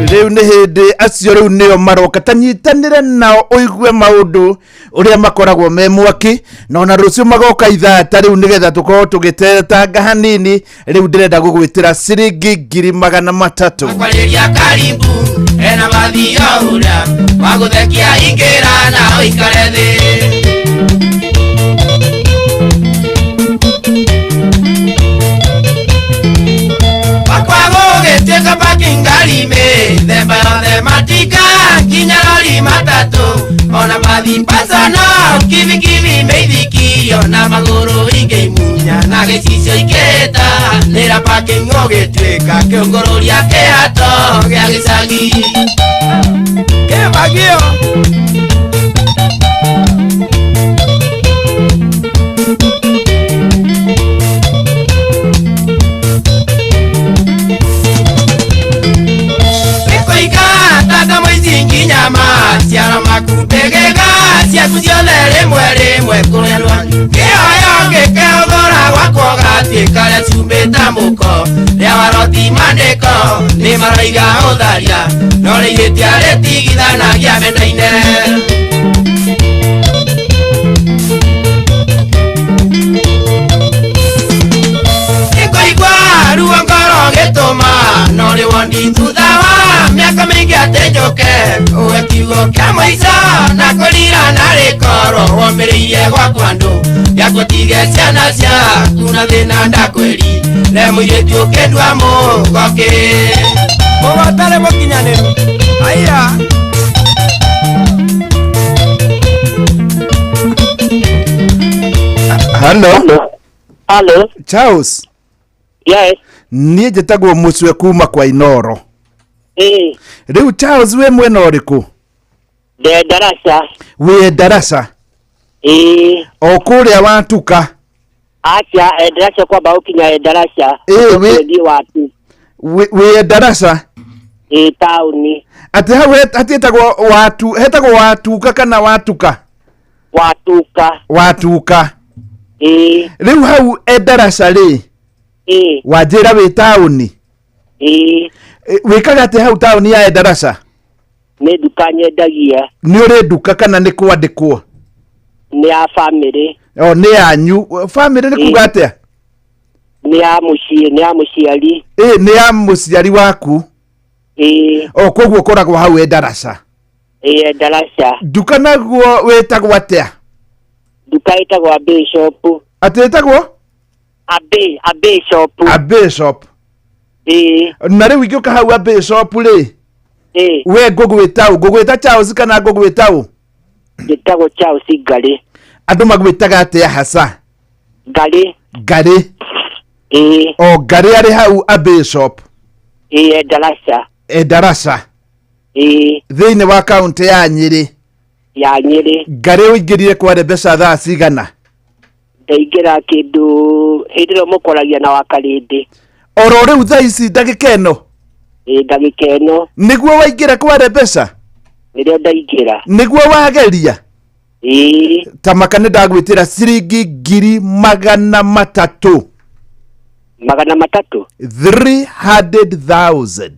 S10: rĩu nĩ hĩndĩ acio rĩu nĩo maroka, ta nyitanĩre nao ũigue maũndũ ũrĩa makoragwo me mwaki, na ona rũciũ magoka ithaa ta rĩu nĩgetha tũkorwo tũgĩtetanga hanini. Rĩu ndĩrenda gũgwĩtĩra ciringi 300,000.
S16: Kwarĩria karibu ena mathio ũrĩa wa gũthekia, ingĩra na ũikare thĩ. Wakwa gũgĩtuĩka parking ngari mĩthemba yothe, matinga nginya rori matatũ, ona mathi pasano kibikibi mĩithikiri, ona magũrũ ingĩimunya na gĩcicio ikĩta nĩra parking ũgĩtuĩka kĩũngũrũria kĩhato gĩa gĩcagi kĩbagio. Nĩkũiga tata mũici nginya maciaro maku mbĩgĩga ciaku ciothe rĩmwe rĩmwe kũrerwa kĩoyo gĩkĩhũthũra gwakwo gatuĩka rĩa cumbĩ ta mũko rĩa waroti mandĩko nĩ maroiga ũtharia no rĩihĩtia rĩtigithanagia mendaine. Nĩkũigua ruo ngoro gĩtũma no rĩ wondi thutha wa mĩaka mĩingĩ atĩ njũke uwe kiugo kĩa mũico na kũrira na rĩkorwo womĩrĩirie gwaku andũ gĩakũtige ciana ciaku na thĩna ndakwĩri re mũirĩtu ũkĩndua mũgokĩ mũgotarĩ mũkinyanĩru aya.
S10: Hello.
S13: Hello.
S10: Charles.
S13: Yes.
S10: Niĩ njĩtagwo Mũcwe kuma kwa Inoro. Rĩu Charles wĩ mwena ũrĩkũ?
S13: Ndĩ Ndaraca.
S10: Wĩ Ndaraca? O kũrĩa watuka?
S13: Aca, Ndaraca kwamba gũkinya Ndaraca. Thiĩ watu.
S10: Wĩ Ndaraca?
S13: Taũni.
S10: Atĩ hau hatiĩtagwo watu, hetagwo watuka kana watuka?
S13: Watuka.
S10: Watuka. Rĩu hau Ndaraca rĩ? Wanjĩra wĩ taũni? Wĩkaga atĩa hau taũni ya Ndaraca?
S13: Nĩ nduka nyendagia.
S10: Nĩ ũrĩ nduka kana nĩ kwandĩkwo?
S13: Nĩ ya bamĩrĩ.
S10: O nĩ yanyu. Bamĩrĩ nĩ kuga atĩa?
S13: Nĩ ya mũciĩ, nĩ ya mũciari.
S10: Nĩ ya mũciari waku? O koguo ũkoragwo hau Ndaraca?
S13: Ndaraca.
S10: Nduka naguo wĩtagwo atĩa?
S13: Nduka ĩtagwo Abbey Shop.
S10: Atĩ ĩtagwo?
S13: Abbey Shop.
S10: Abbey Shop. Na rĩu ingĩũka hau Abbey Shop rĩ, we ngũgwĩta ũ? Ngũgwĩta Charles kana ngũgwĩta ũ?
S13: Njĩtagwo Charles Ngarĩ.
S10: Andũ magwĩtaga atĩa hasa?
S13: Ngarĩ.
S10: Ngarĩ. O Ngarĩ arĩ hau Abbey Shop.
S13: Ndaraca.
S10: Ndaraca. Thĩinĩ wa kaũntĩ ya Nyĩrĩ.
S13: Ya Nyĩrĩ.
S10: Ngarĩ ũingĩrire kware mbeca thaa cigana?
S13: Ndaingĩra kĩndũ hĩndĩ ĩrĩa mũkoragia na wakarĩndĩ.
S10: Oro rĩu thaa ici ndagĩka ĩno?
S13: Ndagĩka ĩno.
S10: Nĩguo waingĩra kware mbeca?
S13: Nĩrĩo ndaingĩra.
S10: Nĩguo wageria? Ta maka nĩ ndagwĩtĩra ciringi 300,000.
S13: 300.
S10: 300,000.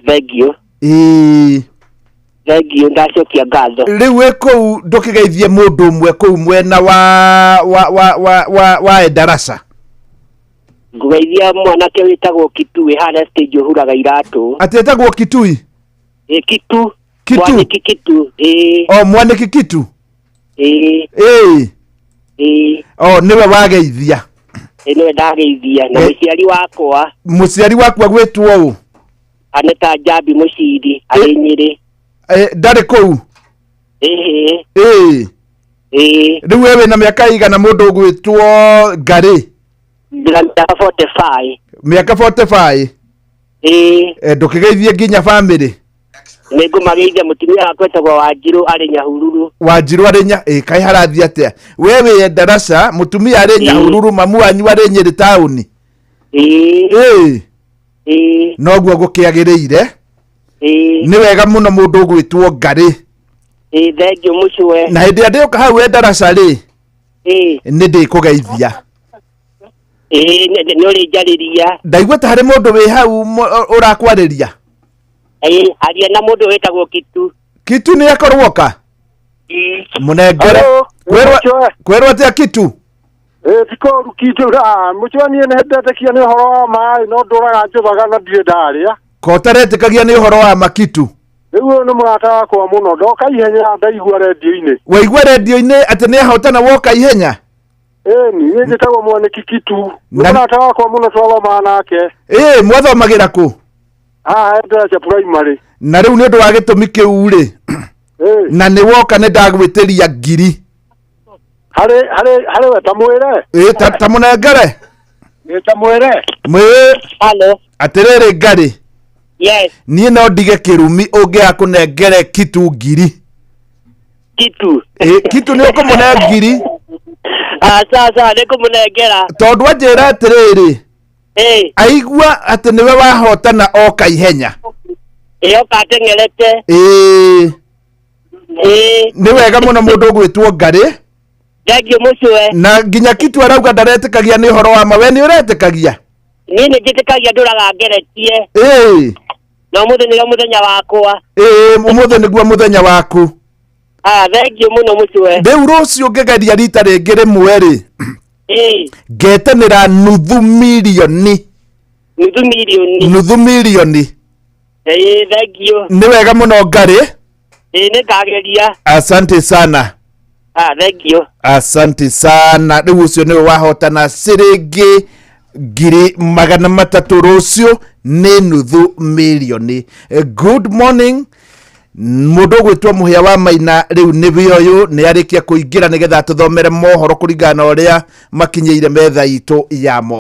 S13: Thengio.
S10: Ĩĩ.
S13: Thengio, ndacokia ngatho.
S10: Rĩu wĩ kũu ndũkĩgeithie mũndũ ũmwe kũu mwena wa Endarasha.
S13: Ngũgeithia mwanake wĩtagwo Kitu wĩ harĩa stage ũhuraga iratũ.
S10: Atĩ etagwo Kitui?
S13: Ĩ, Kitu.
S10: Kitu.
S13: Mwanĩki Kitu. Ĩ.
S10: O mwanĩki Kitu?
S13: Ĩ.
S10: Ĩĩ.
S13: Ĩ.
S10: O nĩwe wageithia?
S13: Ĩ, nĩwe ndageithia. Na mũciari wakwa.
S10: Mũciari waku agwĩtwo ũ?
S13: Aneta Njambi Mũciri arĩ Nyĩrĩ.
S10: Ndarĩ kũu?
S13: Ĩhĩ.
S10: Ĩĩ.
S13: Ĩĩ.
S10: Rĩu we wĩna mĩaka ĩigana mũndũ ũgwĩtwo Ngarĩ?
S13: Ndĩna mĩaka 45.
S10: Mĩaka 45?
S13: Ĩĩ.
S10: Ndũkĩgeithie nginya bamĩrĩ?
S13: Nĩngũmageithia mũtumia wakwa etagwo Wanjirũ arĩ Nyahururu.
S10: Wanjirũ arĩ ĩ kaĩ harathiĩ atĩa? We wĩ Endarasha, mũtumia arĩ Nyahururu, mamu wanyu arĩ Nyĩrĩ taũni.
S13: Ĩĩ.
S10: Ĩĩ.
S13: Ĩĩ.
S10: Noguo gũkĩagĩrĩire.
S13: Ĩĩ.
S10: Nĩ wega mũno mũndũ ũgwĩtwo Ngarĩ.
S13: Ĩĩ, thengio mũcwe.
S10: Na hĩndĩ ĩrĩa ndĩũka hau Endarasha rĩ,
S13: Ĩĩ.
S10: nĩ ndĩkũgeithia.
S13: Ĩĩ, nĩ ũrĩnjarĩria.
S10: Ndaigua ta harĩ mũndũ wĩ hau ũrakwarĩria.
S13: Ĩĩ, aria na mũndũ wĩtagwo Kitu.
S10: Kitu nĩ akorwo oka?
S13: Ĩĩ.
S10: Mũnengere. Kwĩrwo atĩa Kitu?
S14: Ĩ tikoru Kitu mũcwe niĩ nĩ ndetĩkia nĩ ũhoro wa maĩ no ndũraga njũthaga na ndirĩ ndarĩa.
S10: Ko ũtaretĩkagia nĩ ũhoro wa ma Kitu?
S14: Rĩu ũyũ nĩ mũrata wakwa mũno, ndoka ihenya ndaigua rendio-inĩ.
S10: Waigua rendio-inĩ atĩ nĩ ahotana woka ihenya?
S14: Ĩni, niĩ njĩtagwo Mwanĩki Kitu. Nĩ mũrata wakwa mũno twathomaga nake.
S10: Ĩĩ, mwathomagĩra kũ?
S14: Haha Endarasha Primary.
S10: Na rĩu nĩ ũndũ wa gĩtũmi kĩu rĩ, na nĩ woka nĩ ndagwĩtĩria ngiri.
S14: Harĩ we tamwĩre?
S10: Ĩĩ, tamũnengere.
S14: Ĩĩ, tamwĩre.
S10: Mwĩ.
S13: Hello.
S10: Atĩrĩrĩ Ngarĩ.
S13: Yes.
S10: Niĩ no ndige kĩrumi ũngĩaga kũnengere Kitu ngiri.
S13: Kitu.
S10: Ĩĩ, Kitu nĩ ũkũmũne ngiri.
S13: Sawa sawa, nĩngũmũnengera.
S10: Tondũ anjĩra atĩrĩrĩ.
S13: Ĩĩ.
S10: Aigua atĩ nĩwe wahotana oka ihenya.
S13: Ĩĩ, oka ateng'erete.
S10: Ĩĩ.
S13: Ĩĩ.
S10: Nĩ wega mũno mũndũ ũgwĩtwo Ngarĩ.
S13: Thengio mũcwe.
S10: Na nginya Kitu arauga ndaretĩkagia nĩ ũhoro wa ma, we nĩ ũretĩkagia?
S13: Niĩ nĩ njĩtĩkagia ndũraga ngeretie.
S10: Ĩĩ.
S13: Na ũmũthĩ nĩguo mũthenya wakwa.
S10: Ĩĩ, ũmũthĩ nĩguo mũthenya waku.
S13: Thengio mũno mũcwe.
S10: Rĩu rũciũ ngĩgeria rita rĩngĩ rĩmwe rĩ.
S13: Ĩĩ.
S10: Ngetanĩra nuthu mirioni.
S13: Nuthu mirioni.
S10: Nuthu mirioni.
S13: Ĩĩ, thengio.
S10: Nĩ wega mũno Ngarĩ.
S13: Ĩĩ, nĩngageria.
S10: Asante sana.
S13: Thengio.
S10: Asante sana. Rĩu ũcio nĩwe wahotana ciringi 300,000 rũciũ nĩ nuthu mirioni. Good morning. Mũndũ ũgwĩtwo Mũhĩa wa Maina rĩu nĩwe ũyũ nĩ arĩkia kũingĩra nĩgetha atũthomere mohoro kũringana na ũrĩa makinyĩire metha itũ ya mohoro.